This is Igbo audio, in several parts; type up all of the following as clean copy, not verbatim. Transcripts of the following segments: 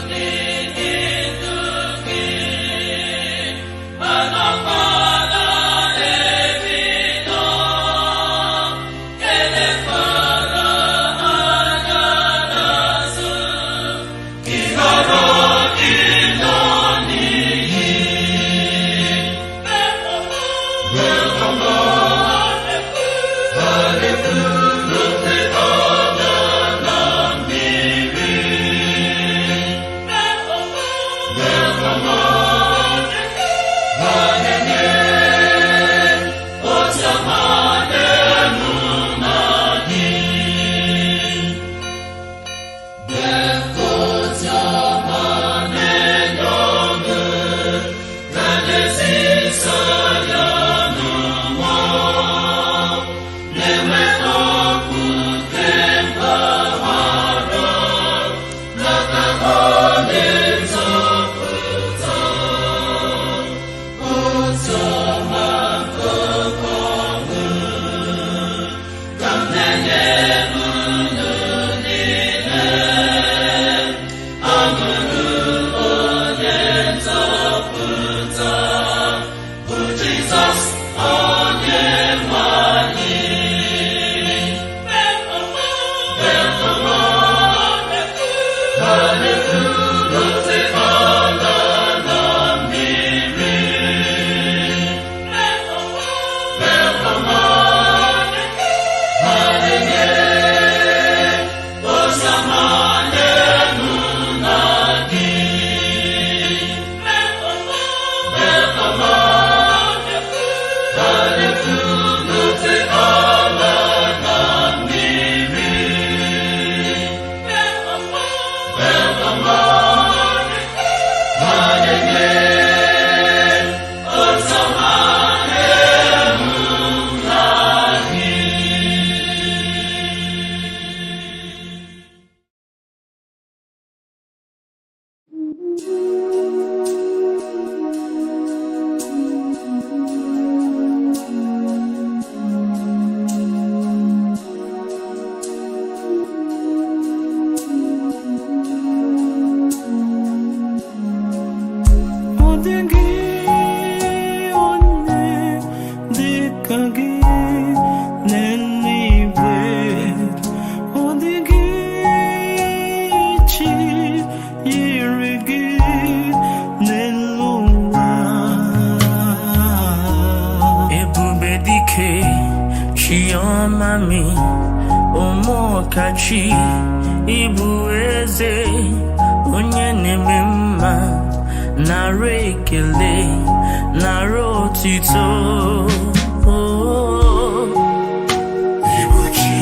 Ndị ka chi, ịbụ eze, onye na-eme mma, nara ekele, nara otito. Ịbụ chi,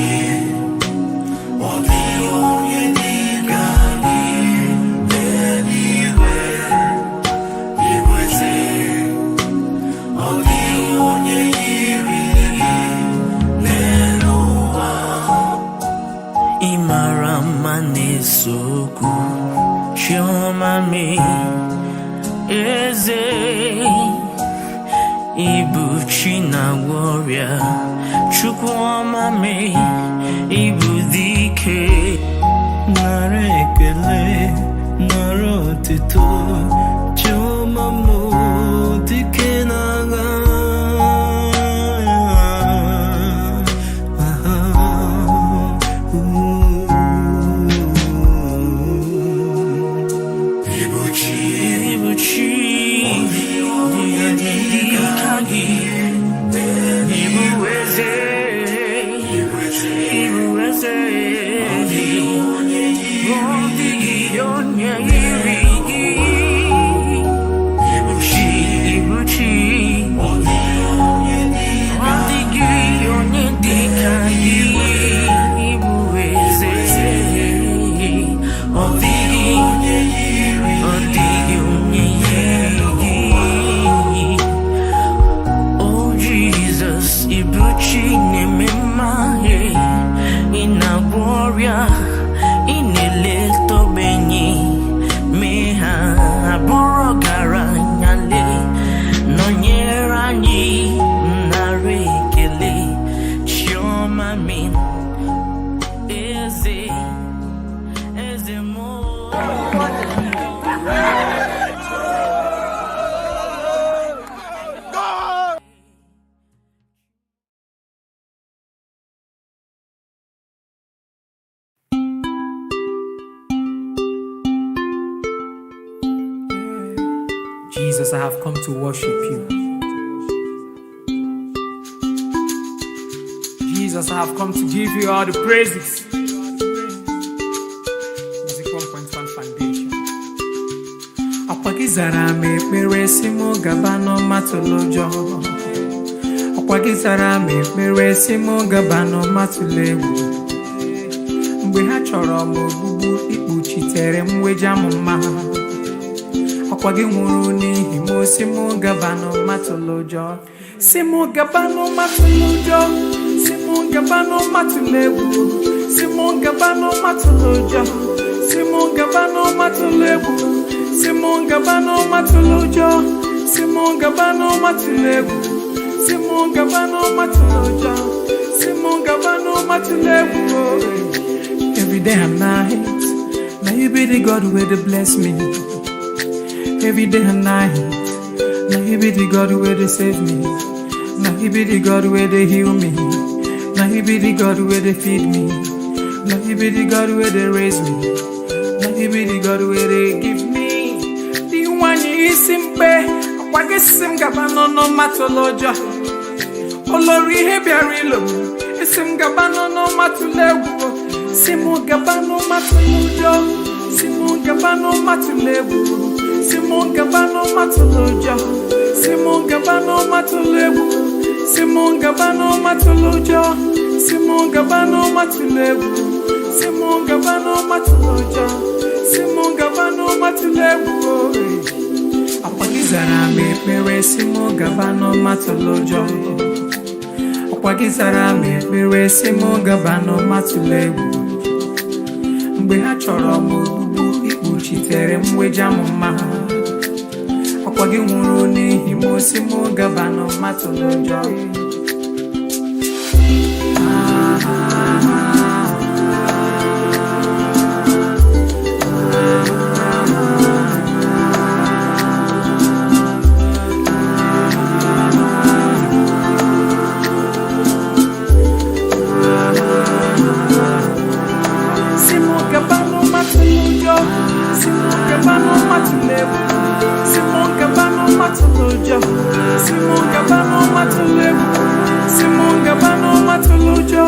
ọ dịghị onye dị ka gị n'eluigwe. Ịbụ eze, ọ dịghị onye yiri gị n'elu ụwa. Ị mara mma na-ese okwu, Chioma mi, eze, ịbụ chi na-agwọ ọrịa, Chukwu ọma mi, ịbụ dike. Nara ekele, nara otito, Chioma mụ dike n'agha. Ịbụ chi, ịbụ chi, onye dị ka gị, ịbụ eze, ịbụ eze, ọ dịghị onye yiri gị. Ịbụ chi, ịbụ chi, ọ dịghị onye dị ka gị, ịbụ eze, ọ dịghị. Ọ dịghị onye yiri gị. Oh Jesus, ịbụ chi na-eme mma, ị na-agwọ ọrịa, ị na-eleta ogbenye, mee ha abụrụ ọgaranya lee, nọnyere anyị nara ekele, Chioma mi, eze, eze mụ. Jesus, I have come to worship you. Jesus, I have come to give you all the praises. Music 1.1 Foundation. Ọkwa gị zara m ekpere si mụ gaba n'ọmatụlụ ụjọ. Ọkwa gị zara m ekpere si mụ gaba n'ọmatụlụ egwu. Mgbe ha chọrọ m ogbugbu ikpuchitere m weja m mma. Ọkwa gị nwụrụ n'ihi m si mụ gaba n'ọmatụlụ ụjọ. Si mụ gaba n'ọmatụlụ ụjọ. Si mụ gaba n'ọmatụlụ egwu. Si mụ gaba n'ọmatụlụ ụjọ. Si mụ gaba n'ọmatụlụ egwu. Si mụ gaba n'ọmatụlụ ụjọ. Si mụ gaba n'ọmatụlụ egwu. Si mụ gaba n'ọmatụlụ ụjọ. Si mụ gaba n'ọmatụlụ egwu. Every day and night, now you be the God where they bless me. Every day and night, now you be the God where they save me. Now you be the God where they heal me. Now you be the God where they feed me. Now you be the God where they raise me. Now you be the God where they give me. The one isi mkpe, akwa gị sị m gaba n'ọnụ matụlụ ụjọ. Olori ihe bịara ilo m, isi m gaba n'ọnụ matụlụ egwu. Si m gaba n'ọmatụlụ ụjọ. Si m gaba n'ọmatụlụ egwu. Si m gaba n'ọmatụlụ ụjọ. Si m gaba n'ọmatụlụ egwu. Si m gaba n'ọmatụlụ ụjọ. Si m gaba n'ọmatụlụ egwu. Si m gaba n'ọmatụlụ ụjọ. Si m gaba n'ọmatụlụ egwu. Ọkwa gị zara m ekpere si m gaba n'ọmatụlụ ụjọ. Ọkwa gị zara m ekpere si m gaba n'ọmatụlụ egwu. Mgbe ha chọrọ m ogbugbu ikpuchitere m weja m mma. Ọkwa gị nwụrụ n'ihi m si m gaba n'ọmatụlụ ụjọ. Si mụ gaba n'ọmatụlụ ụjọ. Si mụ gaba n'ọmatụlụ egwu. Si mụ gaba n'ọmatụlụ ụjọ. Si mụ gaba n'ọmatụlụ matụlụ egwu. Si mụ gaba nụ matụlụ ụjọ.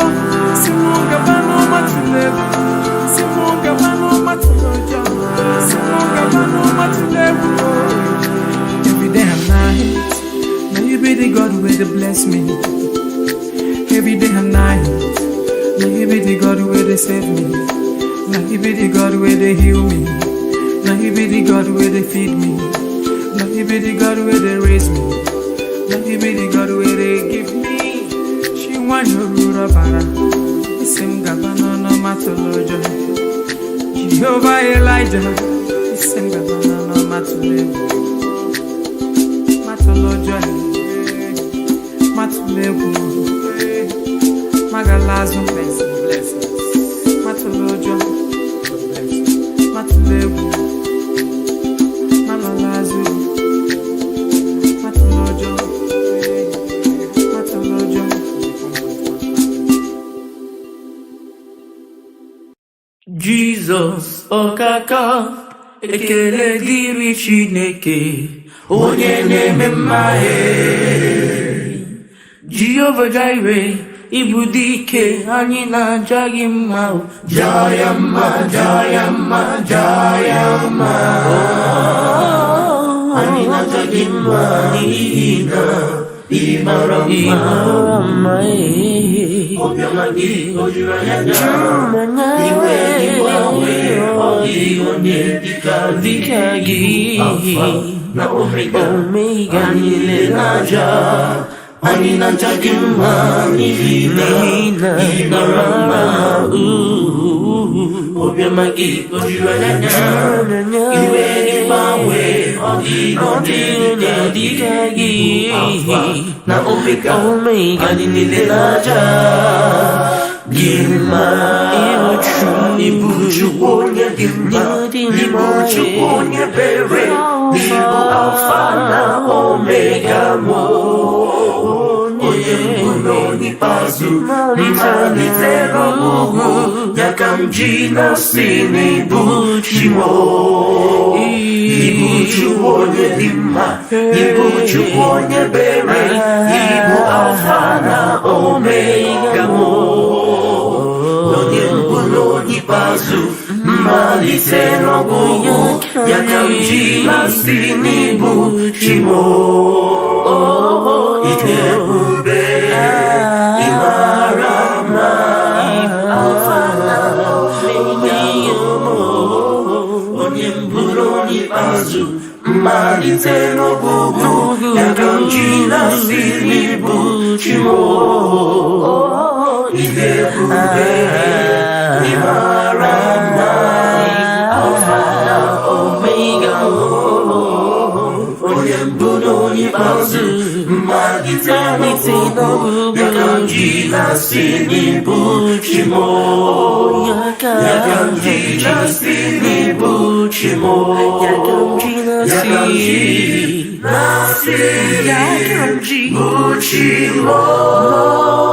Si mụ gaba nụ matụlụ egwu. Si mụ gaba nụ matụlụ ụjọ. Si mụ gaba nụ matụlụ egwu. Every day and night, now you be the God wey dey bless me. Every day and night, now you be the God wey dey save me. Now you be the God wey dey heal me. Now you be the God wey dey feed me. Now you be the God wey dey raise me. Now you be the God wey dey give me. She want your ọbara. Isi m gaba n'ọnụ matụlụ ụjọ. Jehovah Elijah. Isi m gaba n'ọnụ matụlụ egwu. Matụlụ ụjọ. Matụlụ egwu. Magala azụ. Matụlụ ụjọ. Matụlụ egwu. Malala azụ. Matụlụ ụjọ. Matụlụ ụjọ. Jizọs ọkaka, ekele dịrị Chineke onye na-eme mma. Jehova Jireh, ịbụ dike, anyị na-aja gị mma o. Jaa ya mma, jaa ya mma, jaa ya mma. Anyị na-aja gị mma n'ihi na ị mara mma. Obiọma gị o juru anya, iwe gị gbanwe, ọ dịghị onye dịka gị. Alfa na Omega, Omega. Anyị niile na-aja, anyị na-aja gị mma n'ihi na ị mara mma. Obiọma gị o juru anya, iwe gị gbanwe, ọ dịghị onye dịka gị. Alfa na Omega, Omega. Anyị niile na-aja gị mma. Ịbụ Chukwu onye dị mma, ịbụ Chukwu onye ebere, ịbụ Alfa na Omega mụ, onye mbụ na onye ikpeazụ, mmalite n'ọgwụgwụ ya ka m ji na-asị n'ịbụ Chi m o. Ịbụ Chukwu onye dị mma, ịbụ Chukwu onye ebere, ịbụ Alfa na Omega mụ, onye mbụ na onye ikpeazụ, mmalite n'ọgwụgwụ ya ka m ji na-asị n'ịbụ Chi m o. Ịdị ebube, ịmara mma, Alfa na Omega, onye mbụ na onye ikpeazụ, mmalite n'ọgwụgwụ ya ka m ji na-asị n'ịbụ Chi m o. Ịdị ebube, ịmara mma, Alfa na Omega, onye mbụ na onye ikpeazụ, mmalite n'ọgwụgwụ ya ka m ji na-asị n'ịbụ Chi m o. Ya ka m ji na-asị n'ịbụ Chi m o. Ya ka m ji na-asị n'ịbụ Chi m o.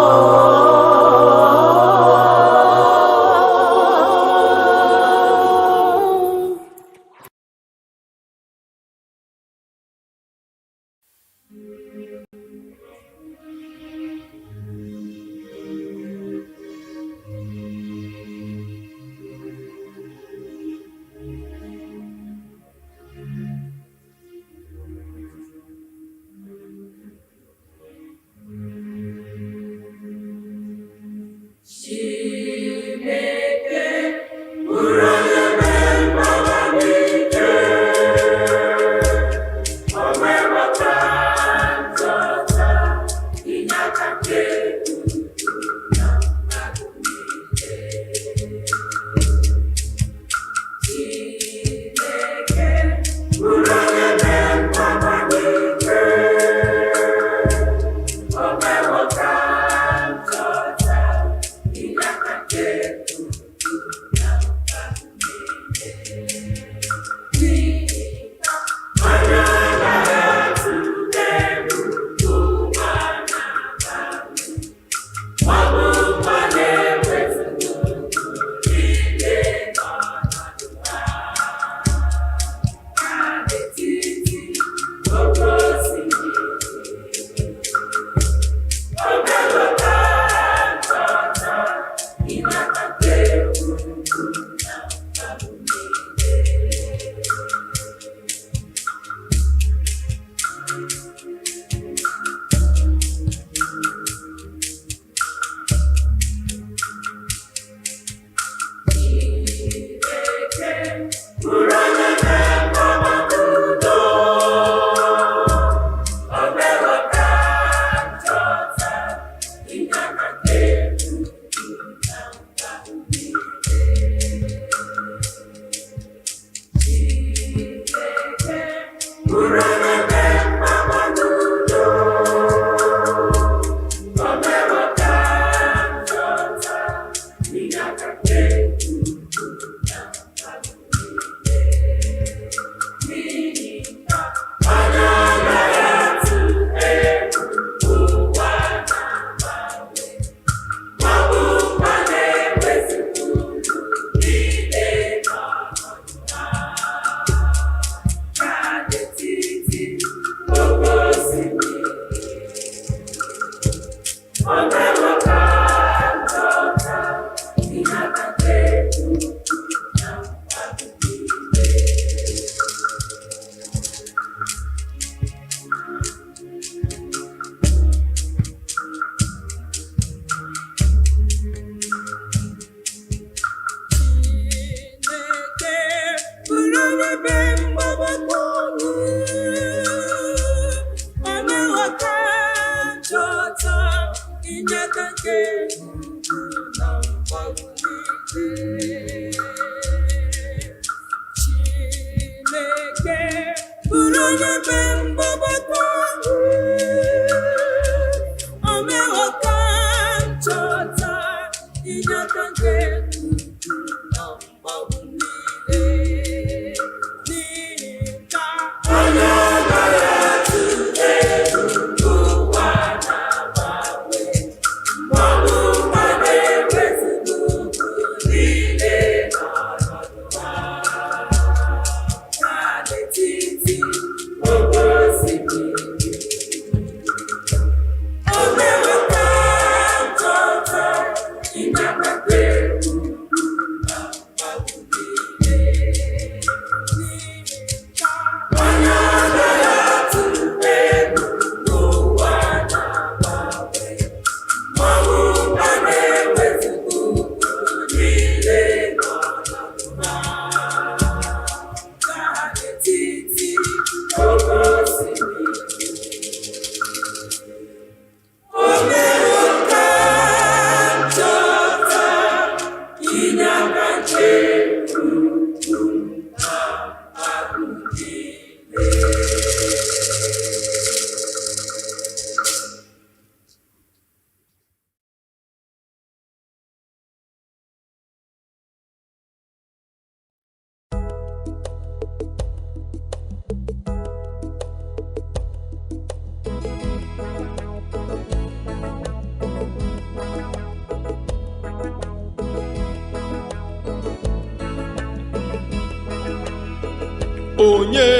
Onye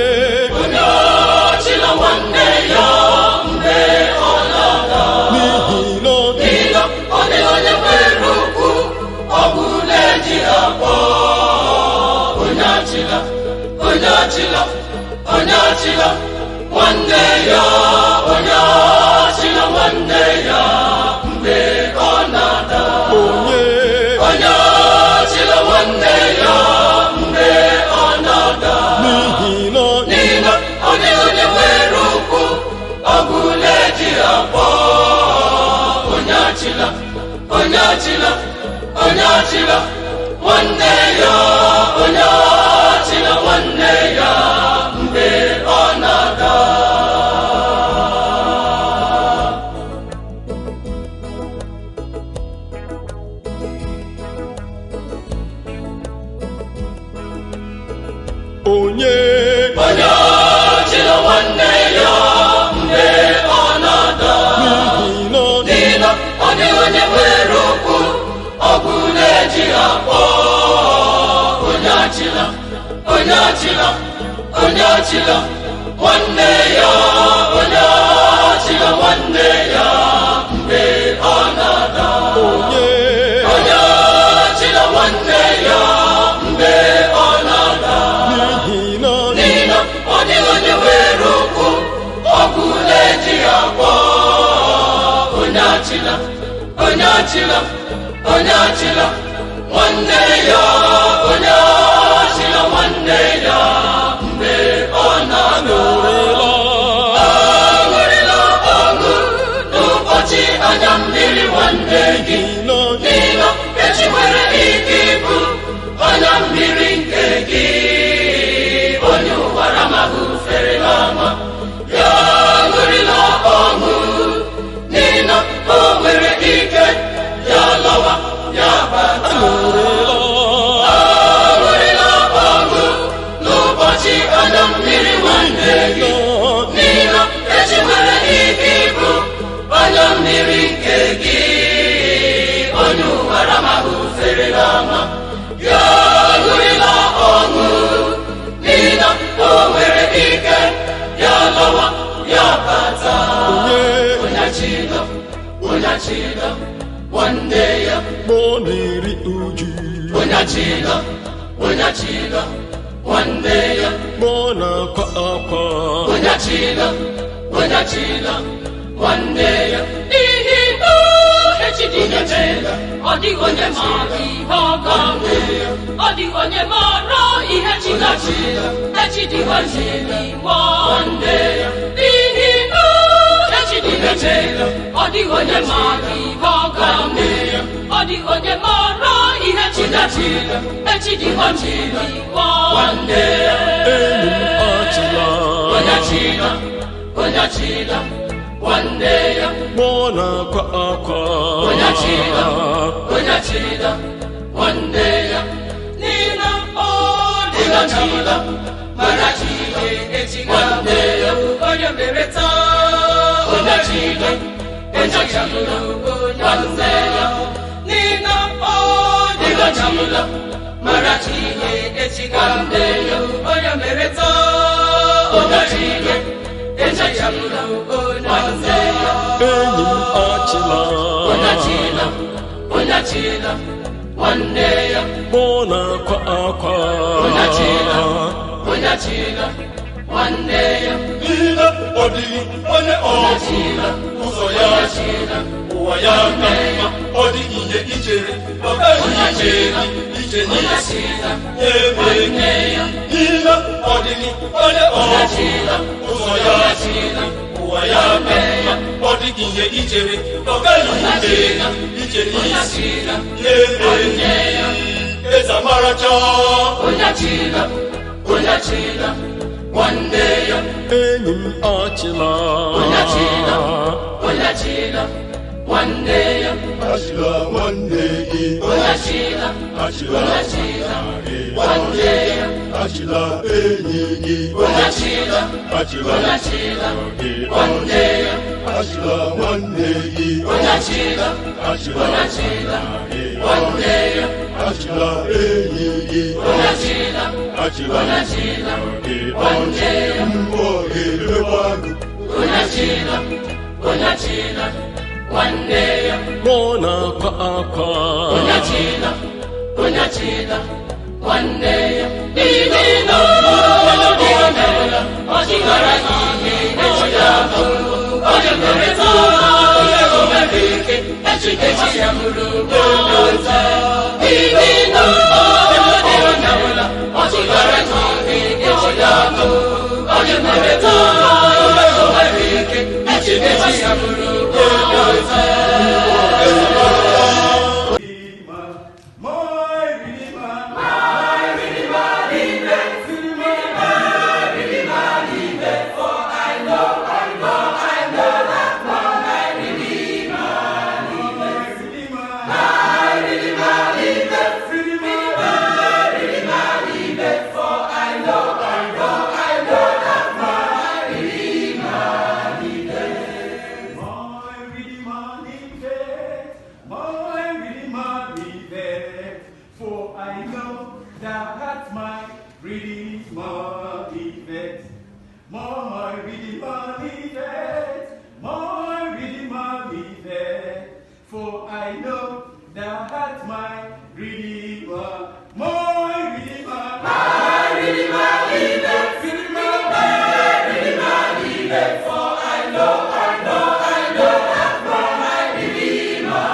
Onye achịla nwanne ya mgbe ọ na-ada. N'ihi na ọ dị N'ihi na ọ dịghị onye nwere okwu ọ bụla eji akpọ. Onye achịla, onye achịla, onye achịla nwanne ya. Onye achịla nwanne ya mgbe ọ na-ada. Onye Onye achịla nwanne ya mgbe ọ na-ada. N'ihi na ọ dị N'ihi na ọ dịghị onye nwere okwu ọ bụla eji akpọ. Onye achịla, onye achịla, onye achịla nwanne ya. Onye achịla nwanne ya mgbe ọ na-ada. Onye Onye achịla nwanne ya mgbe ọ na-ada. N'ihi na ọ dị N'ihi na ọ dịghị onye nwere okwu ọ bụla eji akpọ. Onye achịla, onye achịla, onye achịla nwanne ya. Onye achịla nwanne ya mgbe ọ na-ada. Onye Onye achịla nwanne ya mgbe ọ na-ada. N'ihi na ọ dị N'ihi na ọ dịghị onye nwere okwu ọ bụla eji akpọ. Onye achịla, onye achịla, onye achịla nwanne ya. Onye achịla nwanne ya mgbe ọ na-anụ. Aṅụrịla. Aṅụrịla ọṅụ n'ụbọchị anya mmiri nwanne gị. N'ihi na ọ dị N'ihi na echi nwere ike ịbụ anya mmiri nke gị. Onye ụwa ramahụ fere n'ama ya, aṅụrịla ọṅụ, n'ihi na o nwere ike ya lọwa ya bata. Aṅụrịla. Aṅụrịla ọṅụ n'ụbọchị anya mmiri nwanne gị. N'ihi na echi nwere ike ịbụ anya mmiri nke gị. Onye ụwa ramahụ fere n'ama ya, aṅụrịla ọṅụ, n'ihi na o nwere ike ya lọwa ya bata. Onye Onye achịla, onye achịla nwanne ya. Mgbe ọ na-eri uju. Onye achịla, onye achịla nwanne ya. Mgbe ọ na-akwa akwa. Onye achịla, onye achịla nwanne ya. N'ihi na echi dị ime, ọ dịghị onye maara ihe ọ ga-abụ. Ọ dịghị onye maara ihe chi ga-abụ. Echi dị ime nwanne ya. N'ihi na echi dị ime, ọ dịghị onye maara ihe ọ ga-abụ. Ọ dịghị onye maara ihe chi ga-abụ. Echi dị ime nwanne ya. Enyi m, achịla. Onye achịla, onye achịla nwanne ya. Mgbe ọ na-akwa akwa. Onye achịla, onye achịla nwanne ya. N'ihi na ọ dị Onye achịla, onye achịla Echi nwanne ya. onye mere taa. Onye achịla, onye achịla nwanne ya. N'ihi na ọ dị Onye achịla, onye achịla echi nwanne ya. onye mere taa. Onye achịla, onye achịla nwanne ya. Enyi m, achịla. Onye achịla, onye achịla nwanne ya. Mgbe ọ na-akwa akwa. Onye achịla, onye achịla nwanne ya. N'ihi na ọ dịghị onye ọbụla Achịla, ụzọ ya onye achịla ụwa ya ka mma. Ọ dịghị ihe ichere ọ gaghị ije ije onye n'isi achịla ya eme gị. nwanne ya. N'ihi na ọ dịghị onye ọbụla Achịla, ụzọ ya onye achịla ụwa ya ka mma. Ọ dịghị ihe ichere ọ gaghị ije ije onye n'isi achịla ya eme gị. Eze amaracha. Onye achịla, onye achịla nwanne ya. Enyi m achịla. Onye achịla, onye achịla nwanne ya. Achịla nwanne gị. Onye achịla, Achịla onye achịla nwanne ya. Achịla enyi gị. Onye achịla, Achịla onye achịla gị. nwanne ya. Achịla nwanne gị. Onye achịla, Achịla onye achịla gị. nwanne ya. Achịla enyi gị. Onye achịla, Achịla onye achịla gị. nwanne ya. Mmụọ ga-emekwa gị. Onye achịla, onye achịla nwanne ya. Ọ na-akwa akwa. Onye achịla, onye achịla nwanne ya. N'ihi na ọ merela, ọ dịghara ihe echi ga-abụ. Onye mere taa, onye o mere ike, echi echi ya bụrụ onye ọzọ. N'ihi na ọ merela, ọ dịghara ihe echi ga-abụ. Onye mere taa, onye o mere ike, echi echi ya bụrụ onye ọzọ. My Redeemer liveth, for I know that my Redeemer liveth. My Redeemer liveth, my Redeemer liveth, for I know that my Redeemer, my Redeemer, my Redeemer liveth, Redeemer, my Redeemer liveth, for I know, I know, I know that my Redeemer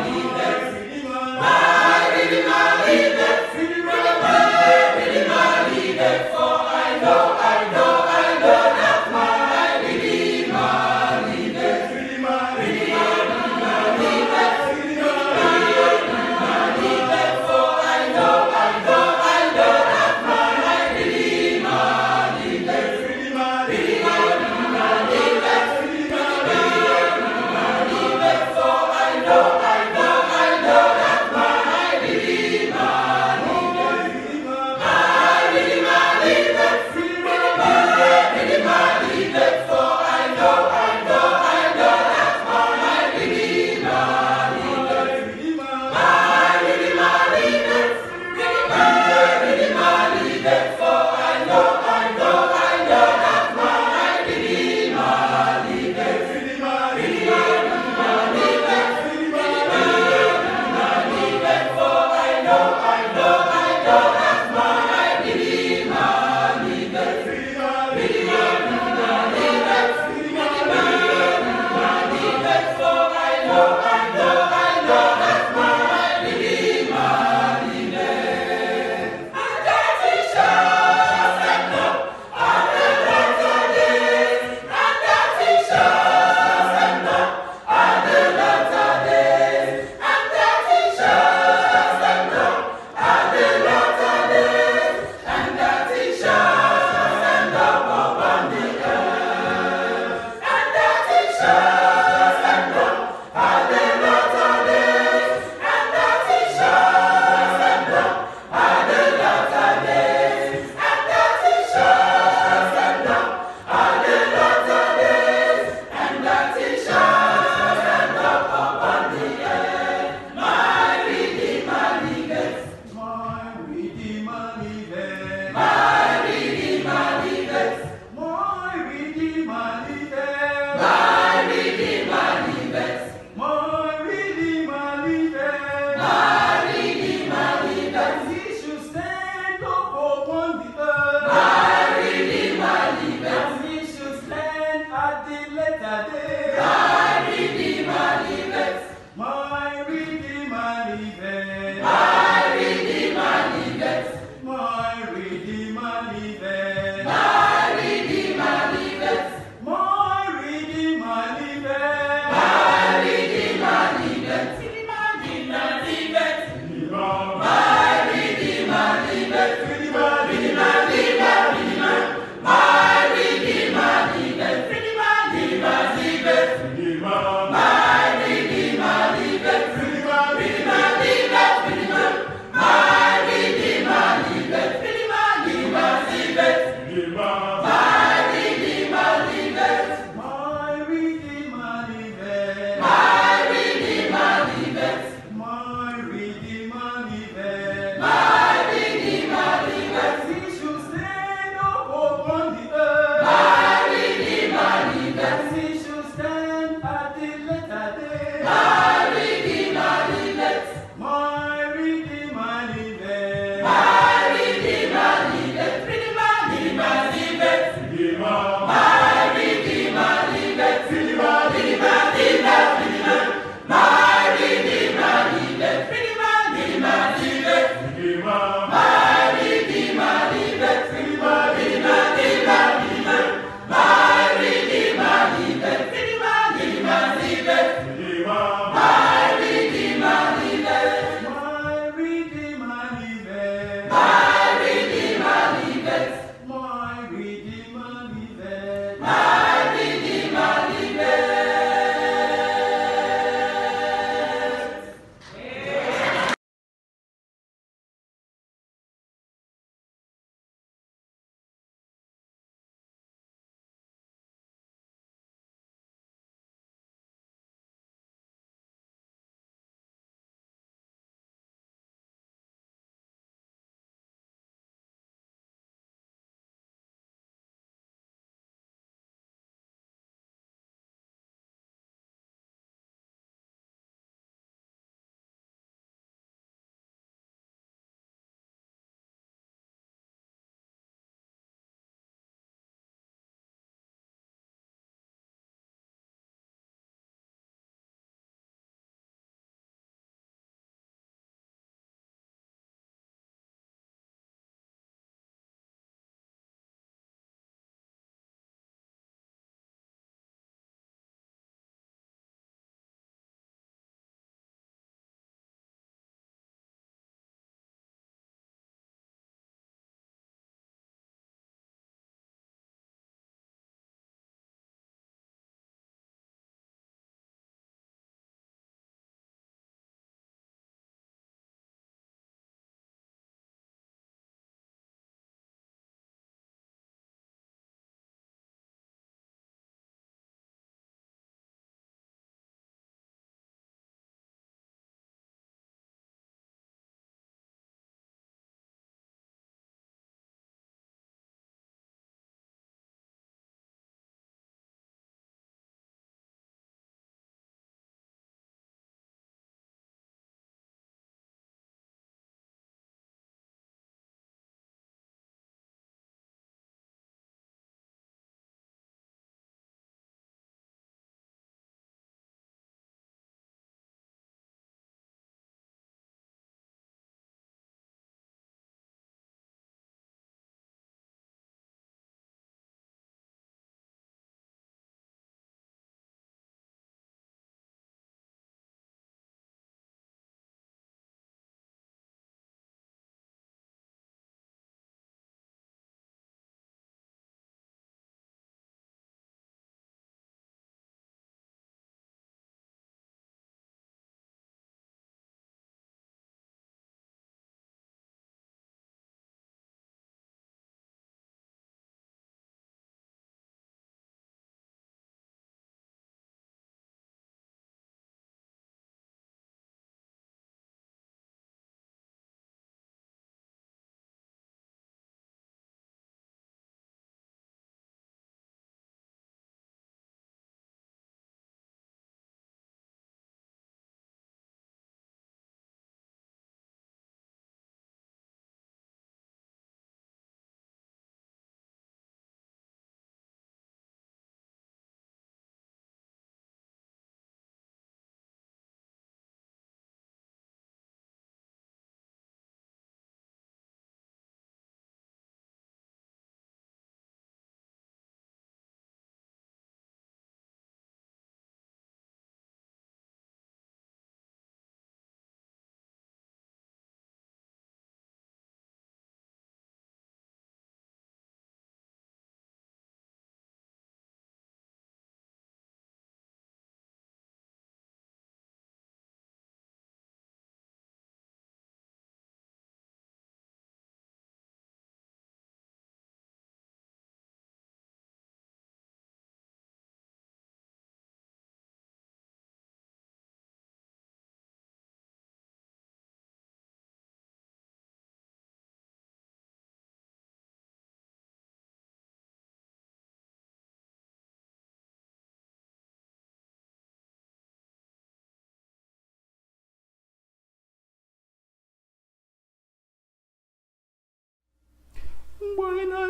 liveth, Redeemer, my Redeemer liveth, Redeemer, my Redeemer liveth, for I know, I know, I know that my Redeemer liveth, Redeemer, Redeemer liveth, Redeemer, Redeemer liveth,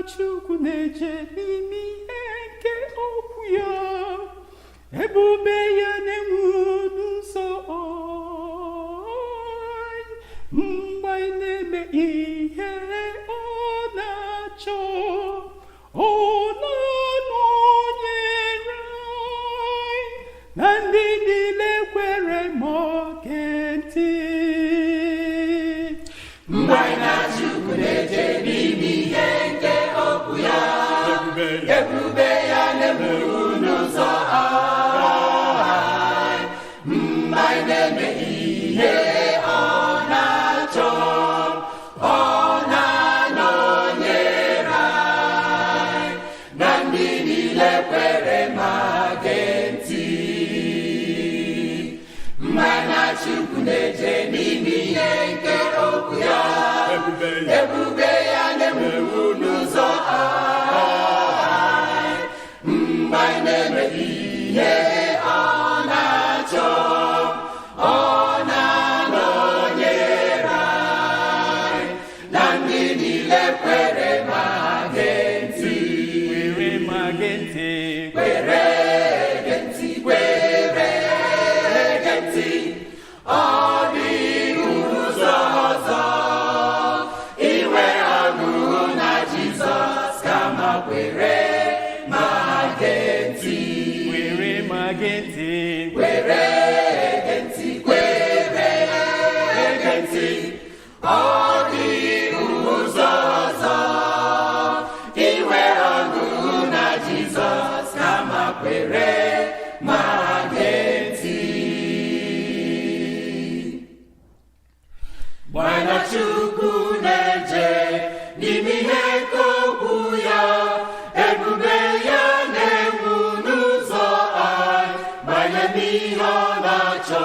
Chukwu na-eje n'ime ihe nke okwu ya, ebube ya na-enwu n'ụzọ anyị. Mgbe anyị na-eme ihe ọ na-achọ, ọ na-anọnyere anyị na ndị niile kwere ma gee ntị. Mgbe anyị na Chukwu na-eje n'ime ihe nke okwu ya, Ebube ya. Ebube ya na-enwu n'ụzọ anyị. Mgbe anyị na-eme ihe ọ na-achọ, ọ na-anọnyere anyị na ndị niile kwere ma gee ntị. Mgbe anyị na Chukwu na-eje n'ime ihe nke okwu ya, Ebube ya. Ebube ya na-enwu n'ụzọ anyị. Mgbe anyị na-eme ihe ọ na-achọ, ọ na-anọnyere anyị na ndị niile kwere ma gee ntị. Kwere ma gee ntị. Kwere gee ntị, kwere gee ntị. Ọ dị ụzọ ọzọ inwe ọṅụ na Jizọs kama kwere ma gee ntị. Kwere ma gee ntị. Kwere gee ntị, kwere gee ntị. Ọ dị ụzọ ọzọ inwe ọṅụ na Jizọs kama kwere ma gee ntị. Mgbe na Chukwu na-eje n'ime ihe nke okwu ya, ebube ya na-enwu n'ụzọ anyị. Banye n'ihe ọ na-achọ,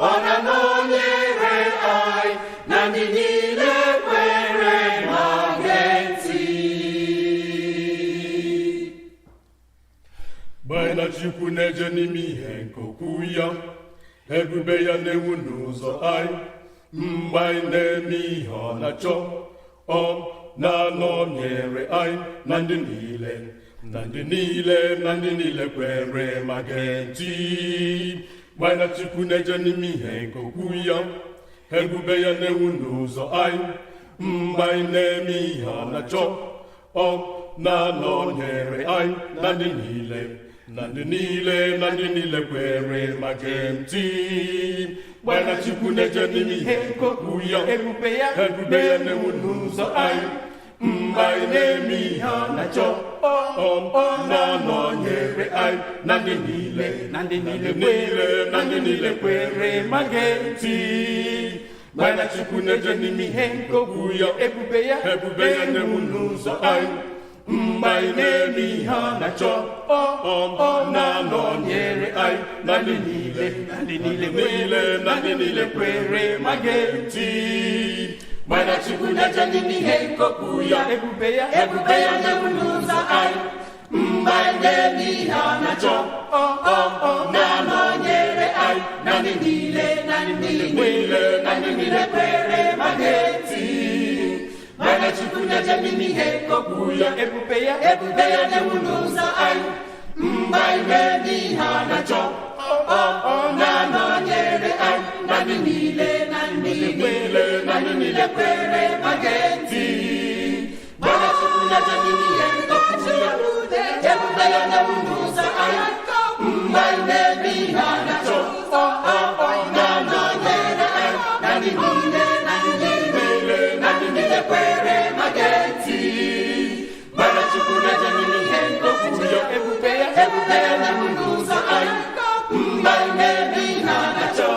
ọ na-anọnyere anyị na ndị niile kwere ma gee ntị. Mgbe na Chukwu na-eje n'ime ihe nke okwu ya, ebube ya na-enwu n'ụzọ anyị. Mgbe anyị na-eme ihe ọ na-achọ, ọ na-anọnyere anyị na ndị niile, na ndị niile, na ndị niile kwere ma gee ntị. Mgbe na Chukwu na-eje n'ime ihe nke okwu ya, ebube ya na-enwu n'ụzọ anyị. Mgbe anyị na-eme ihe ọ na-achọ, ọ na-anọnyere anyị na ndị niile, na ndị niile, na ndị niile kwere ma gee ntị. Mgbe na Chukwu na-eje n'ime ihe nke okwu ya, Ebube ya. Ebube ya na-enwu n'ụzọ anyị. Mgbe anyị na-eme ihe ọ na-achọ, ọ na-anọnyere anyị na ndị niile, Na ndị niile. Niile, na ndị niile kwere ma gee ntị. Mgbe na Chukwu na-eje n'ime ihe nke okwu ya, Ebube ya. Ebube ya na-enwu n'ụzọ anyị. Mgbe anyị na-eme ihe ọ na-achọ, ọ na-anọnyere anyị na ndị niile, Na ndị niile. Niile, na ndị niile kwere ma gee ntị. Mgbe na Chukwu na-eje n'ime ihe nke okwu ya, Ebube ya. Ebube ya na-enwu n'ụzọ anyị. Mgbe anyị na-eme ihe ọ na-achọ, ọ na-anọnyere anyị na ndị niile, na ndị niile, na ndị niile kwere ma gee ntị. Mgbe na Chukwu na-eje n'ime ihe nke okwu ya, Ebube ya. Ebube ya na-enwu n'ụzọ anyị. Mgbe anyị na-eme ihe ọ na-achọ, ọ na-anọnyere anyị na ndị niile, na ndị niile, na ndị niile kwere ma gee ntị. Mgbe na Chukwu na-eje n'ime ihe nke okwu ya, ebube ya na-enwu n'ụzọ anyị. Mgbe anyị na-eme ihe ọ na-achọ, ọ na-anọnyere anyị na ndị niile, na ndị niile, na ndị niile kwere ma gee ntị. Mgbe na Chukwu na-eje n'ime ihe nke okwu ya, Ebube ya. Ebube ya na-enwu n'ụzọ anyị. Mgbe anyị na-eme ihe ọ na-achọ,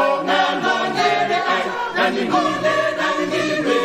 ọ na-anọnyere anyị na ndị niile, na ndị niile.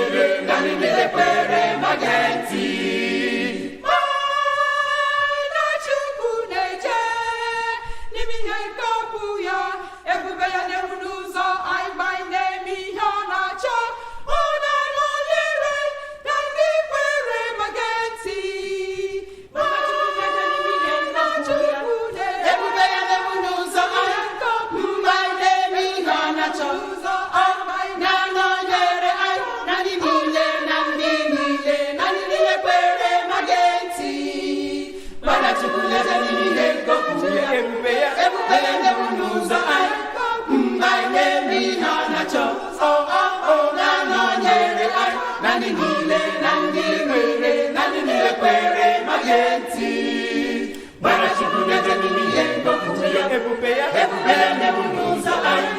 na ndị niile na ndị nwere na ndị niile kwere ma gee ntị. Gbara Chukwu na-eje n'ime ihe ngọpụ ya, ebube ya, ebube ya na-ewu n'ụzọ anyị.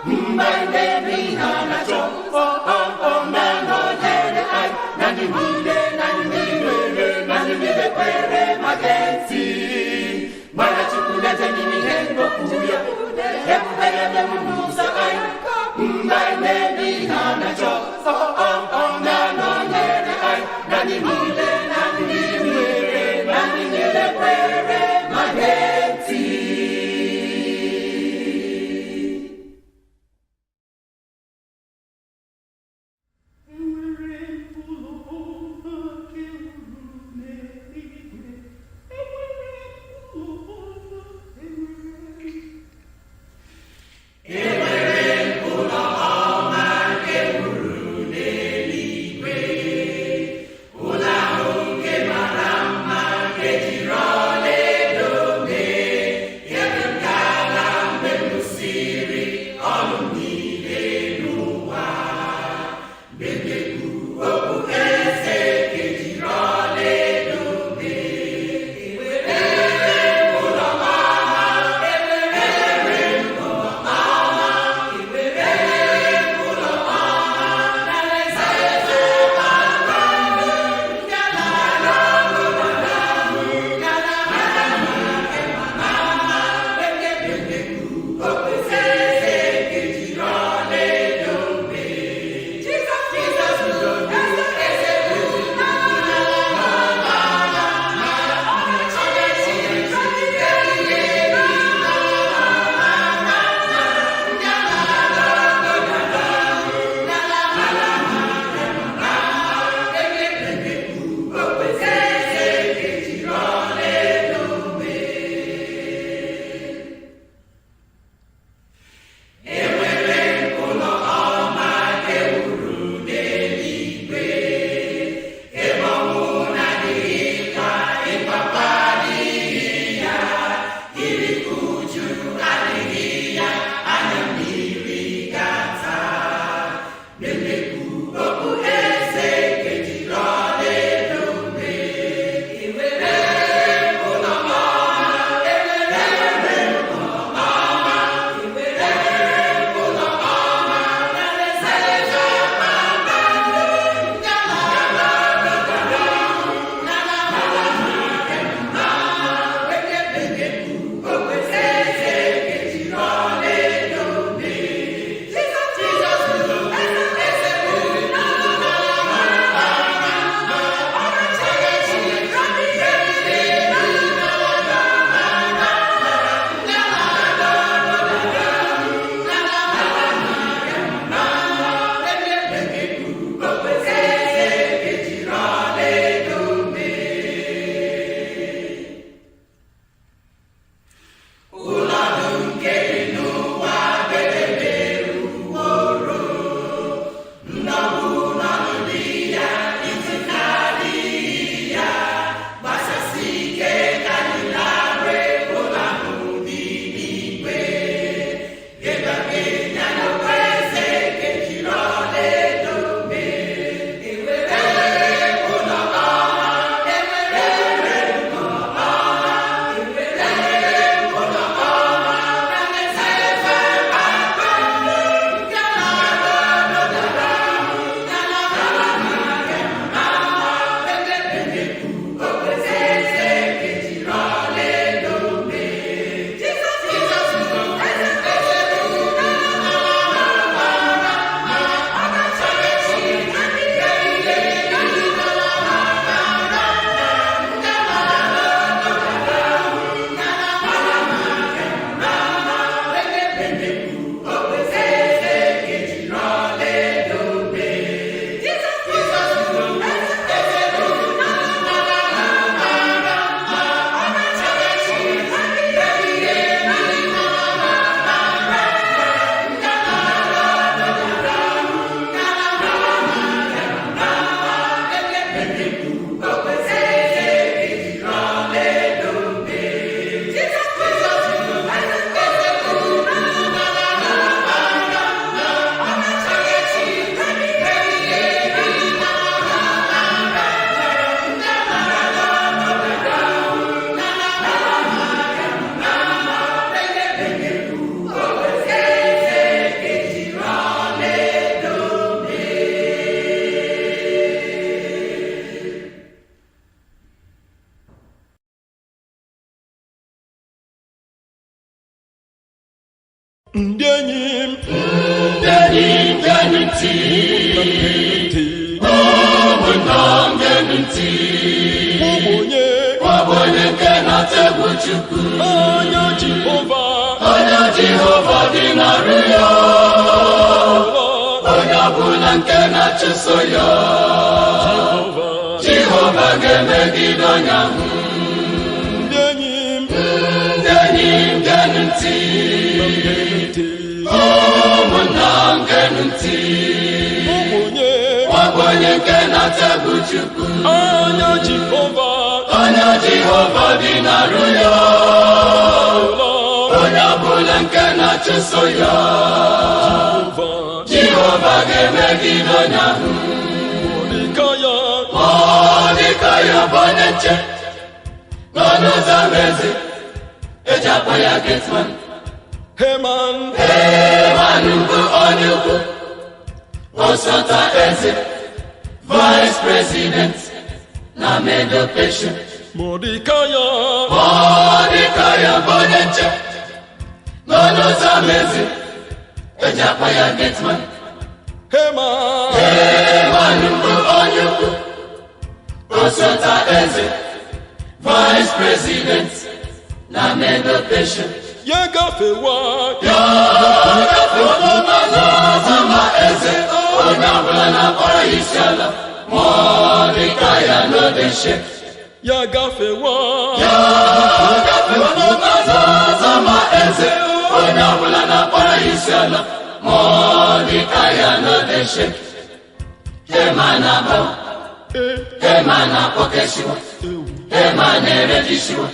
Mgbe anyị na-eme ihe ọ na-achọ, ọ ọ ọ na-anọnyere anyị na ndị niile na ndị nwere na ndị niile kwere ma gee ntị. Gbara Chukwu na-eje n'ime ihe ngọpụ ya, ebube ya na-ewu n'ụzọ anyị. Mgbe anyị na-eme ihe ọ na-achọ, ọ ọ ọ na-anọnyere anyị na ndị niile na ndị nwere na ndị niile kwere ma gee ntị. Enwere ụlọ ọma nke uru n'eluigwe. Enwere ụlọ ọma, enwere. Enwere Ndị enyi m, Ndị enyi m, geenụ ntị. ntị. Ụmụnna m, geenụ ntị. Ụmụ onye, Ọ bụ onye nke na-atụ egwu Chukwu. Anya Jehova, Anya Jehova dị n'arụ ya. Onye ọbụla nke na-achụso ya. Jehova, Jehova ga-emegide onye ahụ. Ndị enyi m, Ndị enyi m, geenụ ntị. Ntị. Ụmụnna m, geenụ ntị. Ụmụ onye, Ọ bụ onye nke na-atụ egwu Chukwu. Anya Jehova, Anya Jehova dị n'arụ ya. Onye ọbụla nke na-achụso ya. Jehova, Jehova ga-emegide onye ahụ. Mọdekaya, Ọ dịka ya bụ onye nche n'ọnụ ụzọ ama eze, eji akpọ ya gateman. Heman, Heman bụ onye ukwu, osote eze, vice president na Medo-Persia. Mọdekaya, Ọ dịka ya bụ onye nche n'ọnụ ụzọ ama eze, eji akpọ ya gateman. Heman, Heman bụ onye ukwu, osote eze, vice president na Medo-Persia. Ya gafewa, Ya gafewa n'ọnụ ụzọ ama eze, onye ọbụla na-akpọrọ ya isi ala. Ma ọ dịka ya n'odeshe. Ya gafewa, Ya gafewa n'ọnụ ụzọ ama eze, onye ọbụla na-akpọrọ ya isi ala. Ma ọ dịka ya n'odeshe. Heman abawa, Heman akpọkeshiwa, Heman erejishiwa.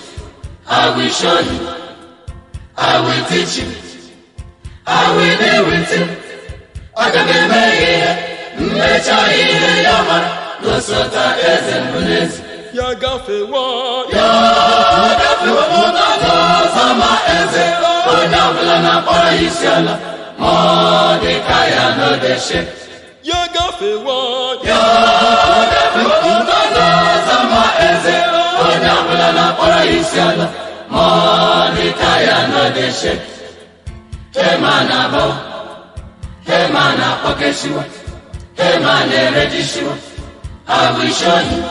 I will show you, I will teach you, I will be with you. Aga m eme ihe, mmecha ihe ya mara, n'osota eze mbụ n'ezi. Ya gafewa, Ya gafewa n'ọnụ ụzọ ama eze, onye ọbụla na-akpọrọ ya isi ala. Ma ọ dịka ya n'odeshe. Ya gafewa, Ya gafewa n'ọnụ ụzọ ama eze, onye ọbụla na-akpọrọ ya isi ala. Ma ọ dịka ya n'odeshe. Heman abawa, Heman akpọkeshiwa, Heman erejishiwa. I will show you,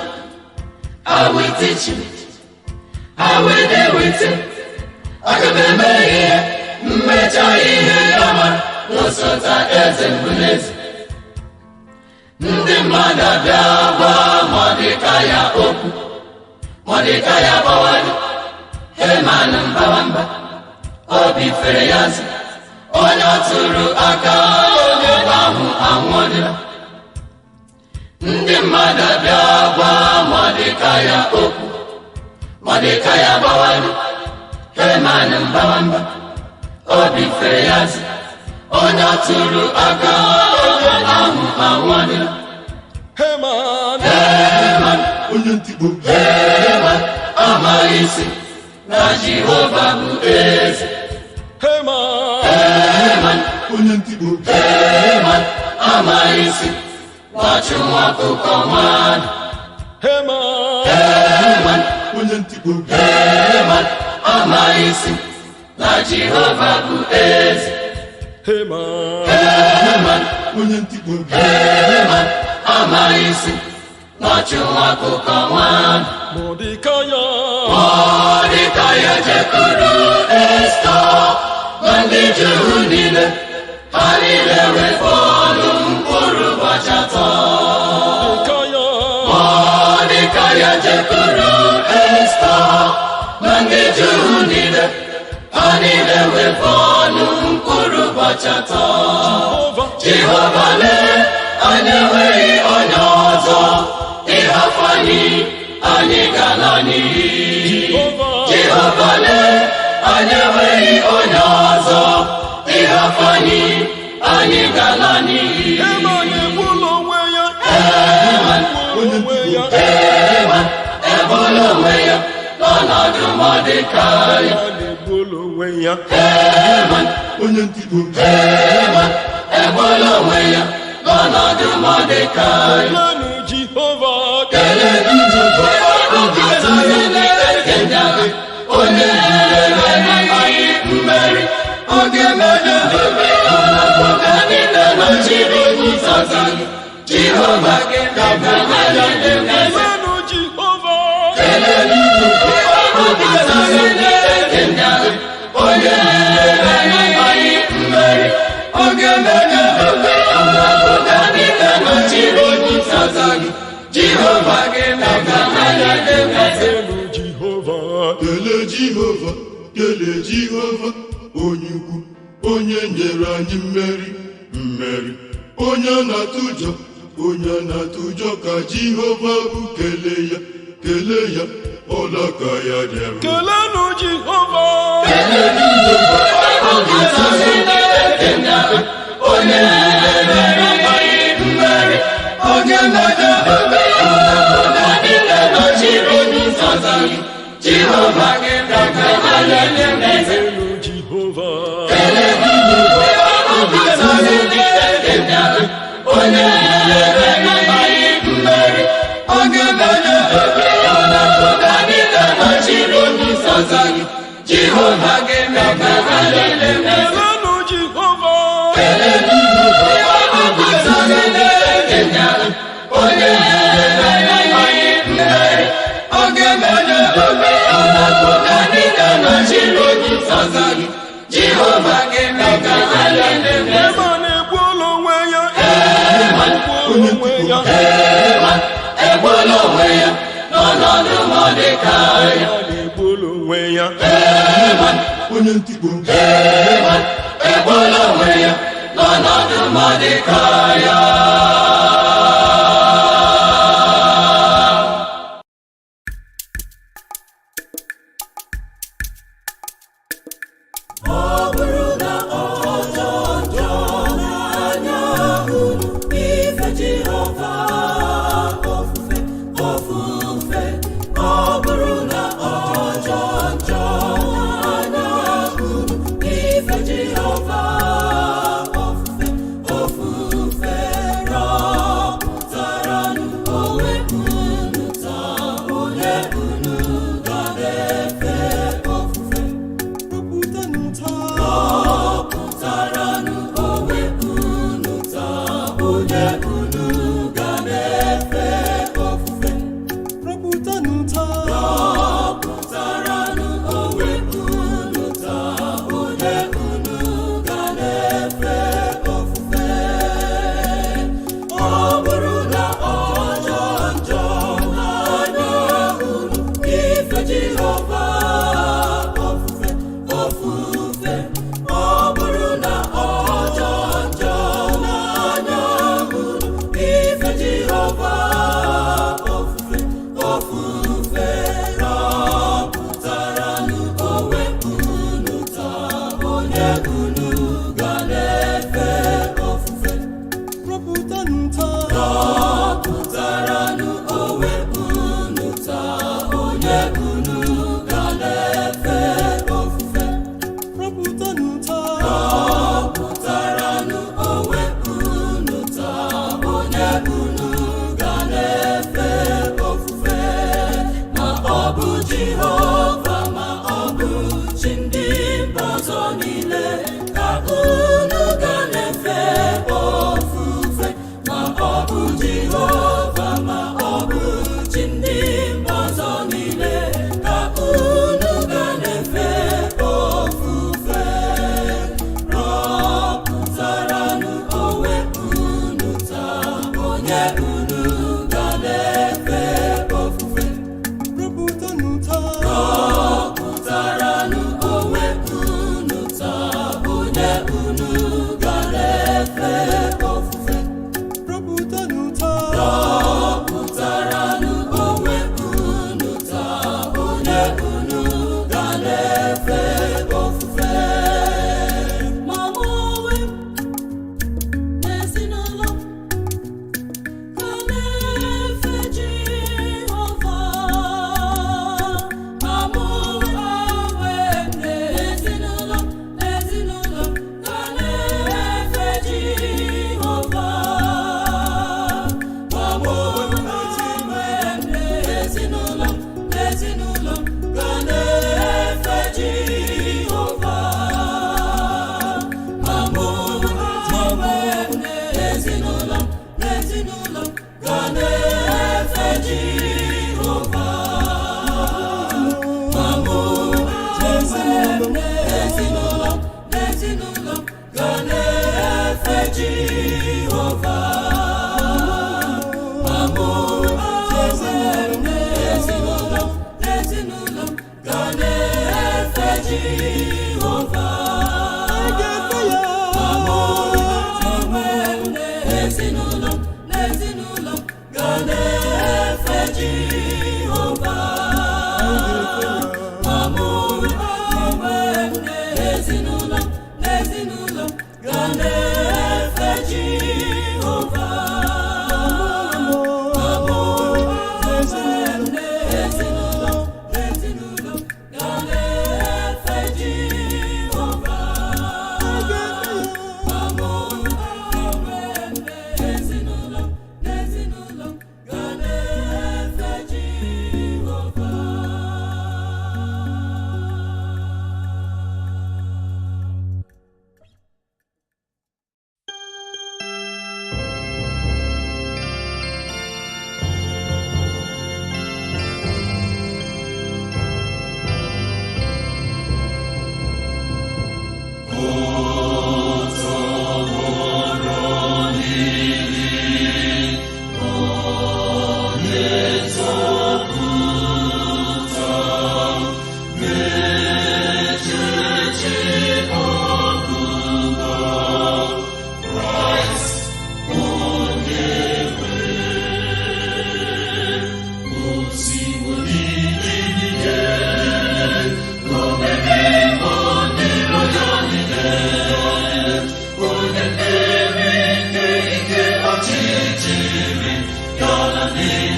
I will teach you, I will be with you. Aga m eme ihe, mmecha ihe ya mara, n'osota eze mbụ n'ezi. Ndị mmadụ abịa gwa Mọdekaya okwu. Mọdekaya gbawara Heman mbawa mba, obi fere ya azụ. Onye ọ tụrụ aka, onye ahụ anwụọdịla. Ndị mmadụ abịa gwa Mọdekaya okwu. Mọdekaya gbawara Heman mbawa mba, obi fere ya azụ. Onye ọ tụrụ aka, onye ahụ anwụọdịla. Heman, Heman, Onye ntikpo. Heman amaghị isi na Jehova bụ eze. Heman, Heman, Onye ntikpo. Heman amaghị isi ọchụ nwa ọkụkọ nwadụ. Heman, Heman, Onye ntikpo. Heman amaghị isi na Jehova bụ eze. Heman, Heman, Onye ntikpo. Heman amaghị isi ọchụ nwa ọkụkọ nwadụ. Mọdekaya, Mọdekaya jekwuru Esta na ndị Juu niile, ha niile wee mkpụrụ ụbọchị 3. Mọdekaya, Mọdekaya jekwuru Esta na ndị Juu niile, ha niile wee mkpụrụ ụbọchị 3. Jehova, Jehova, lee, anyị enweghị onye ọzọ, ịhapụ anyị, anyị ga-ala n'iyi. Jehova, Jehova, lee, anyị enweghị onye ọzọ, ịhapụ anyị, anyị ga-ala n'iyi. Heman egbula onwe ya, Heman onwe ya, Heman egbula onwe ya n'ọnọdụ Mọdekai. Heman egbula onwe ya, Heman, Onye ntikpo. Heman egbula onwe ya n'ọnọdụ Mọdekai. Kelenu Jehova, Kelee Jehova nke ndị agha, onye nyere anyị mmeri, oge mere. Kelenụ Jehova. Kelenụ Jehova. Kelee Jehova, kelee Jehova, onye ukwu, onye nyere anyị mmeri, mmeri. Onye a na-atụ ụjọ, onye a na-atụ ụjọ ka Jehova bụ, kelee ya, kelee ya, ọlaka ya dịrị. Kelenụ Jehova. Kelenụ Jehova. Kelenụ Jehova. Ebe a na-egbu ụlọ onwe ya. Egbu onwe ya. Egbuola onwe ya n'ọnọdụ Mọdekai. A na-egbu ụlọ onwe ya. Onye ntikpo, Egbuola onwe ya n'ọnọdụ Mọdekai. Jehova ofufe, ofufe.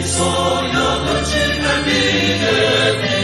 nsọ ya na chi ebighị ebi.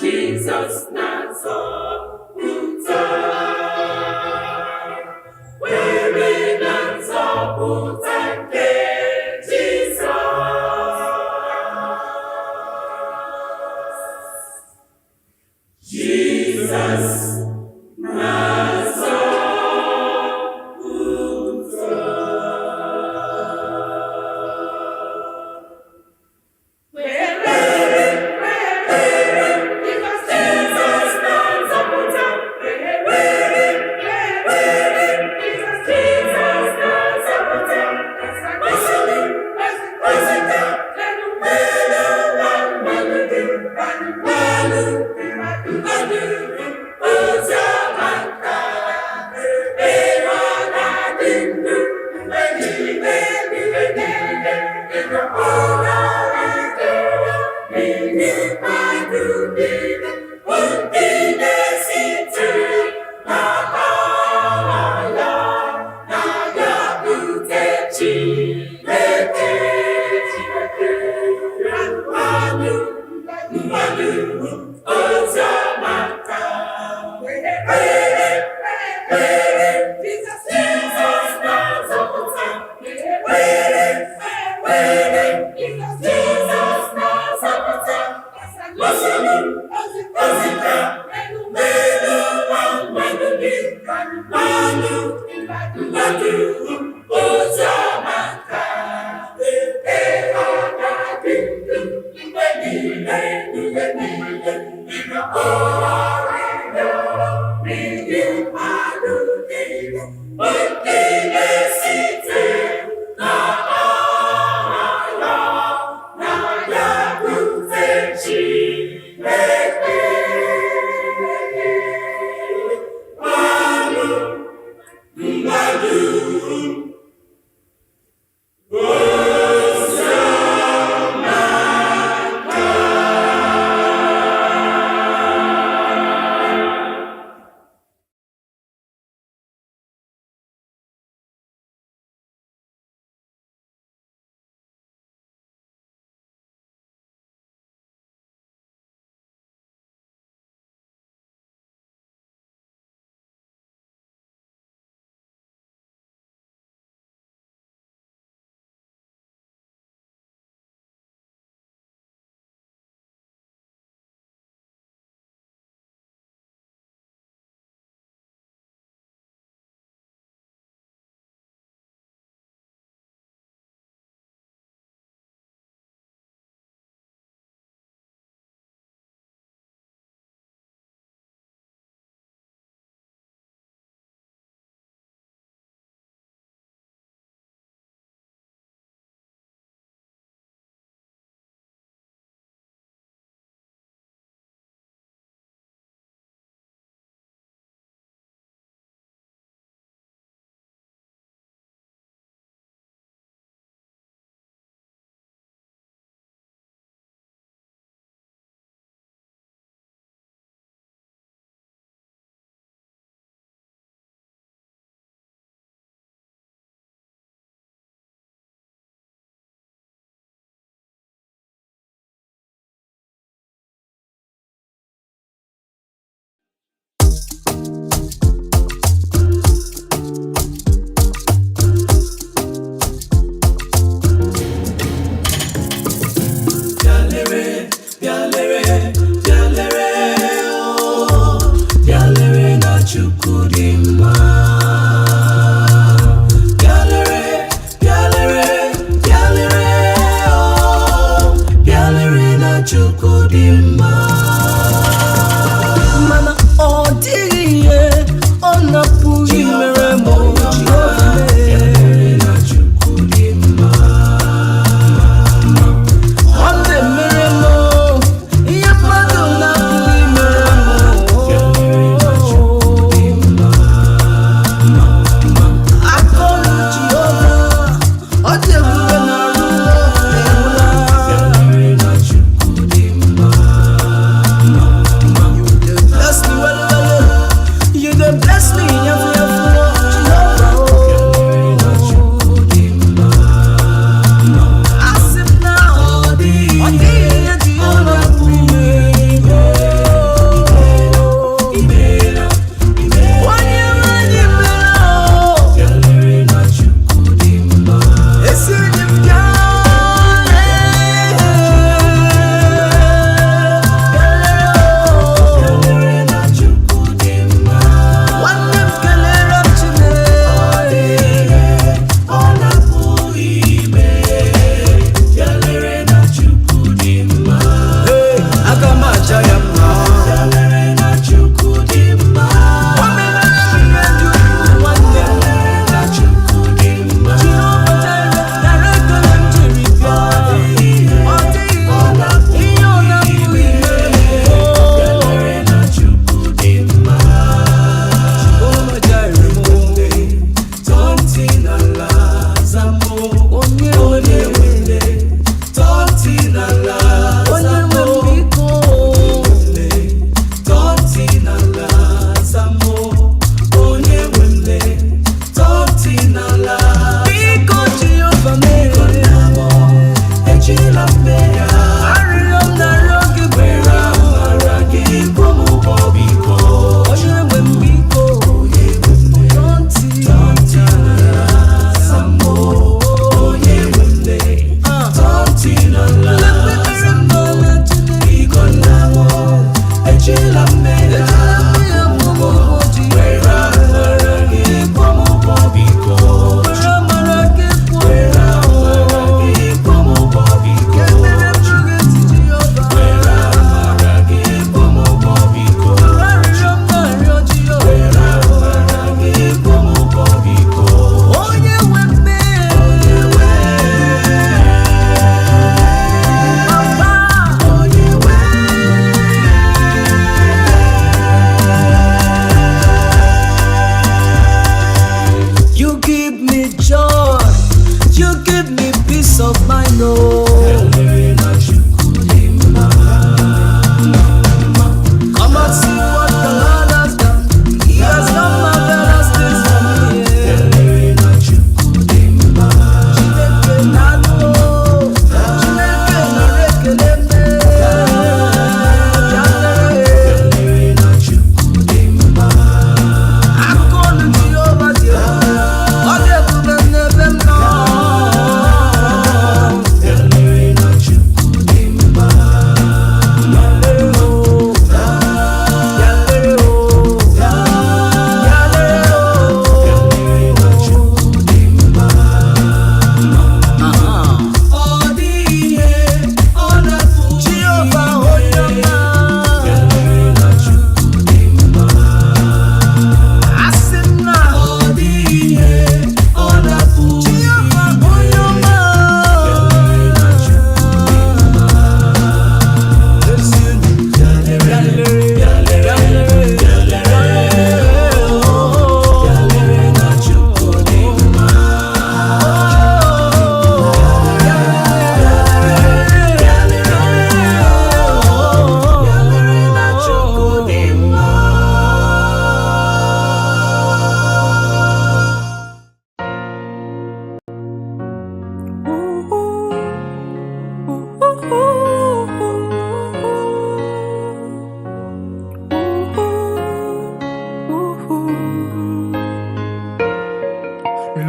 Jizọs na-azọpụta. Were na nzọpụta.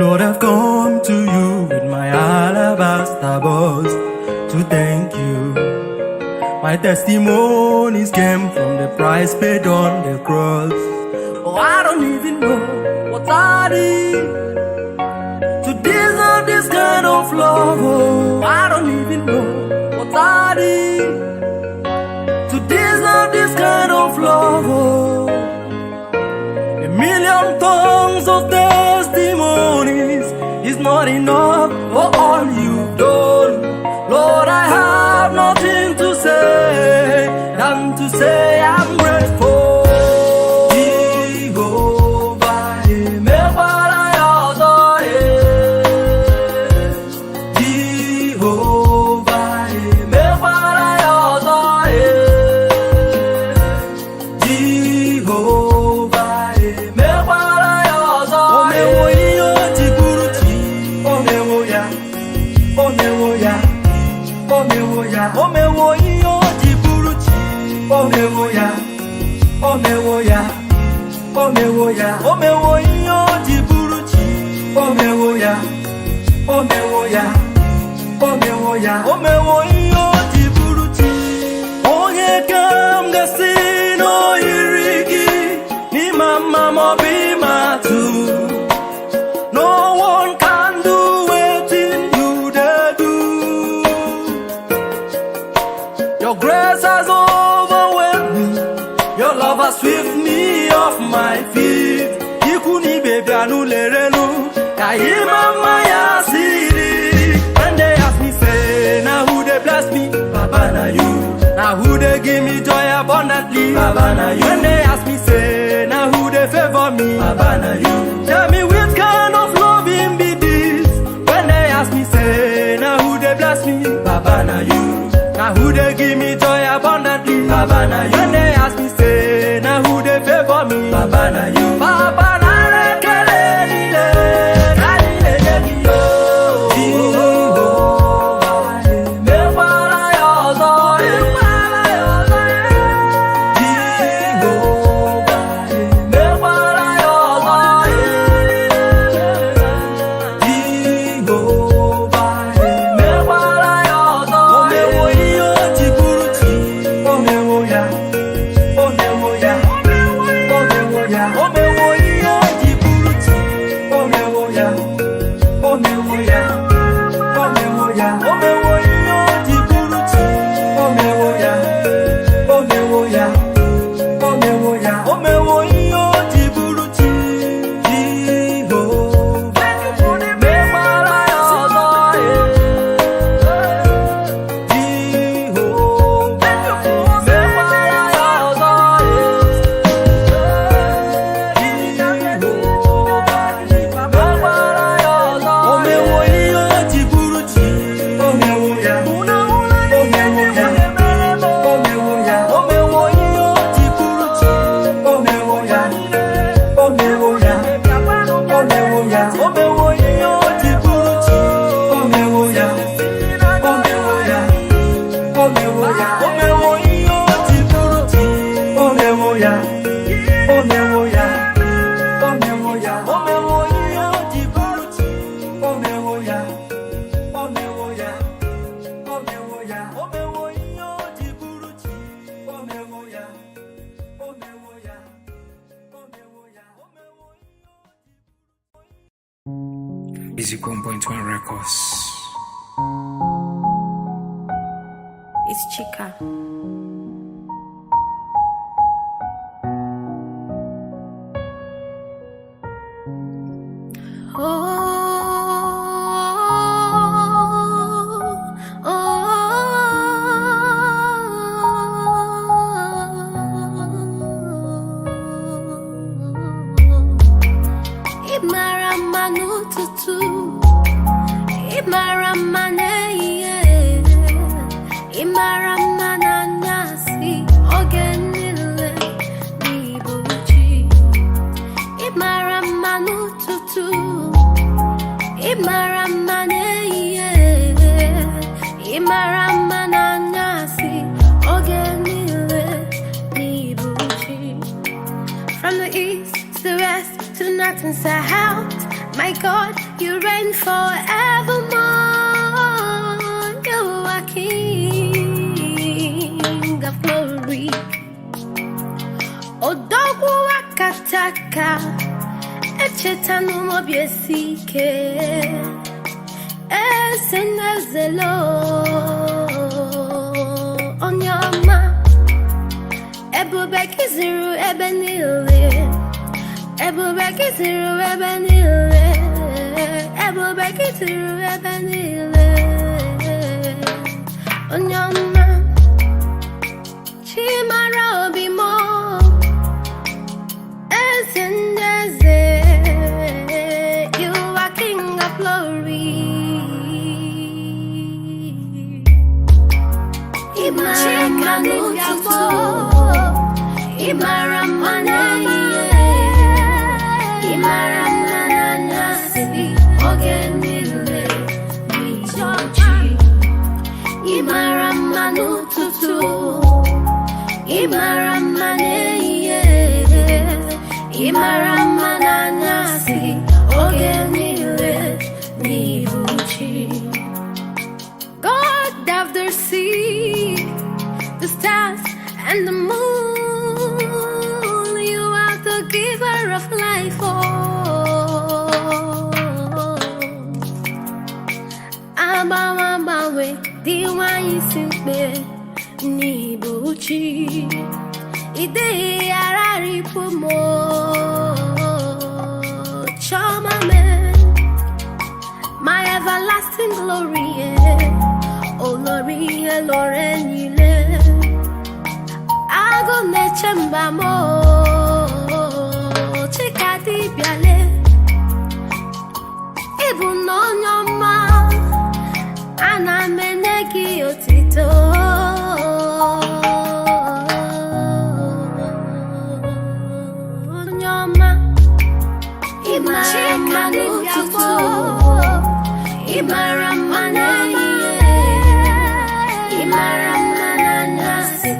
Lord, I've come to you with my alabaster box to thank you. My testimonies came from the price paid on the cross. Oh, I don't even know what I did to deserve this kind of love. Oh, I don't even know what I did to deserve this kind of love. Oh. A million tongues of testimonies is not enough for all you've done. Lord, I have nothing to say than to say I'm grateful. Jehovah, emekwala ya ọzọ, eh. Jehovah, emekwala ya ọzọ, eh. Jehova emekwala ya ọzọ. O mewo ihe o ji bụrụ chi. O mewo ya, o mewo ya, o mewo ya, o mewo ihe o ji bụrụ chi. O mewo ya, o mewo ya, o mewo ya, o mewo ihe o ji bụrụ chi. O mewo ya, o mewo ya, o mewo ya, o mewo ihe o ji bụrụ chi. Onye ka m ga-asị na o yiri gị n'ịma mma maọbụ ịma atụ? No one can do wetin you dey do. Your grace has overwhelmed me. Your love has swept me off my feet. Ikwu na ibe bịanụ lerenu ka ịma mma ya siri. When they ask me say, na who dey bless me? Baba, na you. Na who dey give me joy abundantly? Baba, na you. When they ask me say, na who dey favor me? Baba, na you. Tell me which kind of loving be this? When they ask me say, na who dey bless me? Baba, na you. Na who dey give me joy abundantly? Baba, na you. When they ask me say, na who dey favor me? Baba, na you. Baba, na ekele niile ka anyị na-enye gị yo. Jehova, emekwala ya ọzọ. Jehova, emekwala ya ọzọ. Jehova, emekwala ya ọzọ. O mewo ihe o ji bụrụ chi. O mewo ya, o mewo ya, o mewo ya, o mewo ihe o ji bụrụ chi. O mewo ya, o mewo ya, o mewo ya, o mewo ihe o ji bụrụ chi. O mewo ya, o mewo ya, o mewo ya, o mewo ihe o ji bụrụ chi. Jehova, emekwala ya ọzọ, eh. Jehova, emekwala ya ọzọ, eh. Jehova, emekwala ya ọzọ. O mewo ihe o ji bụrụ chi. O mewo ya, o mewo ya, o mewo ya, o mewo ihe o ji bụrụ chi. O mewo ya, o mewo ya, o mewo ya, o mewo ihe o ji bụrụ chi. O mewo ya, o mewo ya, o mewo ya, o mewo ihe o ji bụrụ chi. O mewo ya, o mewo ya, o mewo ya, o mewo ihe o ji bụrụ chi. O mewo ya, o mewo ya, o mewo ya, o mewo ihe o ji bụrụ chi. O mewo ya, o mewo ya, o mewo ya, o mewo ihe o ji. Easy 1.1 Records. It's Chika. Oh. Ị mara mma n'ụtụtụ, ị mara mma n'ehihie, ị mara mma n'anyasị, oge niile n'ịbụ chi. Ị mara mma n'ụtụtụ, ị mara mma n'ehihie, ị mara mma n'anyasị, oge niile n'ịbụ chi. From the east to the west to the north and south, My God, you reign forevermore. You are King of glory. Odogwu akataka, echeta n'obi esi ike. Eze na-ezelo, onye ọma. Ebube gị zuru ebe niile. Ebube gị zuru ebe niile. Ebube gị zuru ebe niile. Onye ọma. Chimara obi m. Eze ndị eze. You are King of glory. Ị mara mma n'ụtụtụ, ị mara mma n'ehihie, ị mara mma n'anyasị, oge niile n'ịchọchi. Ị mara mma n'ụtụtụ, ị mara mma n'ehihie, ị mara mma n'anyasị, oge niile n'ihu chi. God of the sea, the stars and the moon, you are the giver of life. Oh, agbanwe agbanwe dị nwanyị si mkpe n'ịbụ chi, ị dịghị araripụ m o, Chioma man, my everlasting glory, yeah. Olórí elore niile. Agụ na-eche mba m o, Chika dibịale. Ịbụ na onye ọma, ana m enye gị otito. Onye ọma, ị mara mma n'ụtụtụ, ị mara mma n'ehihie, ị mara mma n'anyasị,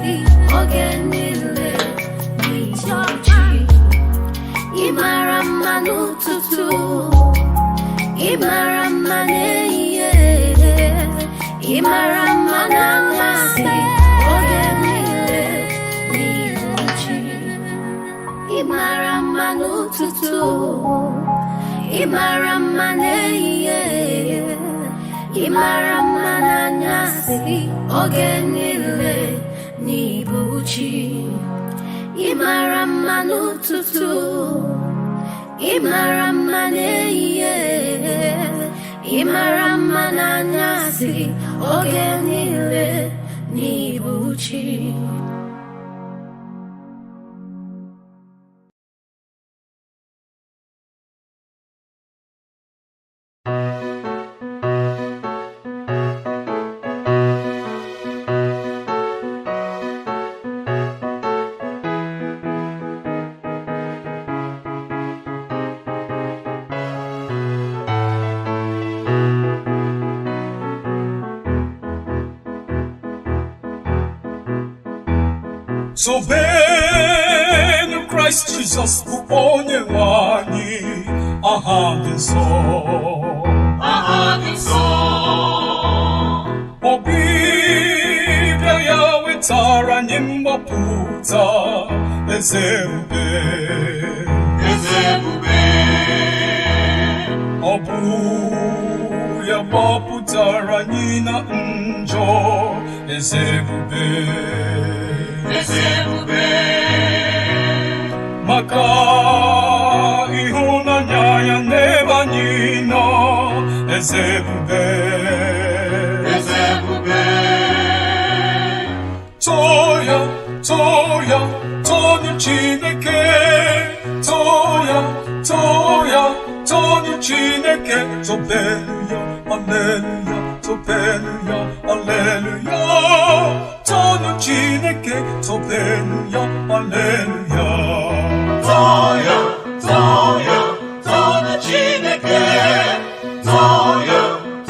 oge niile n'ịchọchi. Ị mara mma n'ụtụtụ, ị mara mma n'ehihie, ị mara mma n'anyasị, oge niile n'ịchọchi. Ị mara mma n'ụtụtụ, ị mara mma n'ehihie, ị mara mma n'anyasị, oge niile n'ịbụ chi. Ị mara mma n'ụtụtụ, ị mara mma n'ehihie, ị mara mma n'anyasị, oge niile n'ịbụ chi. Tobenu Kraịst Jizọs bụ onye nwe anyị, aha dị nsọ. Aha dị nsọ. Ọbịbịa ya wetara anyị mgbapụta, eze ebube. Eze ebube. Ọ bụ ya gbapụtara anyị na njọ, eze ebube. Eze ebube. Maka ịhụnanya ya n'ebe anyị nọ, eze ebube. Eze ebube. Too ya, too ya, toonu Chineke. Too ya, too ya, toonu Chineke. Tobenu ya, aleluya, tobenu ya, aleluya. Toonu Chineke, tobenu ya, aleluya. Too ya, too ya, toonu Chineke. Too ya,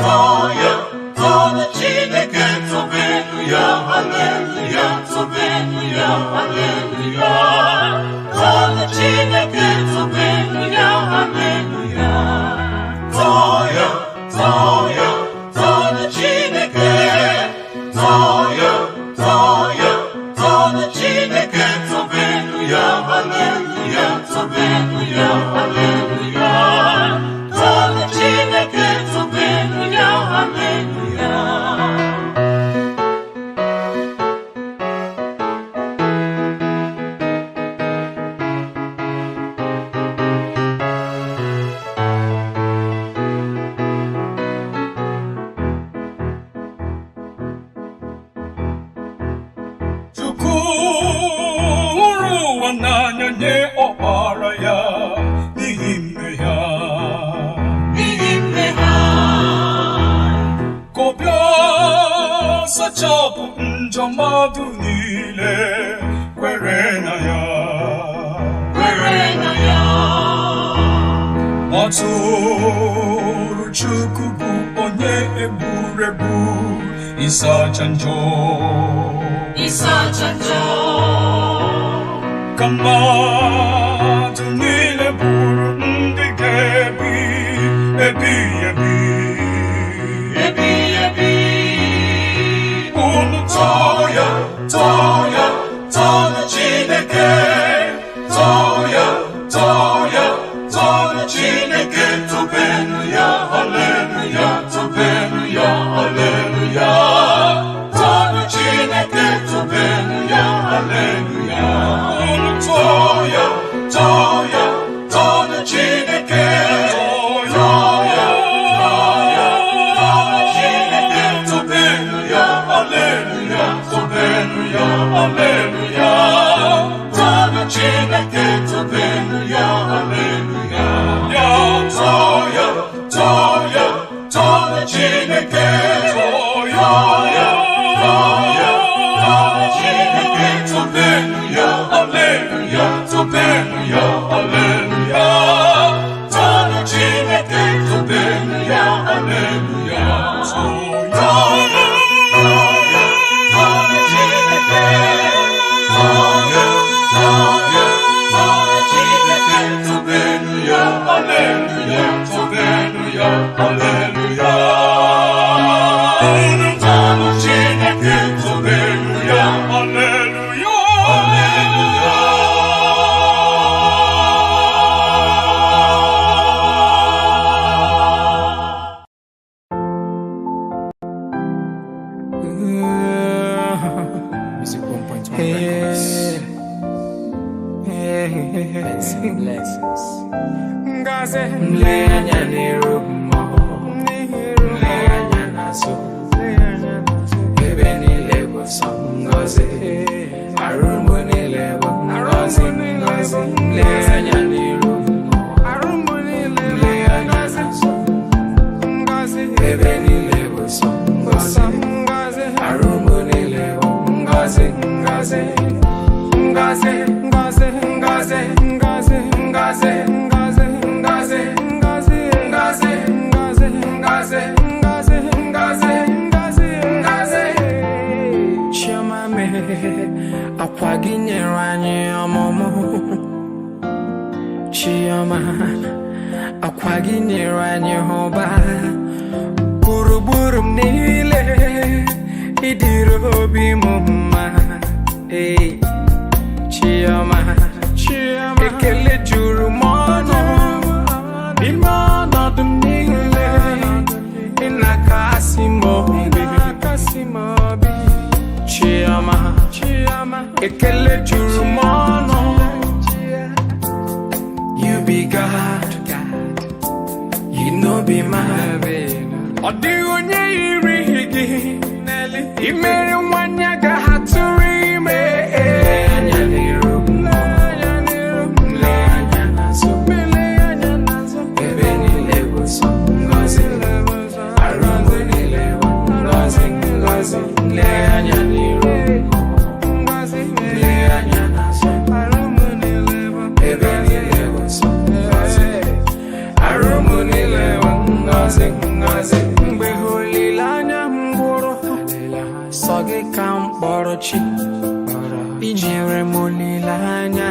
too ya, toonu Chineke. Tobenu ya, aleluya, tobenu ya, aleluya. Toonu Chineke, tobenu ya, aleluya. Mmadụ niile kwere na ya. Kwere na ya. Atụrụ Chukwu bụ onye egburegbu ịsacha njọ. Ịsacha njọ. Ka mmadụ niile bụrụ ndị ga-ebi ebighị ebi. Ebighị ebi. Unu tọọ ya, tọọ ya, tọọnụ Chineke. Tọọ ya, tọọ ya, tọọnụ Chineke. Tobenu ya, haleluya, tobenu ya, haleluya. Tọọnụ Chineke, tobenu ya, haleluya. Unu tọọ ya, tọọ ya, tọọnụ Chineke. Tọọ ya, tọọ ya, tọọnụ Chineke. Tobenu ya, haleluya, tobenu ya, haleluya. Tọọnụ Chineke, tobenu ya, haleluya. Ya, tọọ ya, tọọ ya, tọọnụ Chineke. Tọọ ya, tọọ ya, tọọnụ Chineke. Tobenu ya, haleluya, tobenu ya, haleluya. Tọọnụ Chineke, tobenu ya, haleluya. Tọọ ya, tọọ ya, tọọnụ Chineke. Tọọ ya, tọọ ya, tọọnụ Chineke. Tobenu ya, haleluya, tobenu ya, haleluya. Unu tọọnụ Chineke, tobenu ya, haleluya, haleluya. Music 1.1 Records. Benson Blessings. Nle anya n'iru mmụọ, nle anya n'azụ, ebe niile bụ sọ ngọzi, arụ m niile bụ ngọzi ngọzi. Nle anya n'iru mmụọ, nle anya n'azụ, ebe niile bụ sọ ngọzi, arụ m niile bụ ngọzi ngọzi. Ngọzi, ngọzi, ngọzi, ngọzi, ngọzi, ngọzi, ngọzi, ngọzi, ngọzi, ngọzi, ngọzi, ngọzi, ngọzi, ngọzi, ngọzi. Chioma mee, akwa gị nyere anyị ọmụmụ. Chioma, akwa gị nyere anyị ụba. Gburugburu m niile, ịdịrị obi m mma. Ee. Chioma, Chioma, ekele juru m ọnụ n'ime ọnọdụ m niile, ị na-akasi m obi. Chioma, Chioma, ekele juru m ọnụ. You be God, you no be man. Ọ dịghị onye yiri gị, i mere nwanyị ga-atụrụ ime. Anya n'iru, nle anya n'azụ, ebe niile bụ sọ ngọzi, arụ m niile bụ ngọzi ngọzi. Nle anya n'iru, nle anya n'azụ, ebe niile bụ sọ ngọzi, arụ m niile bụ ngọzi ngọzi. Mgbe olileanya m gwụrụ, sọ gị ka m kpọrọ chi, i nyere m olileanya,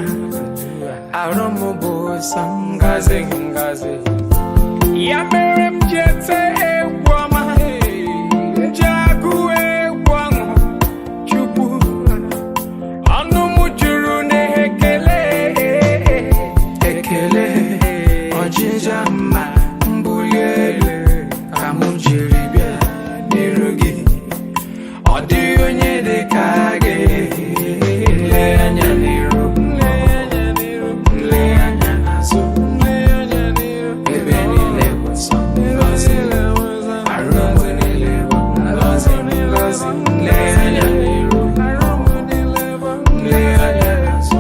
arụ m bụ sọ ngọzi ngọzi. Ya mere m ji ete egwu ọma, m ji agụ egwu ọṅụ Chukwu, ọnụ m juru n'ekele, ekele, ọjịja mma, mbuli elu ka m jiri bịa n'iru gị. Ọ dịghị onye dị ka gị. Nle anya n'iru, nle anya n'azụ, ebe niile bụ sọ ngọzi, arụ m niile bụ ngọzi ngọzi. Nle anya n'iru, nle anya n'azụ,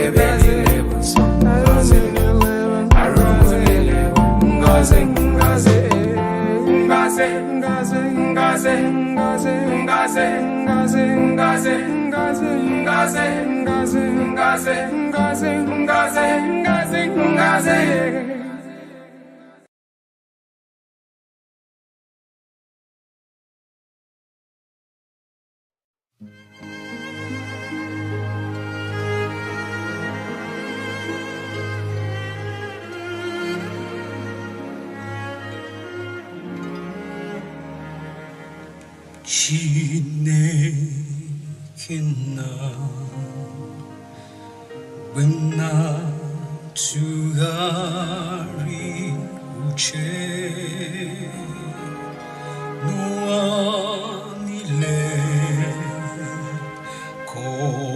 ebe niile bụ sọ ngọzi, arụ m niile bụ ngọzi ngọzi. Ngọzi, ngọzi, ngọzi, ngọzi, ngọzi. Ngọzi, ngọzi, ngọzi, ngọzi, ngọzi, ngọzi, ngọzi, ngọzi, ngọzi, ngọzi, ngọzi. Chineke nna, mgbe m na-atụgharị uche n'ụwa niile, ka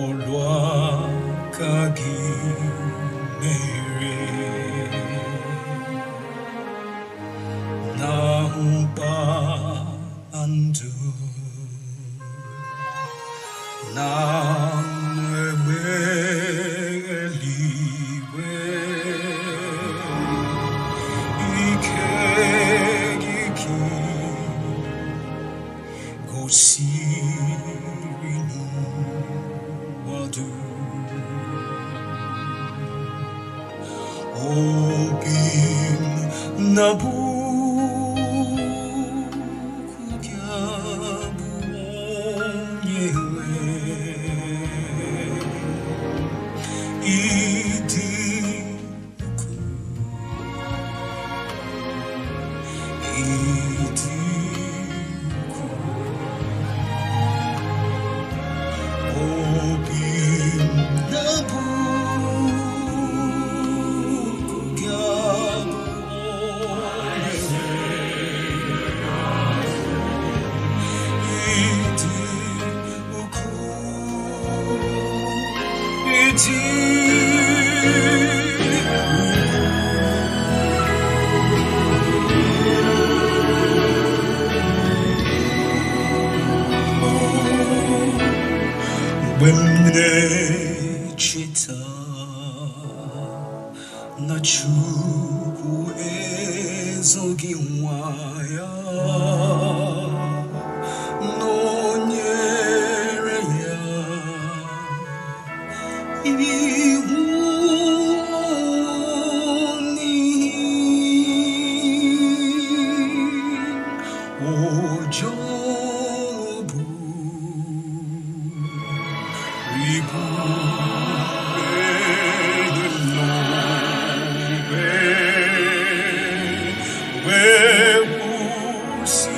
ọlụ aka gị mere na mkpa ndụ na egbe eluigwe, ike gị ka gosiri n'ụwa dum. Obi m na-abụ gị abụ, onye nwe ịdị ukwuu, ịdị ukwuu. Obi m na-abụ gị abụ, onye nwe ịdị ukwuu, ịdị. Mgbe m na-echeta na Chukwu ezoghị nwa ya, nọnyere ya ihu n'ihi ụjọ bụ ibu n'obe wee kwụsị.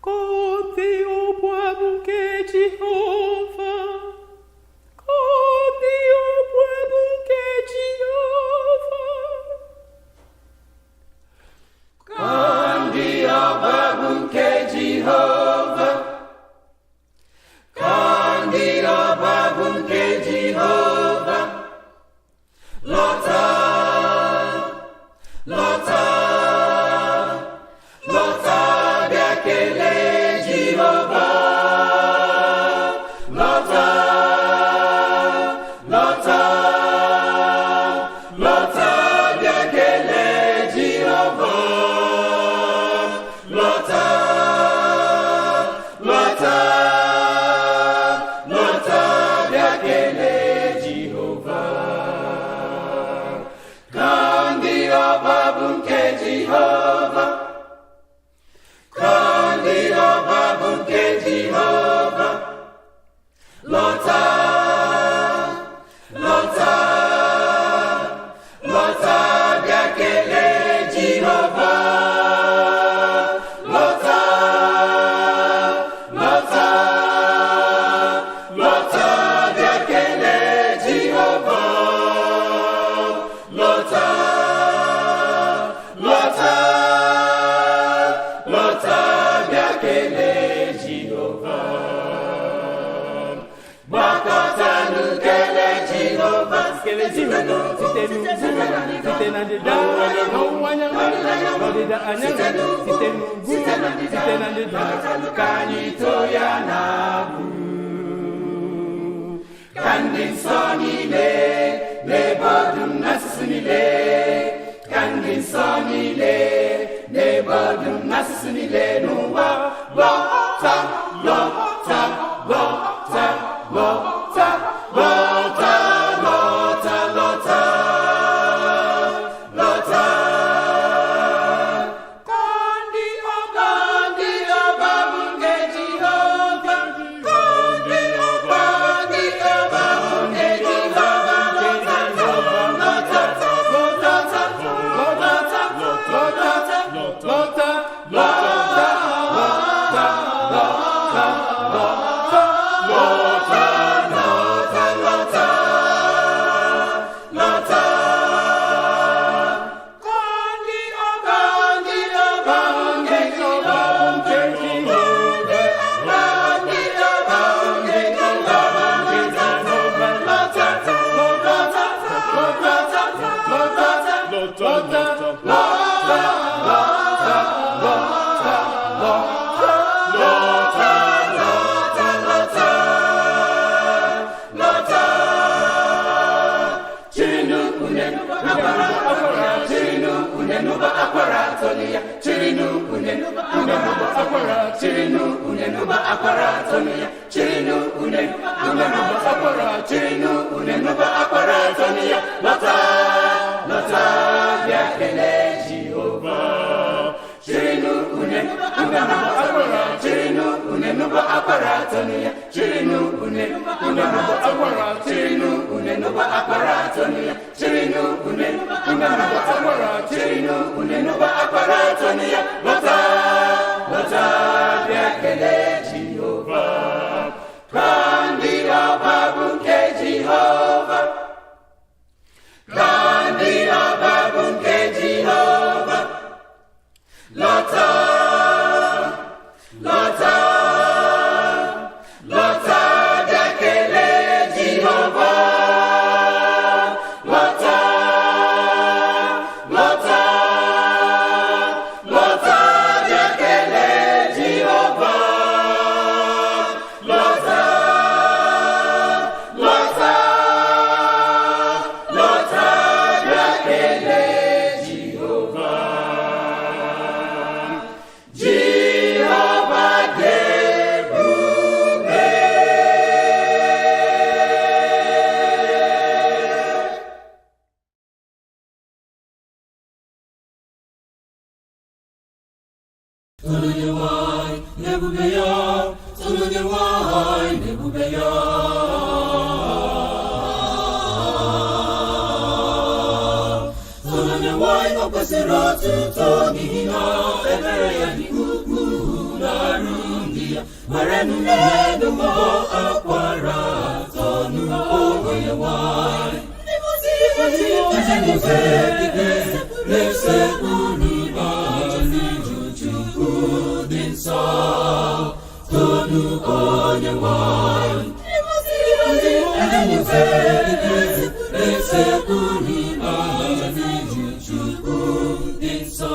Ka ndị ọbụ abụ nke Jehova. Ka ndị ọbụ abụ nke Jehova. Ka ndị ọbụ abụ nke Jehova. Ka ndị ọbụ abụ nke Jehova. Lọta, lọta, lọta bịa kelee Jehova. Lọta, lọta, lọta bịa kelee Jehova. Lọta, lọta, lọta bịa kelee Jehova. Ka ndị ọbụ abụ nke Jehova. Ka ndị ọbụ abụ nke Jehova. Lọta, lọta, lọta bịa kelee Jehova. Lọta, lọta, lọta bịa kelee Jehova. Lọta, lọta, lọta bịa kelee Jehova. Gbakọtanụ kelee Jehova. Kelee Jehova site n'ugwu, site na ndịda, n'ọwụwa anyanwụ, n'ọdịda anyanwụ, site n'ugwu, site na ndịda, ka anyị too ya n'abụ. Ka ndị nsọ niile n'ebe ọ dum n'asụsụ niile, ka ndị nsọ niile n'ebe ọ dum n'asụsụ niile n'ụwa, lọta, lọta, lọta, lọta, lọta, lọta, lọta, lọta. Ka ndị ọba, ndị ọba bụ nke Jehova. Ka ndị ọba, ndị ọba bụ nke Jehova. Lọta, lọta, lọta, lọta, lọta, lọta, lọta, lọta, lọta, lọta, lọta, lọta, lọta. Ka ndị ọba, ndị ọba bụ nke Jehova. Ndị ọba, ndị ọba bụ nke Jehova. Lọta, lọta, lọta, lọta, Lọta, lọta, lọta, lọta, lọta, lọta, lọta, lọta, lọta. Chirinu une akwara akwara, chirinu une n'ụbọ akwara tonu ya, chirinu une une n'ụbọ akwara, chirinu une n'ụbọ akwara tonu ya, chirinu une une n'ụbọ akwara, chirinu une n'ụbọ akwara tonu ya. Lọta, lọta bịa kelee Jehova. Chirinu une une n'ụbọ akwara, chirinu une n'ụbọ akwara tonu ya, chirinu une une n'ụbọ akwara, chirinu une n'ụbọ akwara tonu ya, chirinu une une n'ụbọ akwara, chirinu une n'ụbọ akwara tonu ya. Lọta, lọta bịa kelee Jehova. Ka ndị ọba bụ nke Jehova. Ka ndị ọba bụ nke Jehova. Lọta, lọta, lọta bịa kelee Jehova. Lọta, lọta, lọta bịa kelee Jehova. Lọta, lọta, lọta bịa kelee Jehova. Jehova dị ebube. Tonu Onyenwe anyị n'ebube ya, tonu Onyenwe anyị n'ebube ya. Tonu Onyenwe anyị, o kwesịrị otuto, n'ihi na ebere ya dị ukwuu na-arụ. ya. Werenụ ụbọ akwara tonu onye nwanyị. Ndị na-esekpuru ala n'ihu Chukwu dị nsọ, tonu onye nwanyị. Ndị na-esekpuru ala n'ihu Chukwu dị nsọ.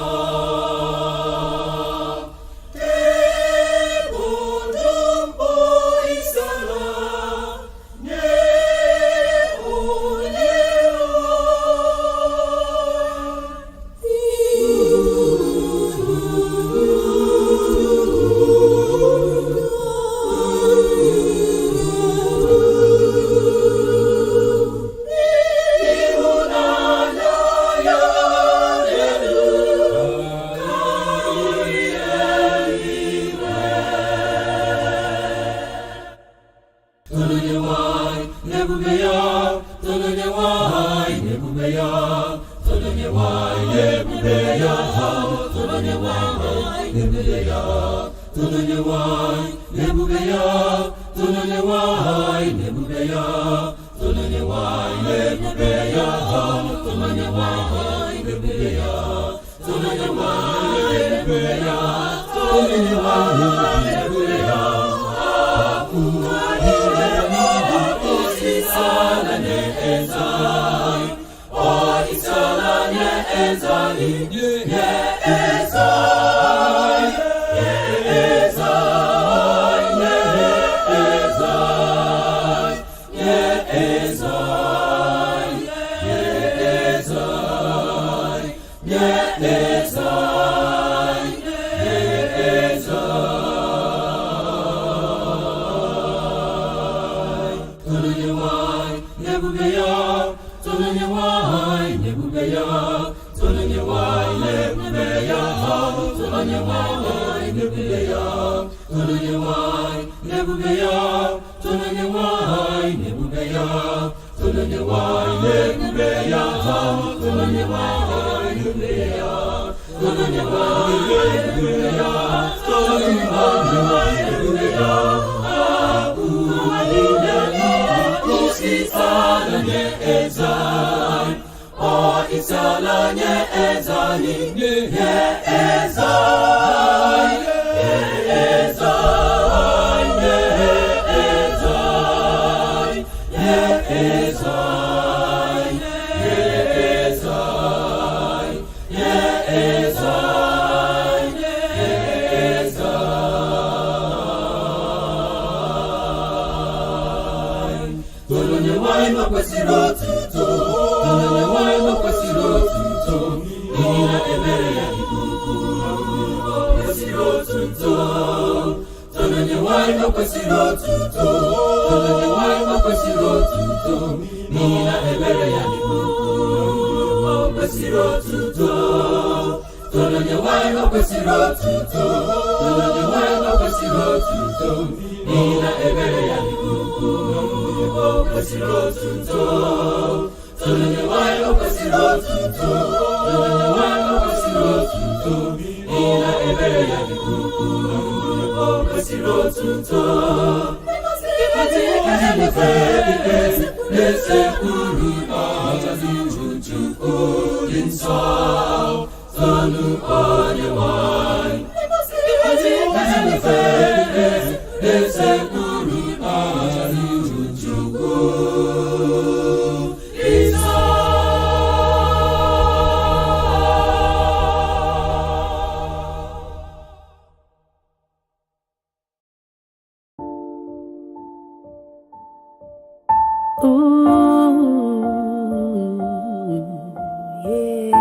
Ooh, yeah.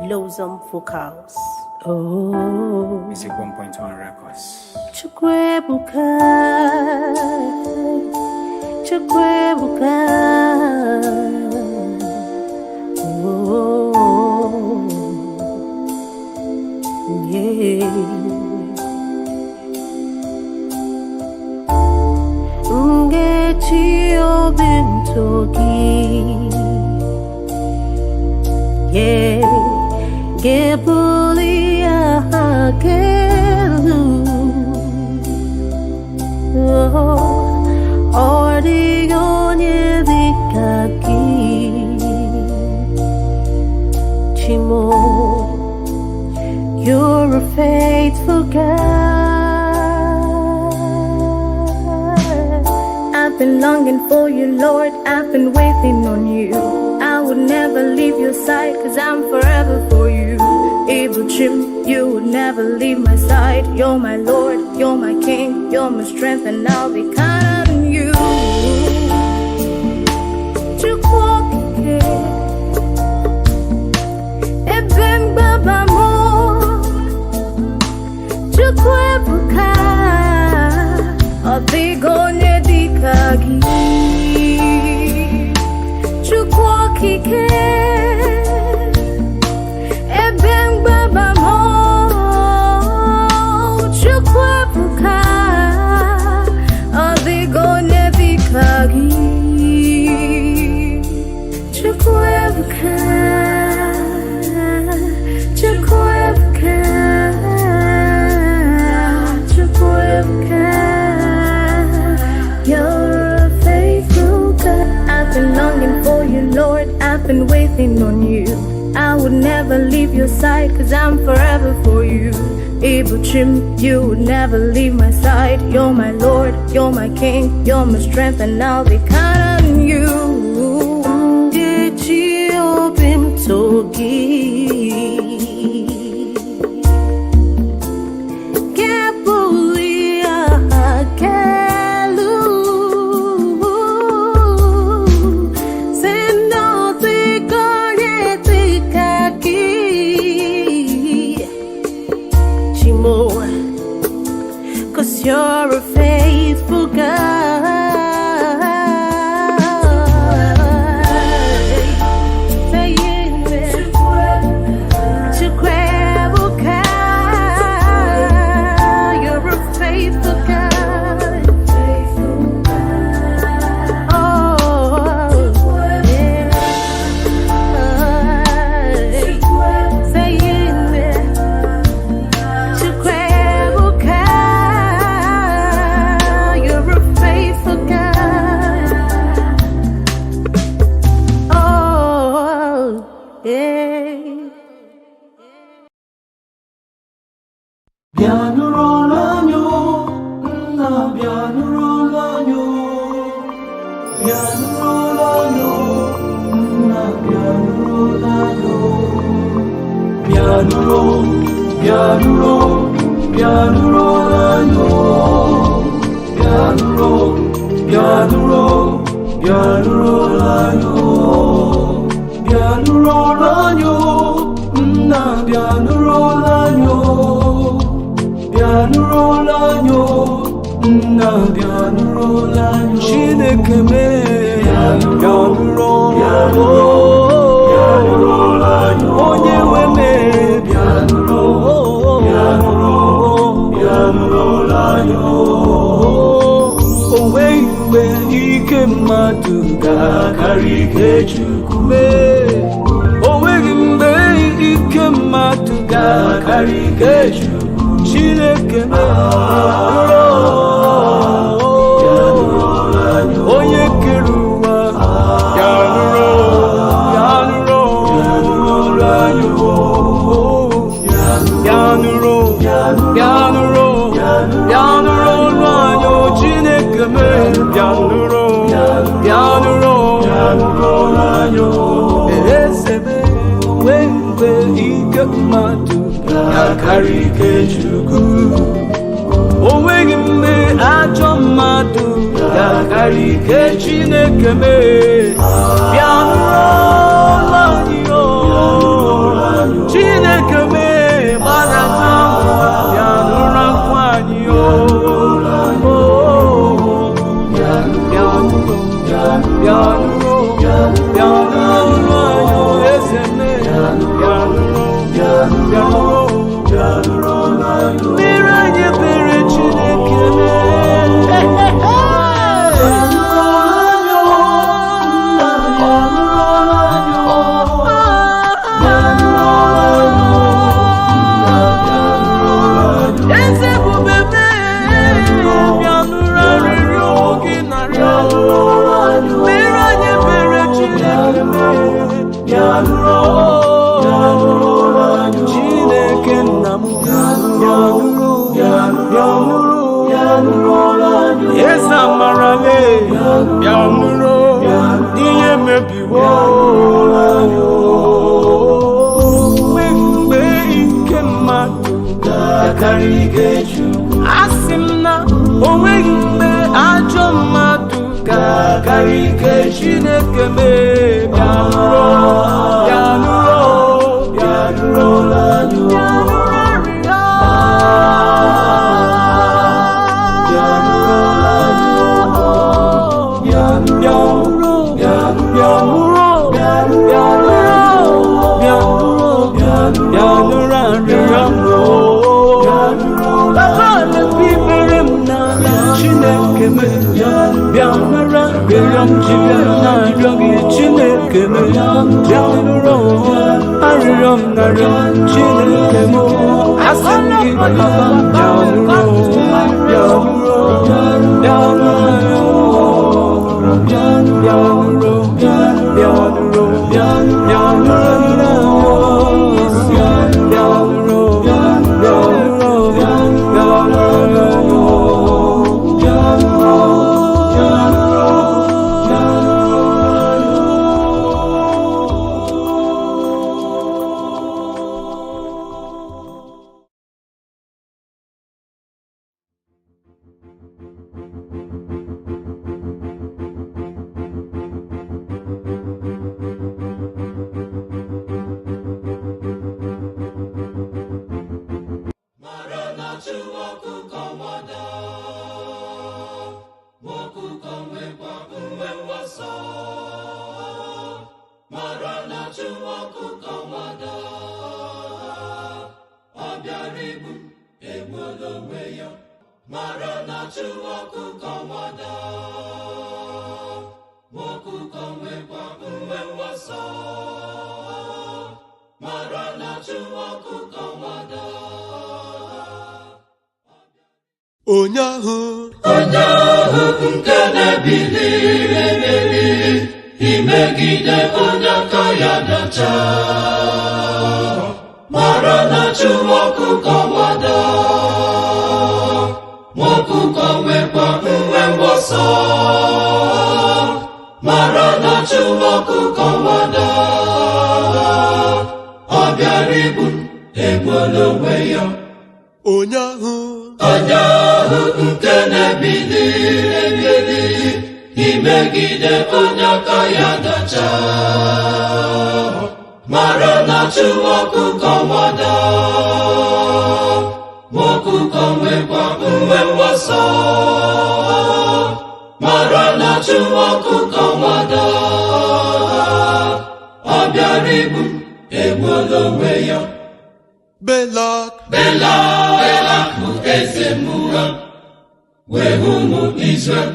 Blossom vocals. Oh. Music 1.1 Records. Chukwuebuka, Chukwuebuka. Oh, yeah. Ngechi obi m togi, yeah. Gebuli aha kelu. Chi m o. You're a faithful God. I've been longing for you, Lord. I've been waiting on you. I would never leave your side, 'cause I'm forever for you. Ị bụ Chi m, you would never leave my side. You're my Lord, you're my King, you're my strength, and I'll be counting on you. Chukwu okike, ebe mgbaba m, Chukwu ebuka, ọ dịghị onye dịka gị. Chukwu okike, ebe mgbaba m, Chukwu ebuka, ọ dịghị onye dịka gị. Chukwu ebuka, Chukwu ebuka, Chukwu ebuka. You're a faithful God. I've been longing for you, Lord. I've been waiting on you. I would never leave your side, 'cause I'm forever for you. Ị bụ Chi m, you would never leave my side. You're my Lord, you're my King, you're my strength, and I'll be counting on you. Nkechi obi m too gị. Kebulia kelu. Si na ọ dịghị onye dịka gị. Chi m o, 'cause you're a faithful God. Say it. Chukwu ebuka, you're a faithful God. Oh, yeah. Say it. Chukwu ebuka, you're a faithful God. Oh, yeah. Bịa nụrụ olu anyị o, nna, bịa nụrụ olu anyị o. Bịa nụrụ olu anyị o, nna, bịa nụrụ olu anyị o. Bịa nụrụ, bịa nụrụ, bịa nụrụ olu anyị o. Bịa nụrụ, bịa nụrụ, bịa nụrụ olu anyị o. Bịa nụrụ olu anyị o, nna, bịa nụrụ olu anyị o. Bịa nụrụ olu anyị o, nna, bịa nụrụ olu anyị o. Chineke mee, bịa nụrụ olu anyị o. Onye nwe mee, bịa nụrụ, bịa nụrụ, bịa nụrụ olu anyị o. O nweghị mgbe ike mmadụ ga-akarị ike Chukwu mee. O nweghị mgbe ike mmadụ ga-akarị ike Chukwu. Chineke mee, onye kere ụwa, bịa nụrụ, bịa nụrụ, bịa nụrụ, bịa nụrụ, bịa nụrụ olu anyị o. Chineke mee, bịa nụrụ, bịa nụrụ, eze mee. Onwe mgbe ike mmadụ ga-akarị ike Chukwu. O nweghị mgbe ajọ mmadụ ga-akarị ike Chineke mee. Bịa nụrụ olu anyị o, Chineke mee, gbadata, bịa nụrụ akwa anyị o. Bịa nụrụ, bịa nụrụ, bịa nụrụ olu anyị o, eze mee, bịa nụrụ, bịa nụrụ, mere anyị ebere, Chineke mee. Eze ebube mee, bịa nụrụ arịrịọ ụmụ gị narịọ. Mere anyị ebere, Chineke mee, bịa nụrụ. Eze amarale, bịa nụrụ ihe mebiwo. Mgbe ike mmadụ Ga-akarị ike Chukwu. Asị m na o nweghị mgbe ajọ mmadụ Ga-akarị ike Chineke mee. Bịa nụrụ, bịa nụrụ, Bịa nụrụ anyị. Bịa nụrụ arịrịọ. Bịa nụrụ anyị. Bịa nụrụ, Bịa nụrụ, bịa nụrụ, bịa nụrụ, bịa nụrụ, bịa nụrụ arịrịọ m. Papa na-ekpe ikpere m n'ala, Chineke m, bịa nụrụ arịrịọ m ji bịa na-arịọ gị, Chineke m, bịa nụrụ arịrịọ m narịọ, Chineke m, asị m gị papa, bịa nụrụ, bịa nụrụ, bịa nụrụ, bịa nụrụ, bịa nụrụ, bịa nụrụ, bịa nụrụ, bịa nụrụ, bịa Onye ahụ, Onye ahụ nke na-ebili emeli imegide onye aka ya dọcha, mara na chụwa ọkụkọ nwada, nwa ọkụkọ nwekwa nwe mgbọsọ, mara na chụwa ọkụkọ nwada, ọ bịara igbu egbuola onwe ya. Onye ahụ, Onye ahụ nke na-ebili ebili imegide onye aka ya dọcha, mara na chụwa ọkụkọ nwada, nwa ọkụkọ nwekwa nwe mgbọsọ, mara na chụwa ọkụkọ nwada, ọ bịara igbu egbuola onwe ya. Belak, Bela, Bela bụ eze Moab, wee hụ ụmụ Izrel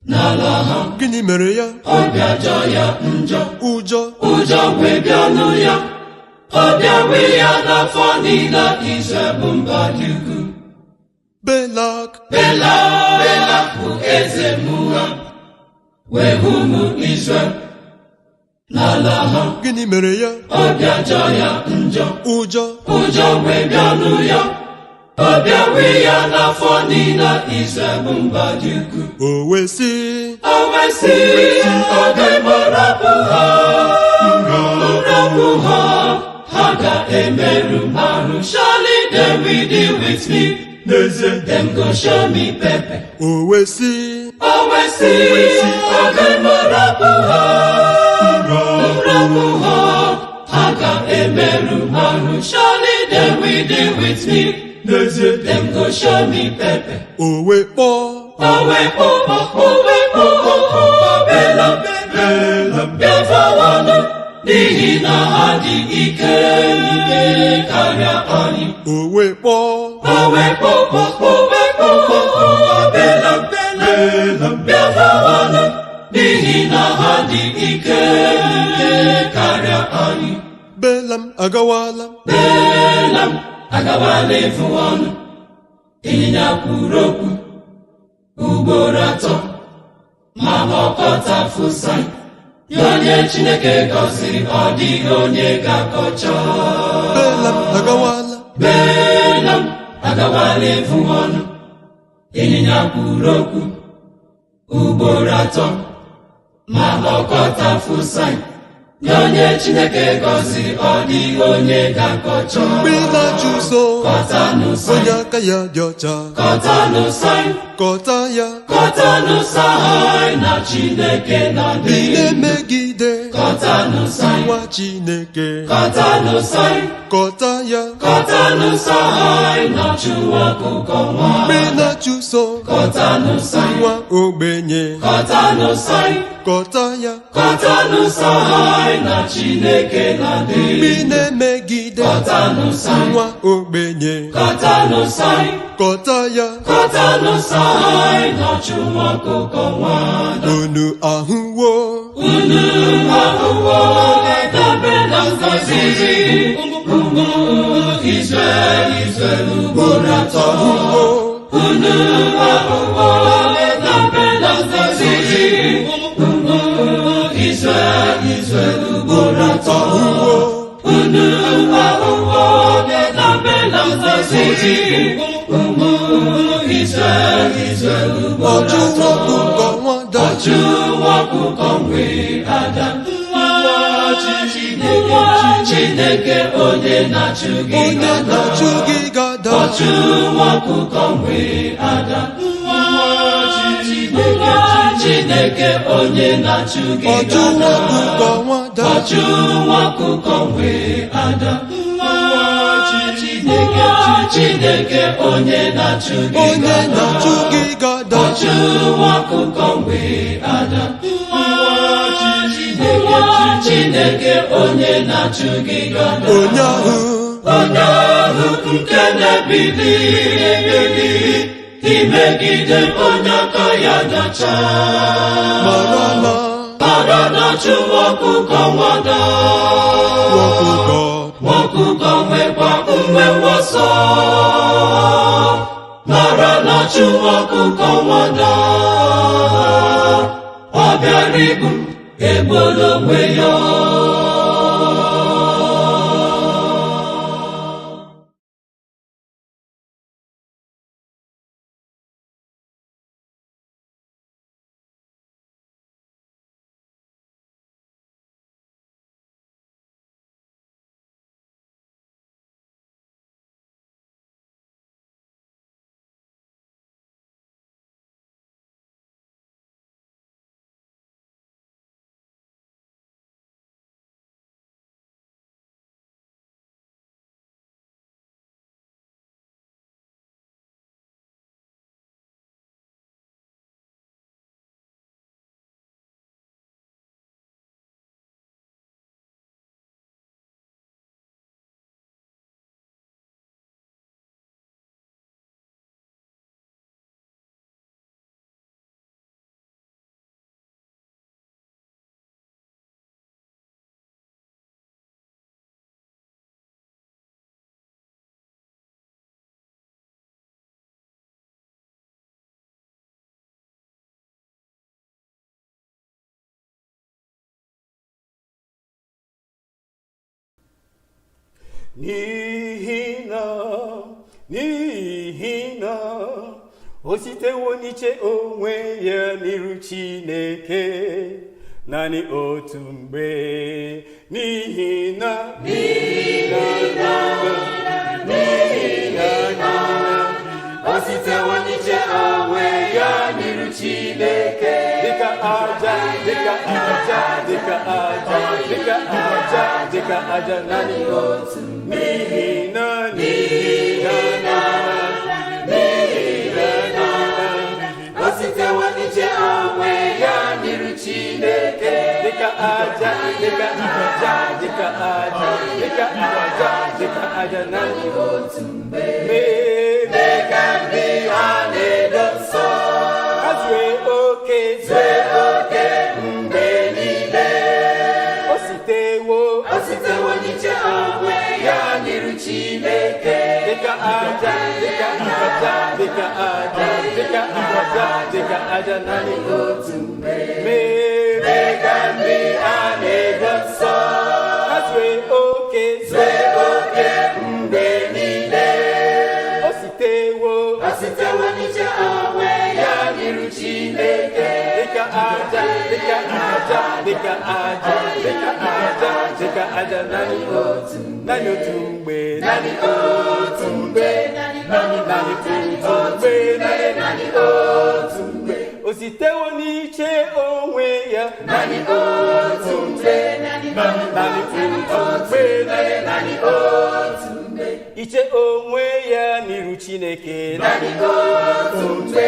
n'ala ha. Gịnị mere ya? Obi ajọ ya njọ, Ụjọ, ụjọ wee bịanụ ya, ọ bịawe ya n'afọ niile Izrel bụ mba dị ukwuu. Belak, Bela, Bela bụ eze Moab, wee hụ ụmụ Izrel n'ala ha. Gịnị mere ya? Obi ajọ ya njọ, Ụjọ, ụjọ wee bịanụ ya, ọ bịawe ya n'afọ niile Izrel bụ mba dị ukwuu. O wee sị, O wee sị, ọ ga-egborapụ ha, nrapụ ha, ha ga-emerụ m arụ. Surely they will deal with me. N'ezie, Them go show me pepper. O wee sị, O wee sị, ọ ga-egborapụ ha, nrapụ ha, ha ga-emerụ m arụ. Surely they will deal with me. N'ezie, Them go show me pepper. O wee kpọọ, O wee kpọọ, o wee kpọọ, Bela, Belam, bịafawanụ, n'ihi na ha dị ike ike karịa anyị. O wee kpọọ, O wee kpọọ, o wee kpọọ, Bela, Belam, bịafawanụ, n'ihi na ha dị ike ike karịa anyị. Belam agawala, Belam agawala ịfụ ọnụ, ịnyịnya kwuru okwu ugboro atọ, ma ọkọtafụsa ya. Onye Chineke gọziri, ọ dịghị onye ga-akọcha. Belam agawala, Belam agawala ịfụ ọnụ, Ịnyịnya kwuru okwu ugboro atọ, ma kpọkọta nye onye Chineke gọziri, ọ dịghị onye ga-akọcha. Mgbe ị na-achụso Kọtanụ onye saị, aka ya dị ọcha, kọtanụ saị, kọta ya. Kọtanụ saị na Chineke na-adị. Ị na-emegide Kọtanụ saị, nwa Chineke, kọtanụ saị, kọta ya. Kọtanụ saị na chụwa ọkụkọ nwa. Mgbe ị na-achụso Kọtanụ saị, nwa ogbenye, kọtanụ saị, kọta ya. Kọtanụ saị na Chineke na-adị. Mgbe ị na-emegide Kọtanụ saị, nwa ogbenye, kọtanụ saị, kọta ya. Kọtanụ saị na chụwa ọkụkọ nwa. Unu ahụwo Unu ahụwo ebe na ngọzi ụmụ Izrel, Izrel ugboro atọ. Unu ahụwo ebe na ngọzi ụmụ Izrel, Izrel ugboro atọ. Unu ahụwo ebe na ngọzi ụmụ Izrel, Izrel ugboro ọchụ atọ. ọkụkọ nwada, Ọchụ nwa ọkụkọ nwe ada. Nwa Chineke, Chineke onye na-achụ gị onye gada. na-achụ gị gada. Ọchụ nwa ọkụkọ nwe ada. Nwa Chineke, Chineke onye na-achụ gị Ọchụ gada. ọkụkọ nwada, Ọchụ nwa ọkụkọ nwe ada. Nwa Chineke, Chineke onye na-achụ gị onye gada. na-achụ gị gada. Ọchụ nwa ọkụkọ nwe ada. Nwa Chineke, Chineke onye na-achụ gị gada. Onye ahụ Onye ahụ nke na-ebili ebili imegide onye aka ya dọcha. Mara na Mara na ọchụ nwa ọkụkọ nwada. ọkụkọ Nwa ọkụkọ nwekwa ume nwọsọ. Mara na ọchụ nwa ọkụkọ nwada. Ọ bịara igbu m, egbuola onwe ya. N'ihi na, n'ihi na o sitewo n'iche onwe ya n'iru Chineke naanị otu mgbe. N'ihi na, n'ihi na, n'ihi na, o sitewo n'iche onwe ya n'iru Chineke dịka aja, dịka aja, dịka aja, dịka aja, dịka aja naanị otu. N'ihi na, n'ihi na, n'ihi na, o sitewo n'iche onwe ya n'iru Chineke dịka aja, dịka aja, dịka aja, dịka aja, dịka aja naanị otu mgbe. Mee ka ndị a na-edo nsọ ha zue oke, zue oke mgbe niile. O sitewo, o sitewo n'iche onwe ya n'iru Chineke dịka aja, dịka aja, dịka aja, dịka aja, dịka aja naanị otu mgbe. Mee ka ndị a na-edo nsọ ha zue oke, zue oke mgbe niile. O sitewo, o sitewo n'iche onwe dịka aja, dịka aja, dịka aja, dịka aja, naanị otu, naanị otu mgbe, naanị otu mgbe, naanị naanị otu mgbe, naanị naanị otu mgbe. O sitewo n'iche onwe ya, naanị otu mgbe, naanị naanị otu mgbe, naanị naanị otu mgbe. Iche onwe ya n'iru Chineke, naanị otu mgbe,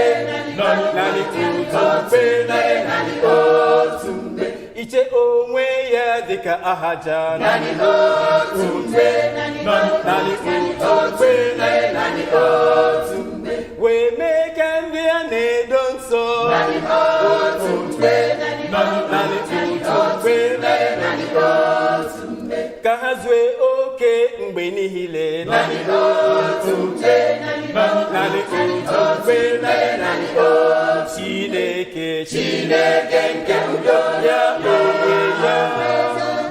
naanị naanị otu mgbe, naanị naanị otu mgbe. Iche onwe ya dịka ahaja, naanị otu mgbe, naanị naanị otu mgbe, naanị naanị otu mgbe. Wee mee ka ndị a na-edo nsọ, naanị otu mgbe, naanị naanị otu mgbe, naanị naanị otu mgbe. Ka ha zue oke mgbe niile, naanị otu mgbe, naanị naanị otu mgbe, naanị naanị otu. Chineke, Chineke nke udo ya onwe ya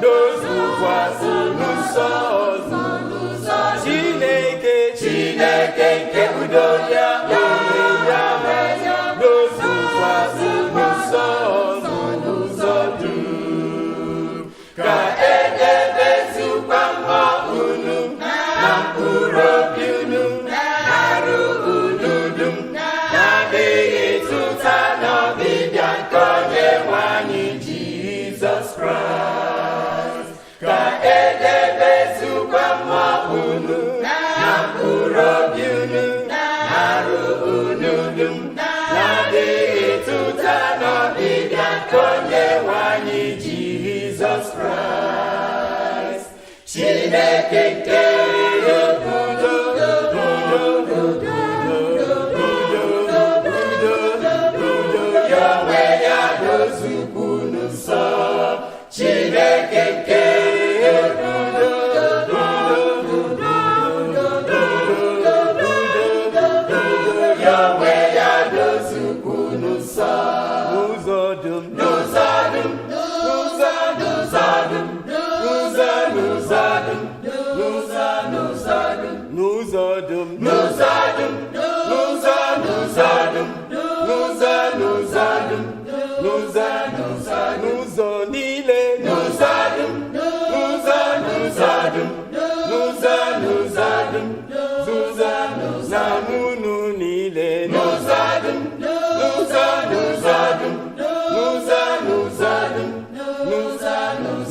dozukwa unu nsọ. Chineke, Chineke nke udo ya onwe ya dozukwa unu nsọ n'ụzọ dum. Ka edebezukwa mmụọ unu na mkpụrụ obi unu na arụ unu dum na-adịghị tụta n'ọbịbịa nke onye nwe anyị Jizọs Kraịst. Ka edebezukwa mmụọ unu na mkpụrụ obi unu na arụ unu dum na-adịghị tụta n'ọbịbịa nke onye nwe anyị Jizọs Kraịst. Chineke nke udo, udo, udo, udo, udo, udo, ya onwe ya dozukwa unu nsọ. Chineke nke udo, udo, udo, udo, udo, ya onwe ya dozukwa unu nsọ. N'ụzọ dum, n'ụzọ dum, n'ụzọ, n'ụzọ dum, n'ụzọ, n'ụzọ dum, n'ụzọ, n'ụzọ dum, n'ụzọ dum, n'ụzọ dum, n'ụzọ, n'ụzọ dum, n'ụzọ, n'ụzọ dum, n'ụzọ, n'ụzọ, n'ụzọ niile, n'ụzọ dum, n'ụzọ, n'ụzọ dum, n'ụzọ, n'ụzọ dum, n'ụzọ, na unu niile, n'ụzọ dum, n'ụzọ, n'ụzọ dum, n'ụzọ, n'ụzọ dum, n'ụzọ,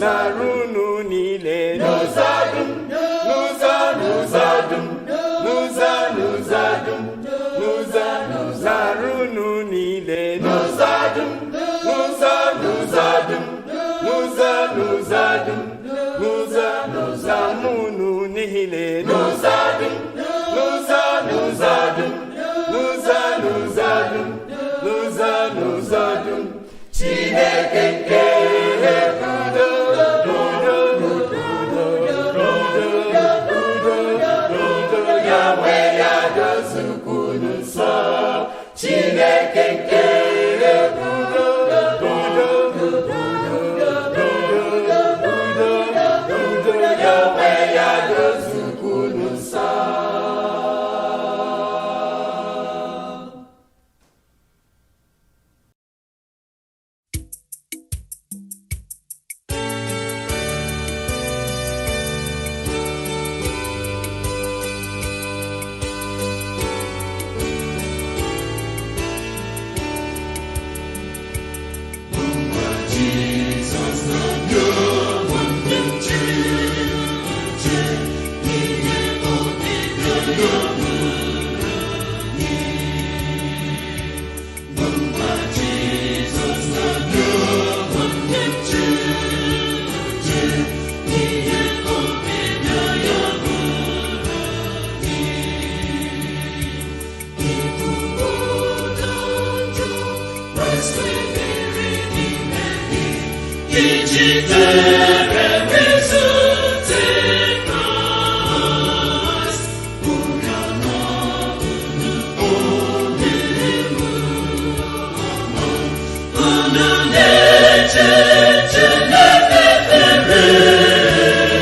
na unu niile, n'ụzọ dum, n'ụzọ, n'ụzọ dum, n'ụzọ, n'ụzọ dum, n'ụzọ, na unu niile, n'ụzọ dum, n'ụzọ, n'ụzọ dum, n'ụzọ, n'ụzọ dum, n'ụzọ, n'ụzọ unu niile, n'ụzọ dum, n'ụzọ, n'ụzọ dum, n'ụzọ, n'ụzọ dum, n'ụzọ, n'ụzọ dum. Chineke nke udo, udo, udo, udo, udo, udo, ya onwe ya dozukwa unu nsọ. Chineke nke udo, udo, udo, udo, udo, udo, ya onwe ya dozukwa unu nsọ. Unu na-eche Chineke ekpere.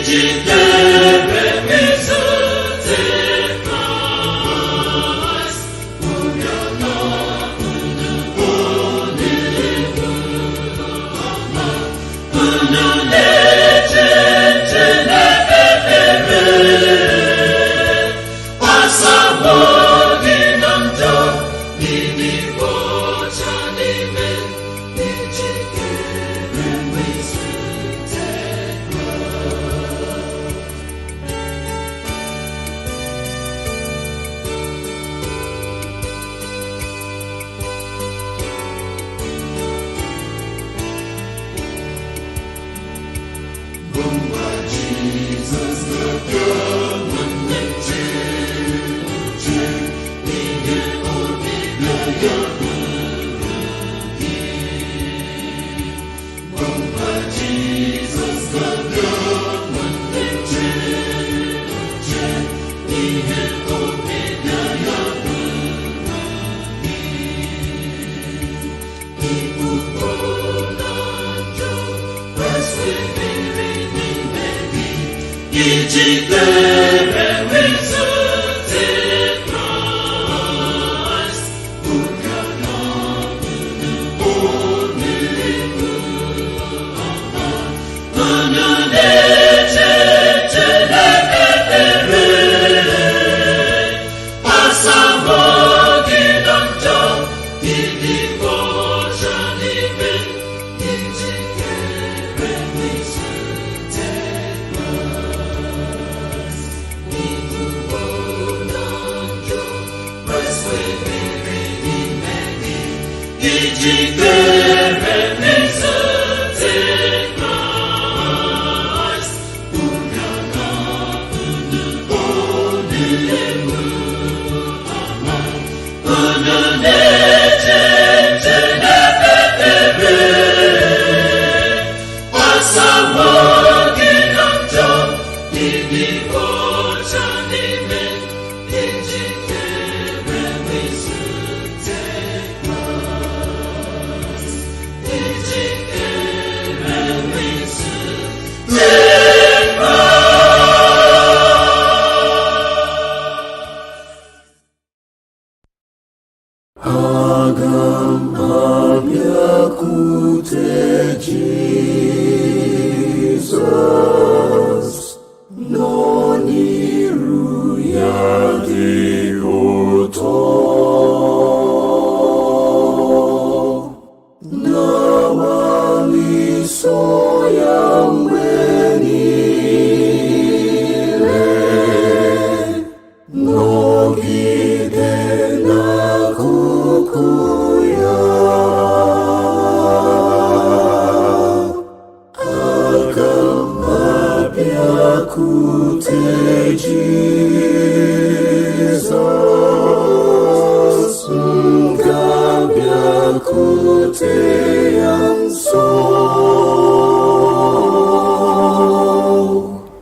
Ijikere izute Kraịst, oriọna unu na-enwu ọma. Unu na-eche nche na-ekpe ekpere. Asawo gị na njọ, ịdị ọcha n'ime, ijikere izute Kraịst. Mgbe Jizọs ga-abịa, nwanne m chee uche ihe ọbịbịa ya bụrụ gị. Mgbe Jizọs ga-abịa, nwanne m chee uche ihe ọbịbịa ya bụrụ gị. Ibubo na njọ kwesịrị n'ime gị, ijikere izute Kraịst, oriọna unu na-enwu ọma. Unu na-eche nche na-ekpe ekpere. Asawo gị na njọ, ịdị ọcha n'ime, ijikere izute Kraịst. Ibubo na njọ kwesịrị n'ime gị, ijikere izute Kraịst, oriọna unu na-enwu ọma. Unu na-eche nche na-ekpe ekpere. Asawo gị na njọ, ịdị ọcha n'ime, ijikere izute Kraịst. Ijikere izute Kraịst. Aga m abịakwute Jizọs, nọ n'iru ya dị ụtọ, na-agbalị so ya mgbe niile, nọgide n'akụkụ ya. Aga m abịakwute Jizọs, m ga-abịakwute ya nso.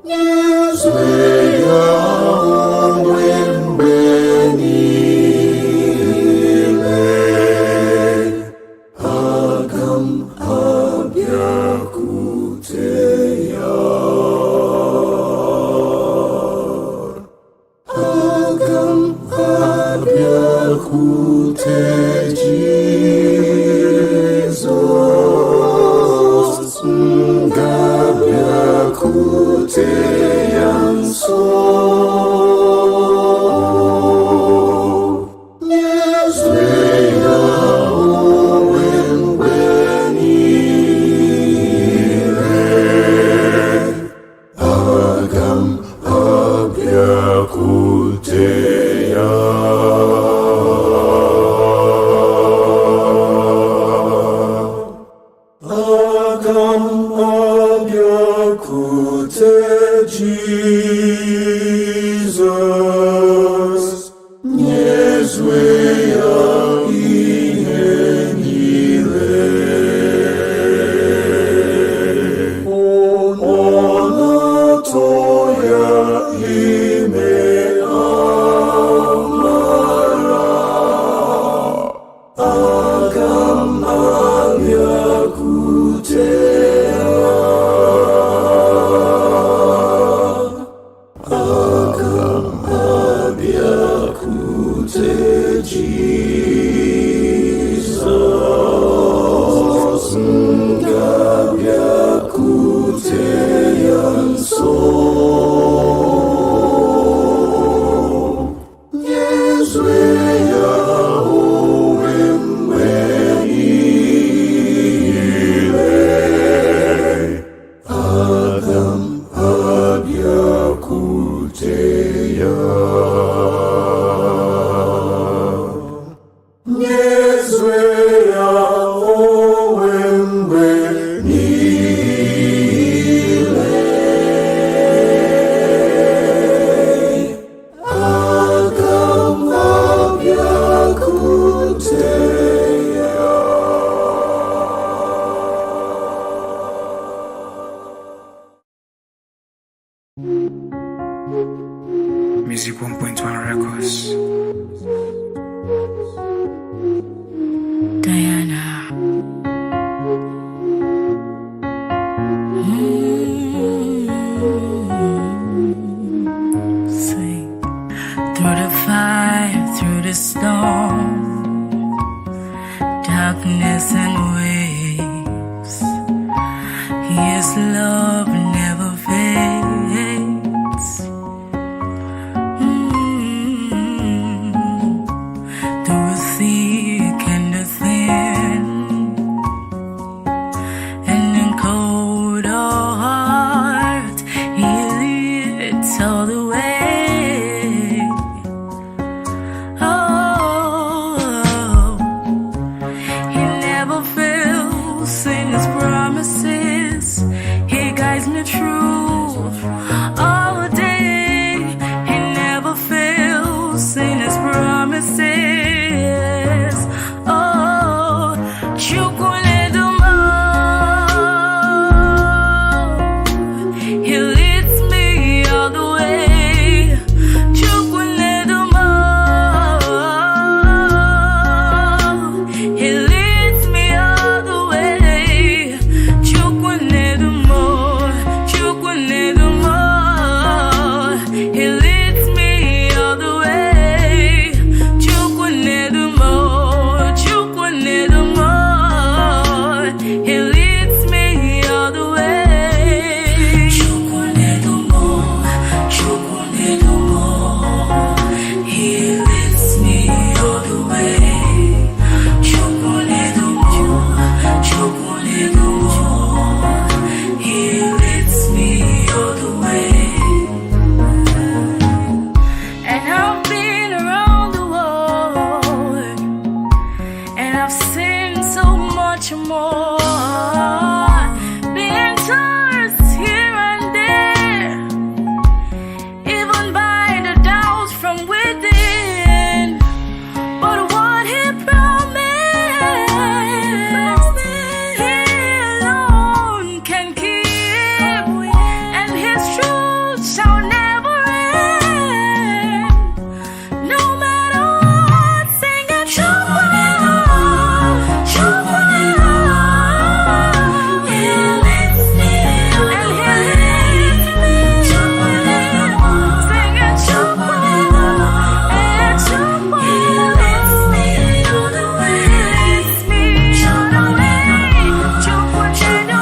Nyezue ya onwe mgbe niile, aga m abịakwute ya. Aga m abịakwute Jizọs. and waves. His love never fades. Through thick and the thin, and in cold or heart, He leads all the way. Oh, He never fails in His promises. He guides me through all day. He never fails in His promises. Oh, Chukwu na-edu m. He leads me all the way. Chukwu na-edu m. He leads me all the way. Chukwu na-edu m. Chukwu na-edu m. He leads me all the way. Chukwu na-edu m. Chukwu na-edu m. He leads me all the way. Chukwu na-edu m. Chukwu na-edu m. He leads me all the way. Chukwu na-edu m. Chukwu na-edu m. He leads me all the way. And I've been around the world, and I've seen so much more. Been tossed here and there, even by the doubts from within. But what He promised, He alone can keep, and His truth shall never end. No matter what, sing it. Chukwu na-edu m, Chukwu na-edu m. He leads me, and He leads me. Chukwu na-edu m, sing it. Chukwu na-edu m, and Chukwu He leads me all the way. Leads me all the way. Chukwu na-edu m,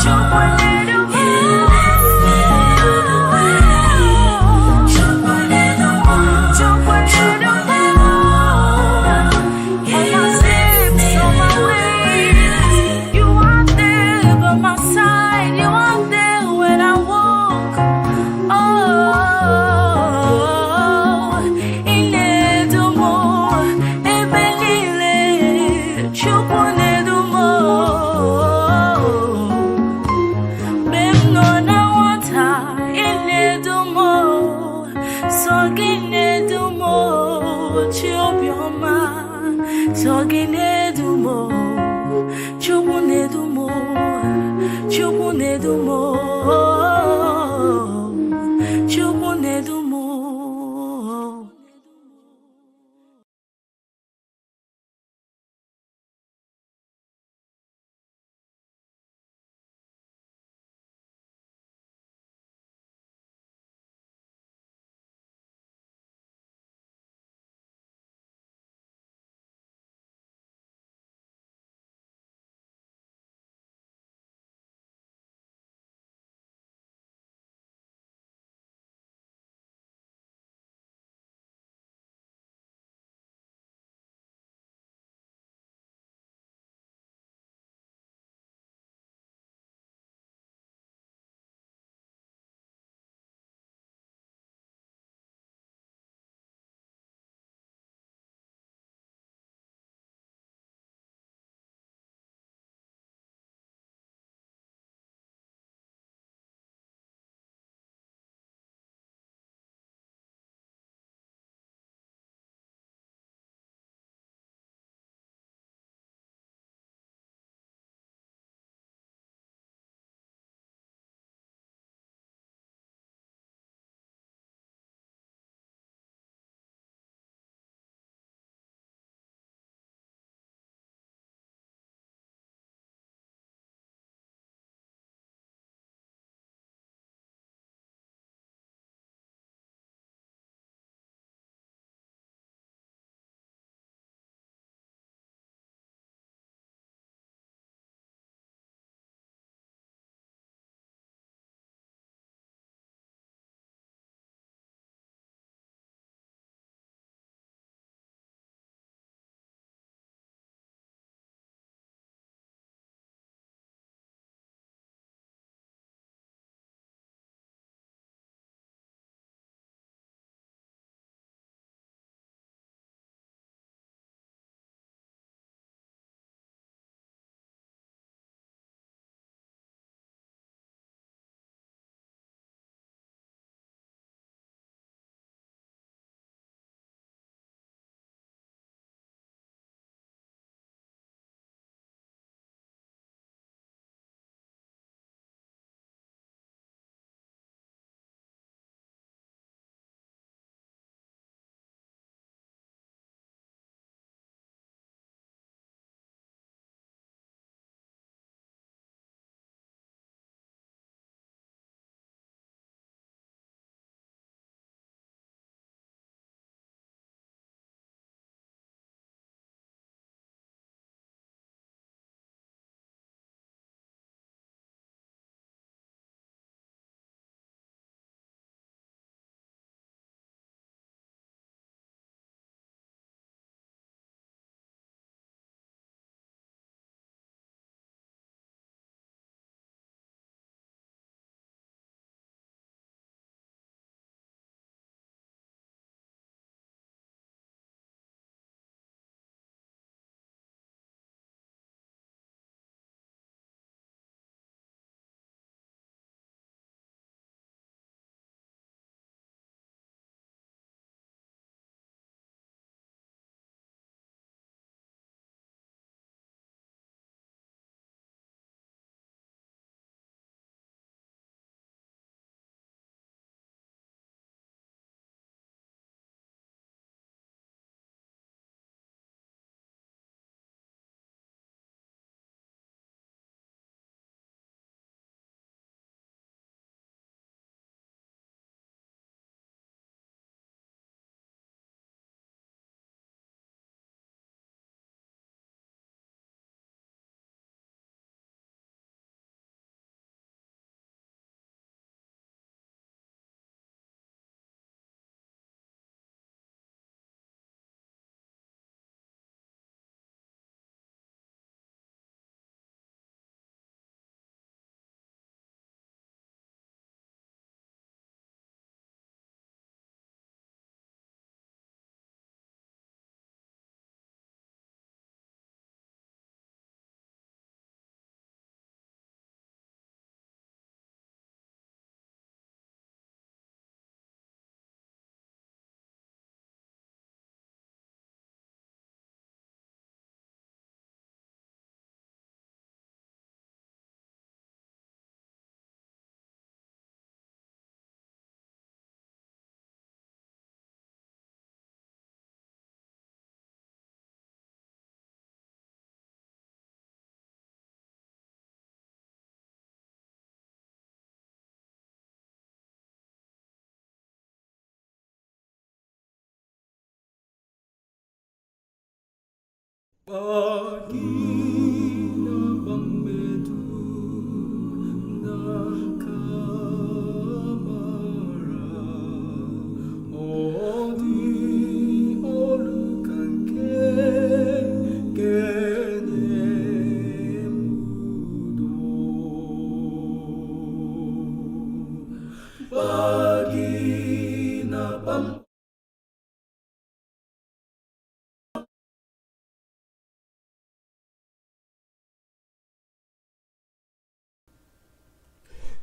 Chukwu na-edu m. He leads me all the way. Chukwu na-edu m, Chukwu na-edu m. On my steps, on my ways, you are there by my side. You are there when I walk. Oh, ị na-edu m ebe niile, Chukwu na-edu m. Mgbe m nọ na nwata, ị na-edu m. Sọ gị na-edu m, Chi obiọma. Sọ gị na-edu m, Chukwu na-edu m, Chukwu na-edu m.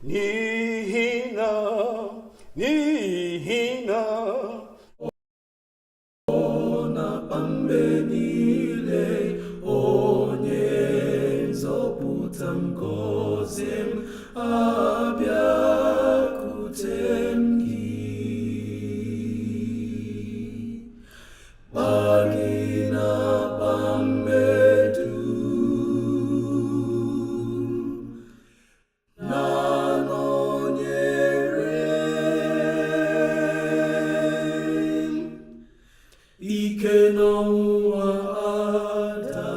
N'ihi na, n'ihi na ọ na-akpa mgbe niile, onye nzọpụta m, gọzie m, abịakwute m gị. Kpa gị na-akpa mgbe dum, na-anọnyere m, ike n'ọnwụnwa ada,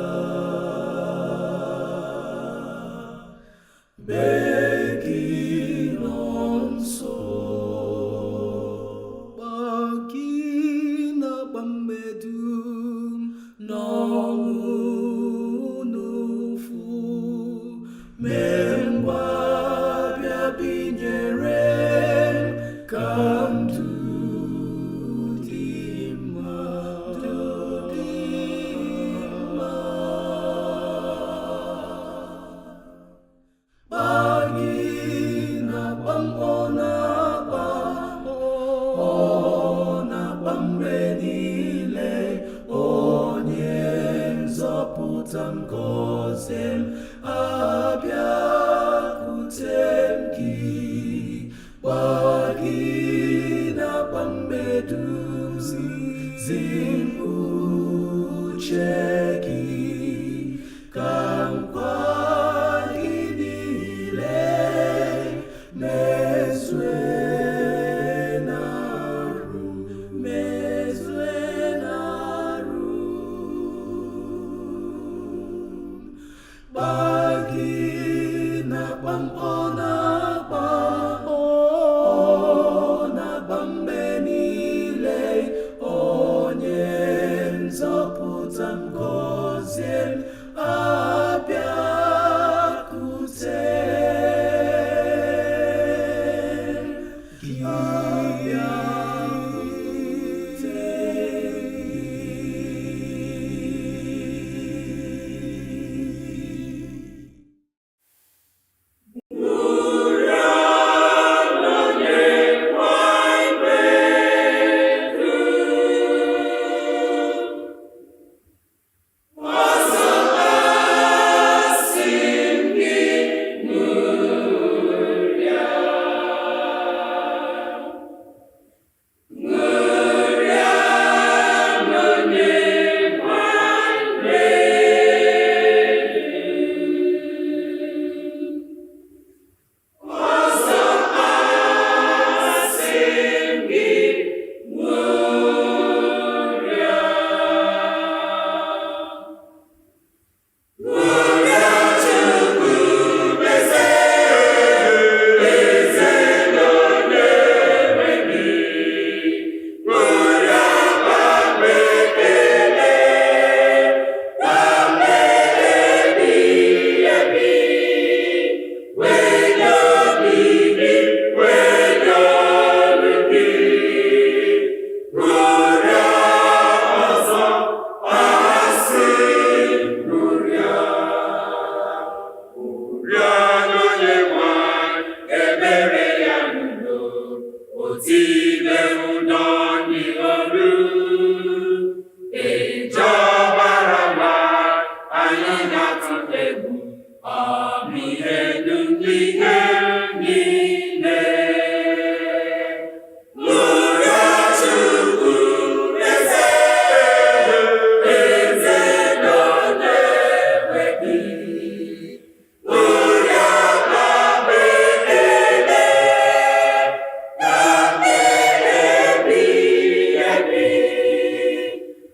mee gị nọ nso. Kpa gị na-agba mmedu n'ọṅụ n'ụfụ, mee ngwa bịa binyere m, ka ndụ dị mma, ndụ dị mma. Kpa gị na-akpa m, ọ na-akpa, ọ na-akpa mgbe niile, onye nzọpụta m, gọzie m, abịakwute m gị. Kpa gị na-akpa mgbe dum, zi m uche gị, ka nkwa gị niile mezue n'arụ, mezue n'arụ. Kpa gị na-akpa m, ọ na-akpa, ọ na-akpa mgbe niile, onye nzọpụta m, gọzie m, abịakwute gị, abịakwute gị.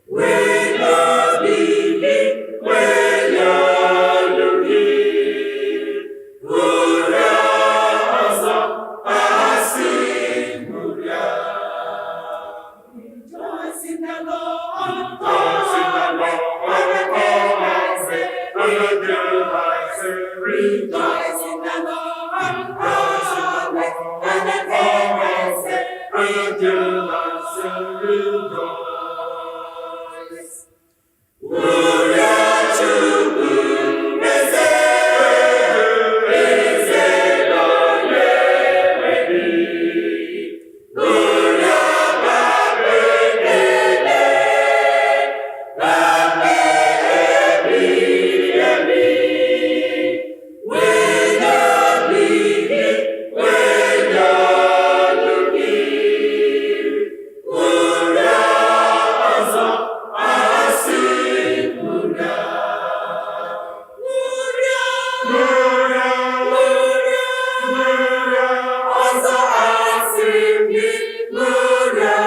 We love you. Again I say rejoice in the Lord. Again I say rejoice. Gloria to Eze, Eze nọnyere gị. Gloria Babele, Babele ebi. Wena bigi, wena lugi. Gloria ọzọ asị gloria. Gloria, gloria, gloria, gloria, ọzọ asị gị gloria.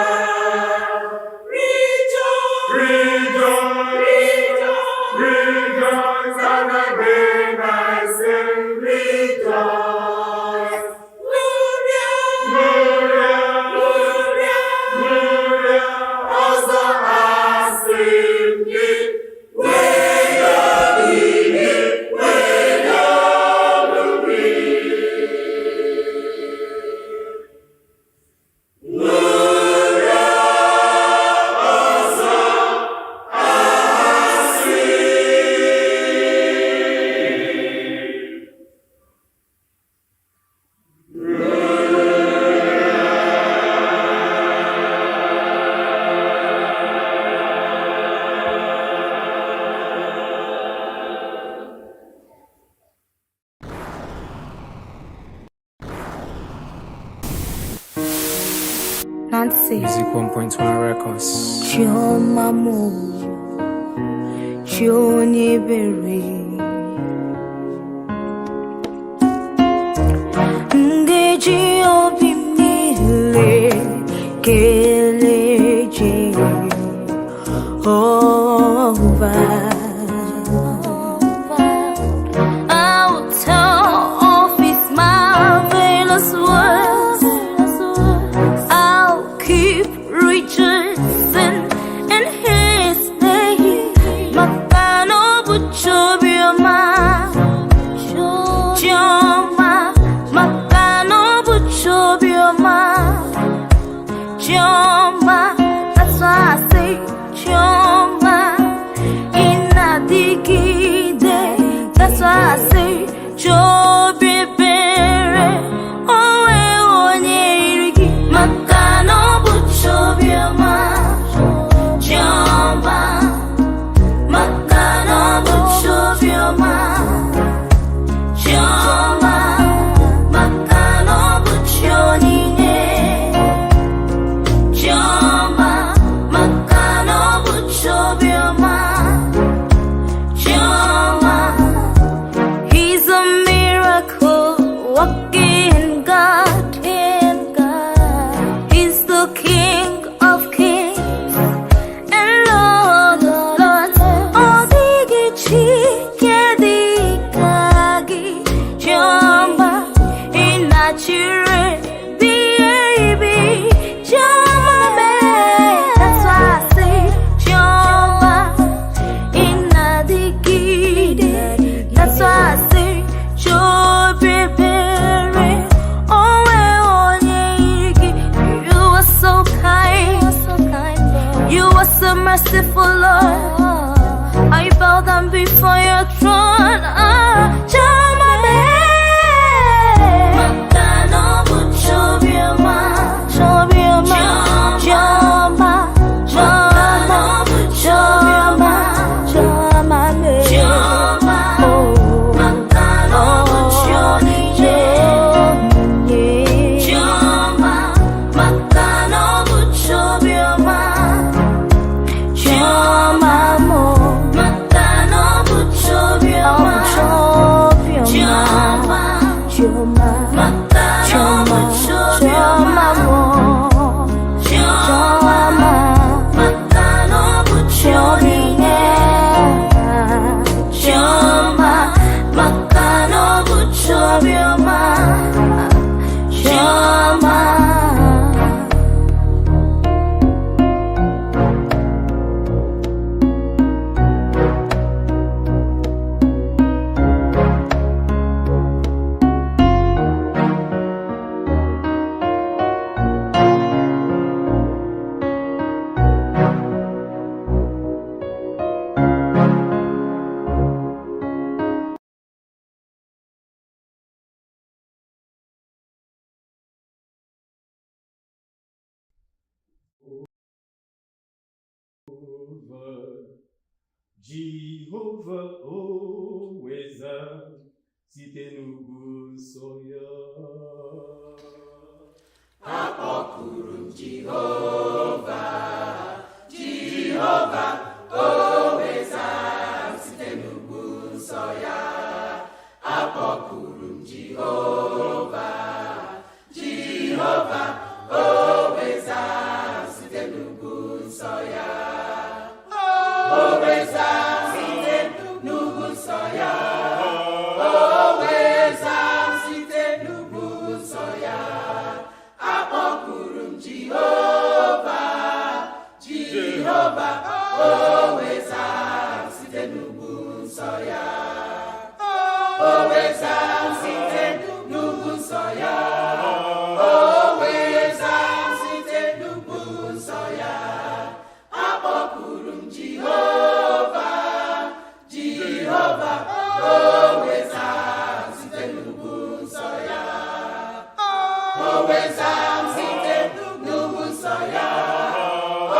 Rejoice, rejoice, rejoice, rejoice, and again I say rejoice. Gloria, gloria, gloria, gloria, ọzọ asị gị wena gị, wena gị. Gloria ọzọ asị. Nancy. Music 1.1 Records. Chioma mo, chi onye ebere. M ga-eji obi m niile kelee Jehova. I will tell of his marvelous works. I'll keep rejoicing in his name. Maka na ọ bụ Chioma, Chioma, maka na ọ bụ Chioma, Chioma. That's why I say Chioma, ị na-adịgide. That's why I say Chiobi ebere, o nweghị onye yiri gị. Maka na ọ bụ Chioma, Chioma, maka na ọ bụ Chioma, Chioma, maka na ọ bụ chi onyinye. Chioma, maka na ọ bụ Chioma, Chioma. He's a miracle working God. In God. He's the King of kings and Lord of lords. Ọ dịghị chi nke dị ka gị, Chioma, ị na-achịrị ebighị ebi. Chioma mee, that's why I say Chioma, ị na-adịgide. That's why I say Chiobi ebere, o nweghị onye yiri gị. You are so kind, you are so merciful, Lord. I bow down before your throne. Ah, Chioma mee. Maka na ọ bụ Chioma, Chioma, Chioma, Chioma, Chioma, Chioma mee. Chioma, maka na ọ bụ chi onyinye. Chioma, maka na ọ bụ Chioma. Chioma mo, maka na ọ bụ Chioma. Chioma, Chioma, maka na ọ bụ Chioma mo. Chioma, maka na ọ bụ chi onyinye. Chioma, maka na ọ bụ Chioma. Chioma. Jehova o weza site n'ugwu nsọ ya. Akpọkuru m Jehova, Jehova o weza site n'ugwu nsọ ya. Akpọkuru m Jehova, Jehova o weza site n'ugwu nsọ ya. O weza site n'ugwu nsọ ya. O weza site n'ugwu nsọ ya. Akpọkuru m Jehova, Jehova o weza site n'ugwu nsọ ya. O weza site n'ugwu nsọ ya. O weza site n'ugwu nsọ ya. Akpọkuru m Jehova, Jehova o weza site n'ugwu nsọ ya. O weza site n'ugwu nsọ ya.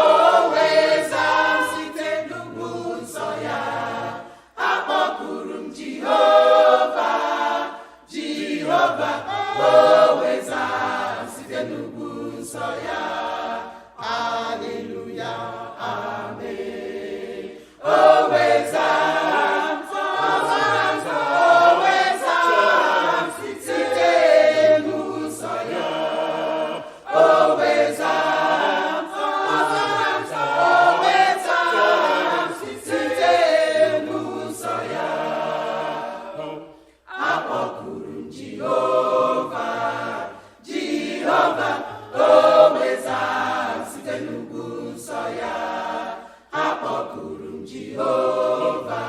O weza site n'ugwu nsọ ya. Akpọkuru m Jehova, Jehova o weza site n'ugwu nsọ ya. Haleluya, amen. O weza, o weza site n'ugwu nsọ ya. O weza, o weza site n'ugwu nsọ ya. Akpọkuru m Jehova, Jehova o weza site n'ugwu nsọ ya. Akpọkuru m Jehova,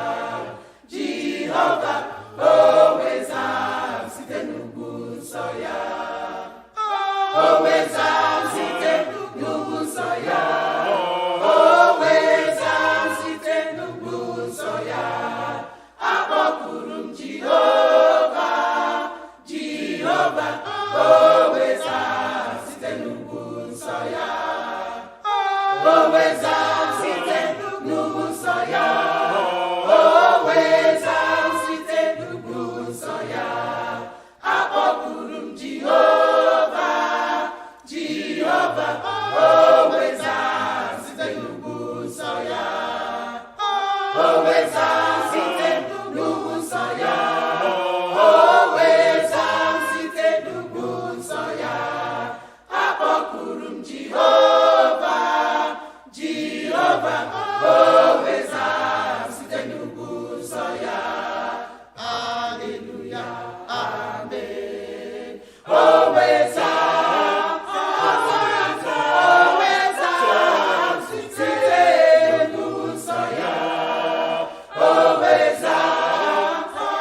Jehova o weza site n'ugwu nsọ ya. O weza site n'ugwu nsọ ya. O weza site n'ugwu nsọ ya. Akpọkuru m Jehova, Jehova o weza site n'ugwu nsọ ya. O weza site n'ugwu nsọ ya. O weza site n'ugwu nsọ ya. Akpọkuru m Jehova, Jehova o weza site n'ugwu nsọ ya. O weza site n'ugwu nsọ ya. O weza site n'ugwu nsọ ya. Akpọkuru m Jehova, Jehova o weza site n'ugwu nsọ ya. Haleluya, amen. O weza, o weza site n'ugwu nsọ ya. O weza,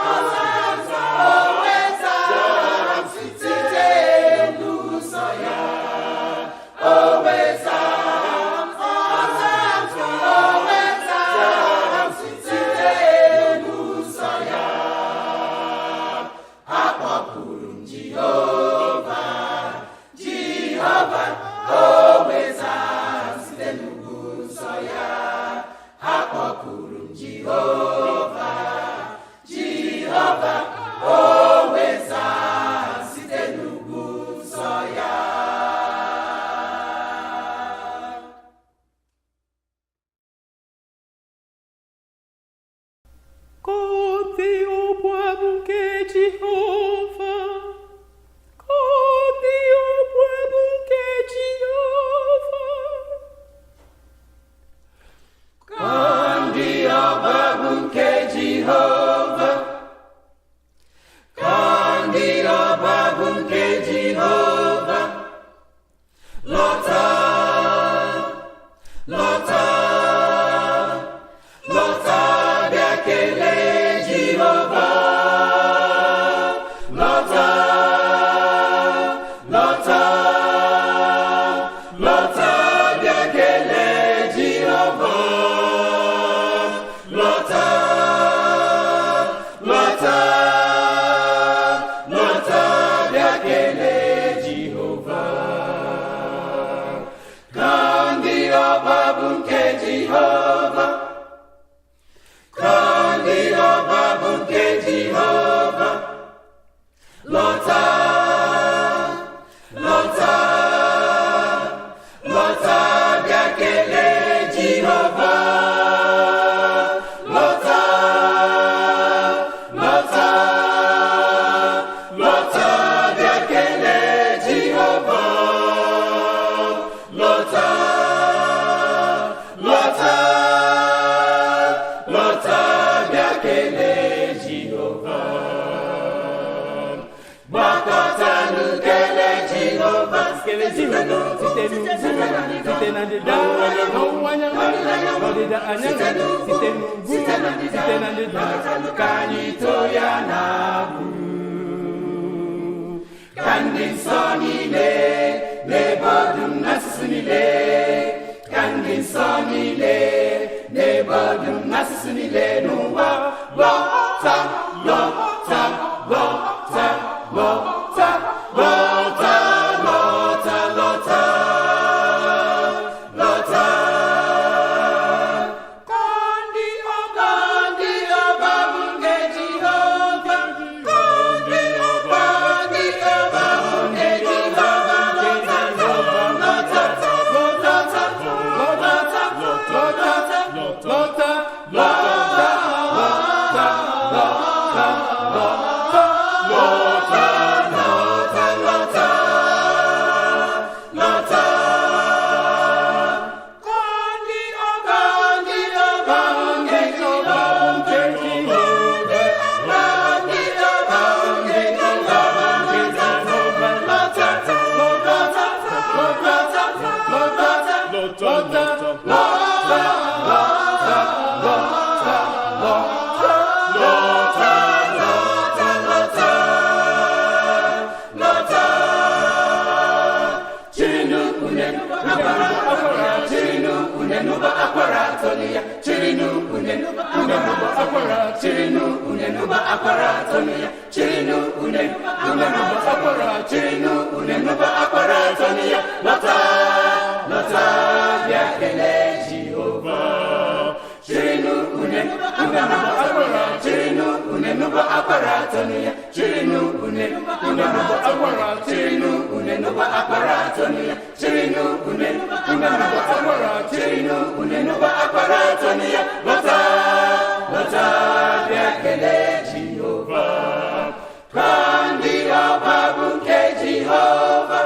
o weza site n'ugwu nsọ ya. O weza, o weza site n'ugwu nsọ ya. Akpọkuru m Jehova, Jehova o weza site n'ugwu nsọ ya. Akpọkuru m Jehova, Jehova o weza site n'ugwu nsọ ya. Cante o pueblo que Jehová, cante o pueblo que Jehová. Ka ndị ọba bụ nke Jehova, ka ndị ọba bụ nke Jehova, lọta, lọta, lọta bịa kelee Jehova. Kele Jehova site n'ugwu, site na ndịda, n'ọwụwa anyanwụ, n'ọdịda anyanwụ, site n'ugwu, site na ndịda, ka anyị too ya n'abụ. Ka ndị nsọ niile n'ebe ọ dum n'asụsụ niile, ka ndị nsọ niile n'ebe ọ dum n'asụsụ niile n'ụwa, lọta, lọta, lọta, lọta, lọta, lọta, lọta, lọta. Ka ndị ọba, ndị ọba bụ nke Jehova, ka ndị ọba, ndị ọba bụ nke Jehova, lọta, lọta, lọta, lọta, lọta, lọta, lọta, lọta, lọta, lọta, lọta, lọta, lọta, lọta. Ndị ọba, ndị ọba nke Jehova, nke Jehova, ndị ọba nke Jehova, lọta, lọta, lọta, lọta, lọta, lọta, lọta, lọta, lọta, lọta, lọta, lọta, lọta. Chirinu une akwara akwara, chirinu une nuba akwara tonu ya, chirinu une une nuba akwara, chirinu une nuba akwara tonu ya, chirinu une une nuba akwara, chirinu une nuba akwara tonu ya, lọta, lọta, bịa kelee Jehova. Chirinu une une nuba akwara, chirinu une nuba akwara tonu ya, chirinu une une nuba akwara, chirinu une nuba akwara tonu ya, chirinu une une nuba akwara, chirinu une nuba akwara tonu ya, lọta, lọta, bịa kelee Jehova. Ka ndị ọba bụ nke Jehova.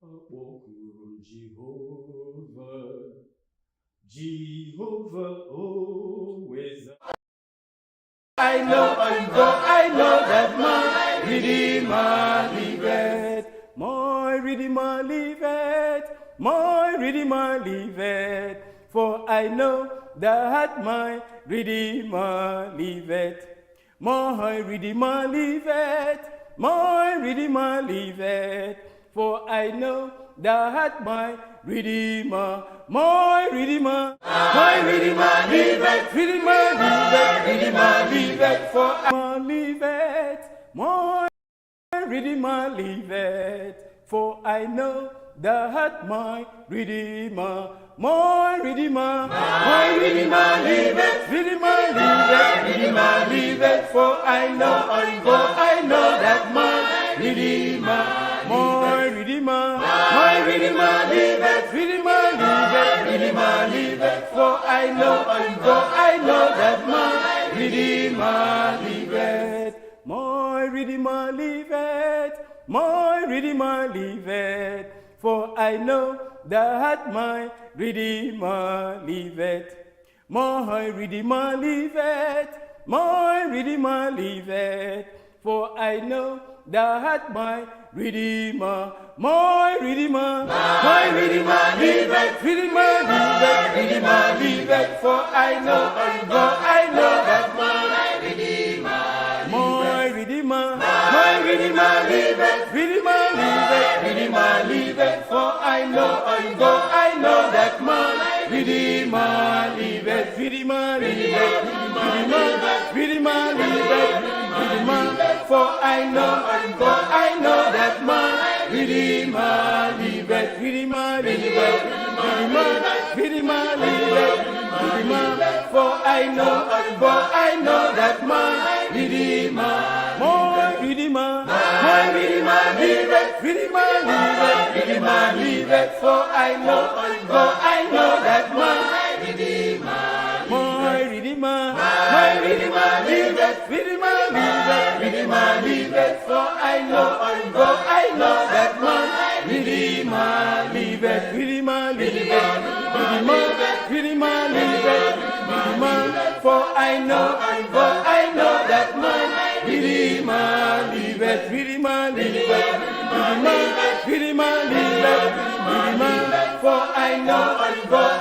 Akpọkuru m Jehova, Jehova o wee za. I know, for I know that my Redeemer liveth. My Redeemer liveth. My Redeemer liveth. For I know that my Redeemer liveth. My Redeemer liveth. My Redeemer liveth. For I know that my Redeemer liveth, Redeemer liveth, Redeemer liveth, for I liveth, my Redeemer liveth, for I know that my Redeemer liveth, Redeemer liveth, Redeemer liveth, for I know that my Redeemer liveth, Redeemer liveth, Redeemer liveth, for I know that my Redeemer liveth, my Redeemer liveth, my Redeemer liveth, for I know that my Redeemer liveth, my Redeemer liveth, my Redeemer liveth, for I know that my Redeemer liveth, Redeemer liveth, Redeemer liveth, for I know that my Redeemer liveth, Redeemer liveth, Redeemer liveth, for I know that my Redeemer liveth, Redeemer liveth, Redeemer, Redeemer liveth, Redeemer, for I know that my Redeemer liveth, Redeemer liveth, Redeemer, Redeemer liveth, Redeemer, for I know that my Redeemer, my Redeemer liveth, Redeemer liveth, Redeemer liveth, for I know that my Redeemer liveth, Redeemer liveth, Redeemer liveth, for I know that my Redeemer liveth, Redeemer liveth, Redeemer, Redeemer liveth, Redeemer, for I know that my Redeemer liveth, Redeemer liveth, Redeemer, Redeemer liveth, Redeemer, for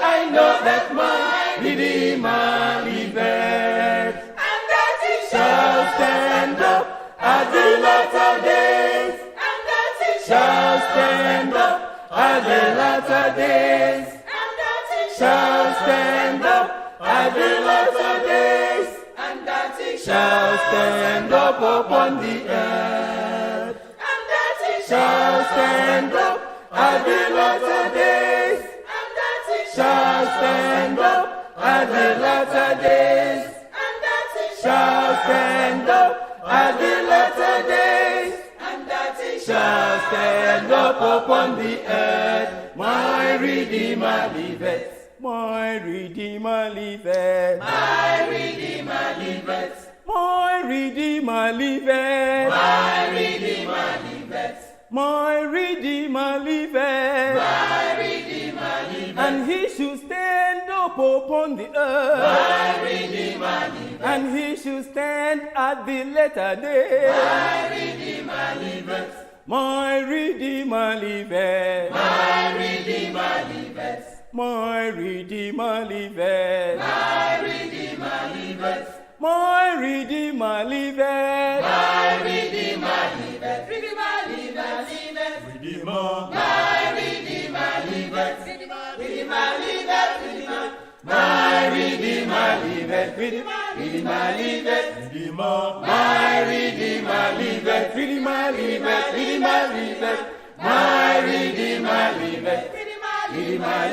I know that my Redeemer liveth. And that he Shall stand up at the latter days. And that he Shall stand up at the latter days. And that he Shall stand up at the latter days. And that he Shall stand up upon the earth. And that he Shall stand up at the latter days. And that he Shall stand up at the latter days. And that he Shall stand up at the latter days. And that he Shall stand up upon the earth. My Redeemer liveth. My Redeemer liveth. My Redeemer liveth. My Redeemer liveth. My Redeemer liveth. My Redeemer liveth. My Redeemer liveth. And he should stand up upon the earth. My Redeemer liveth. And he should stand at the latter day. My Redeemer liveth. My Redeemer liveth. My Redeemer liveth. My Redeemer liveth. My Redeemer liveth. My Redeemer liveth. My Redeemer liveth. Redeemer liveth, liveth. Redeemer, My Redeemer liveth. Redeemer liveth, Redeemer. My Redeemer liveth. Redeemer liveth. Redeemer, My Redeemer liveth. Redeemer liveth. Redeemer liveth. My Redeemer liveth. Redeemer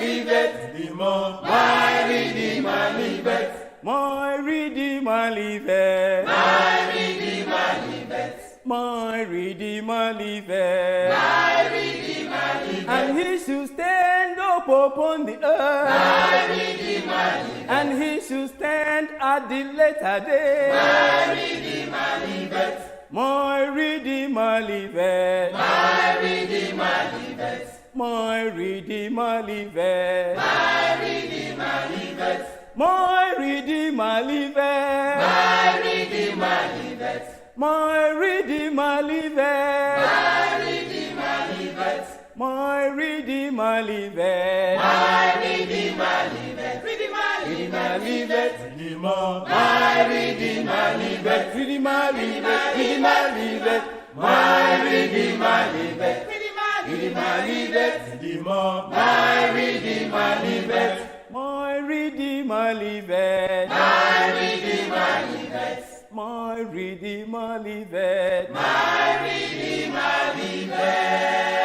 liveth. Redeemer, My Redeemer liveth. My Redeemer liveth. My Redeemer liveth. My Redeemer liveth. My Redeemer liveth. And he should stand up upon the earth. My Redeemer liveth. And he should stand at the latter day. My Redeemer liveth. My Redeemer liveth. My Redeemer Redeemer liveth. My Redeemer liveth. My Redeemer liveth. My Redeemer liveth. My Redeemer liveth. My Redeemer liveth. My Redeemer liveth. My Redeemer liveth. My Redeemer liveth. Redeemer liveth. Redeemer. My Redeemer liveth. Redeemer liveth. Redeemer liveth. My Redeemer liveth. Redeemer liveth. Redeemer. My Redeemer liveth. My Redeemer liveth. My Redeemer liveth. My Redeemer liveth. My Redeemer liveth.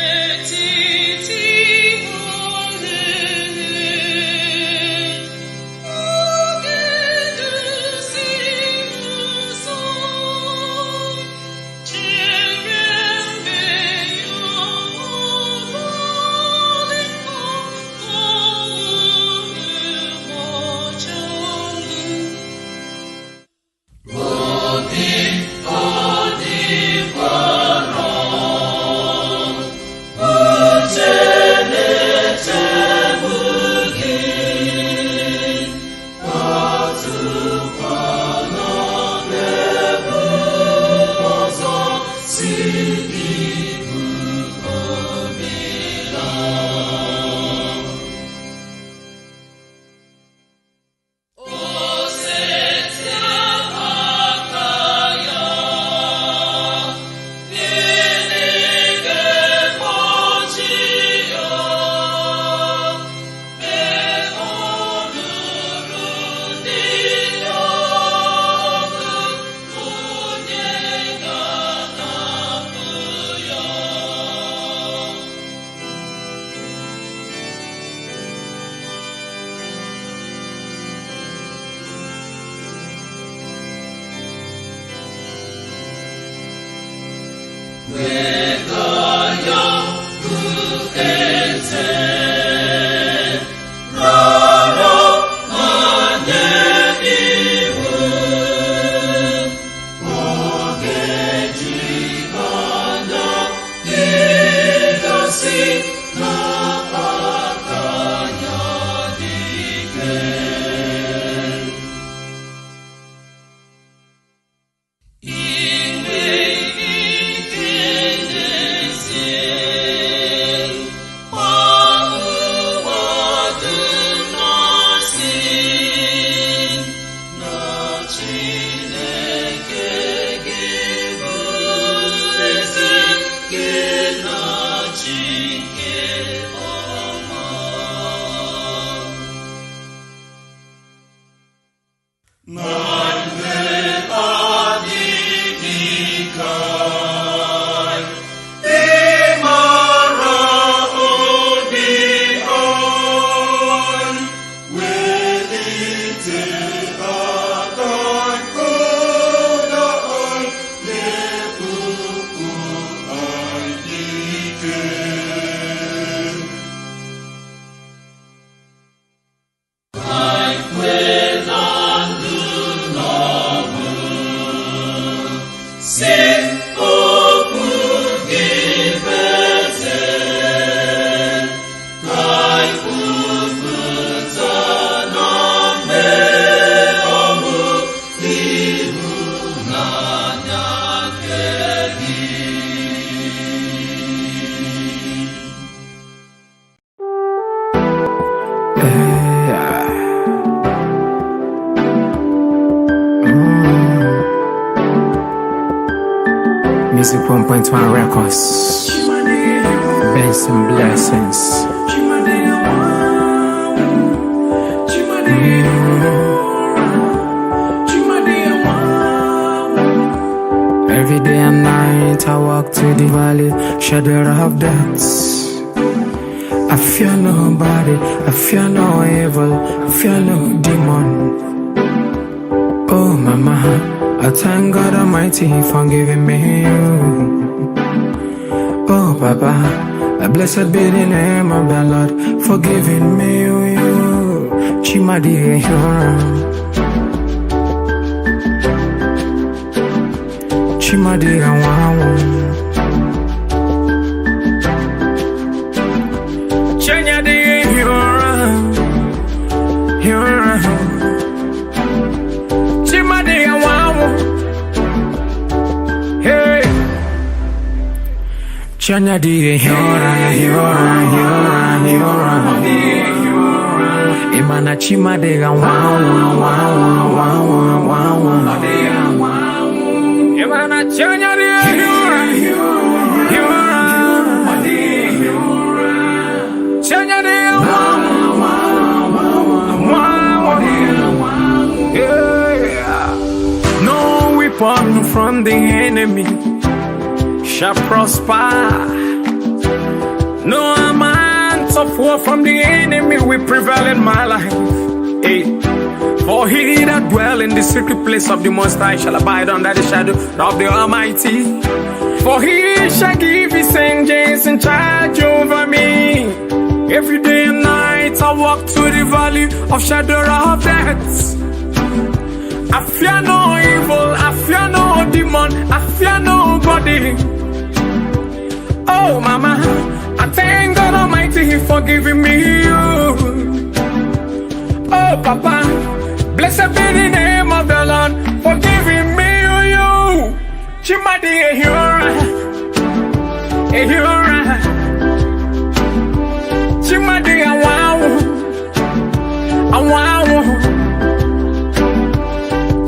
N'etiti ohere, oge duzi ụzọ, chere mgbe ya ọbụla ụbọchị ọnụ. Music 1.7 Point One Records. Benson Blessings. Every day and night I walk to the valley, shadow of death. I fear nobody, I fear no evil, I fear no demon. Oh mama, I thank God Almighty for giving me you. Oh Papa, blessed be the name of the Lord for giving me you. Chimadi Ehora. Chimadi Awawo. Chenya di Ehora. Ehora. Chimadi Awawo. Hey. Chenya di Ehora, Ehora, Ehora, Ehora. Imana Chimadi Awawo, Wawo, Wawo, Wawo. Imana Chenya di Ehora, Ehora. Chenya di Awawo, Wawo. Yeah. No weapon from the enemy shall prosper. No amount of war from the enemy will prevail in my life. Hey. For he that dwell in the secret place of the Most High shall abide under the shadow of the Almighty. For he shall give his angels in charge over me. Every day and night I walk to the valley of shadow of death. I fear no evil, I fear no demon, I fear nobody. Oh mama, I thank God Almighty for giving me you. Oh Papa, blessed be the name of the Lord for giving me you. Chimadi Ehura, Ehura. Chimadi Awawu, Awawu.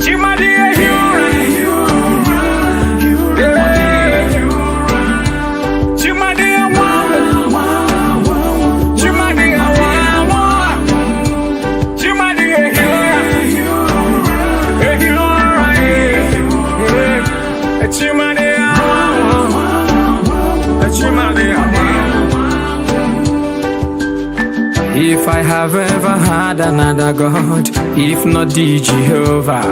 Chimadi Ehura, yeah. Chimadi Awawu, Chimadi Awawu. Chimadi Ehura, Ehura, yeah. Chimadi Awawu, Chimadi Awawu. If I have ever had another God, if not the Jehovah,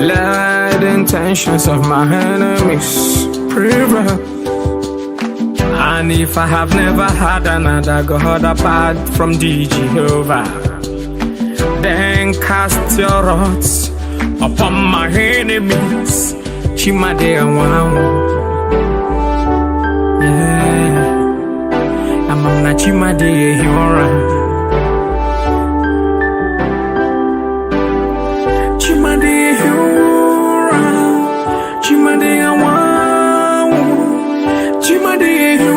let the intentions of my enemies prevail. And if I have never had another God apart from the Jehovah, then cast your wrath upon my enemies. Chimade Awawu. Yeah. Amam na Chimade Ehora. Chimade Ehora. Chimade Awawu. Chimade Ehora.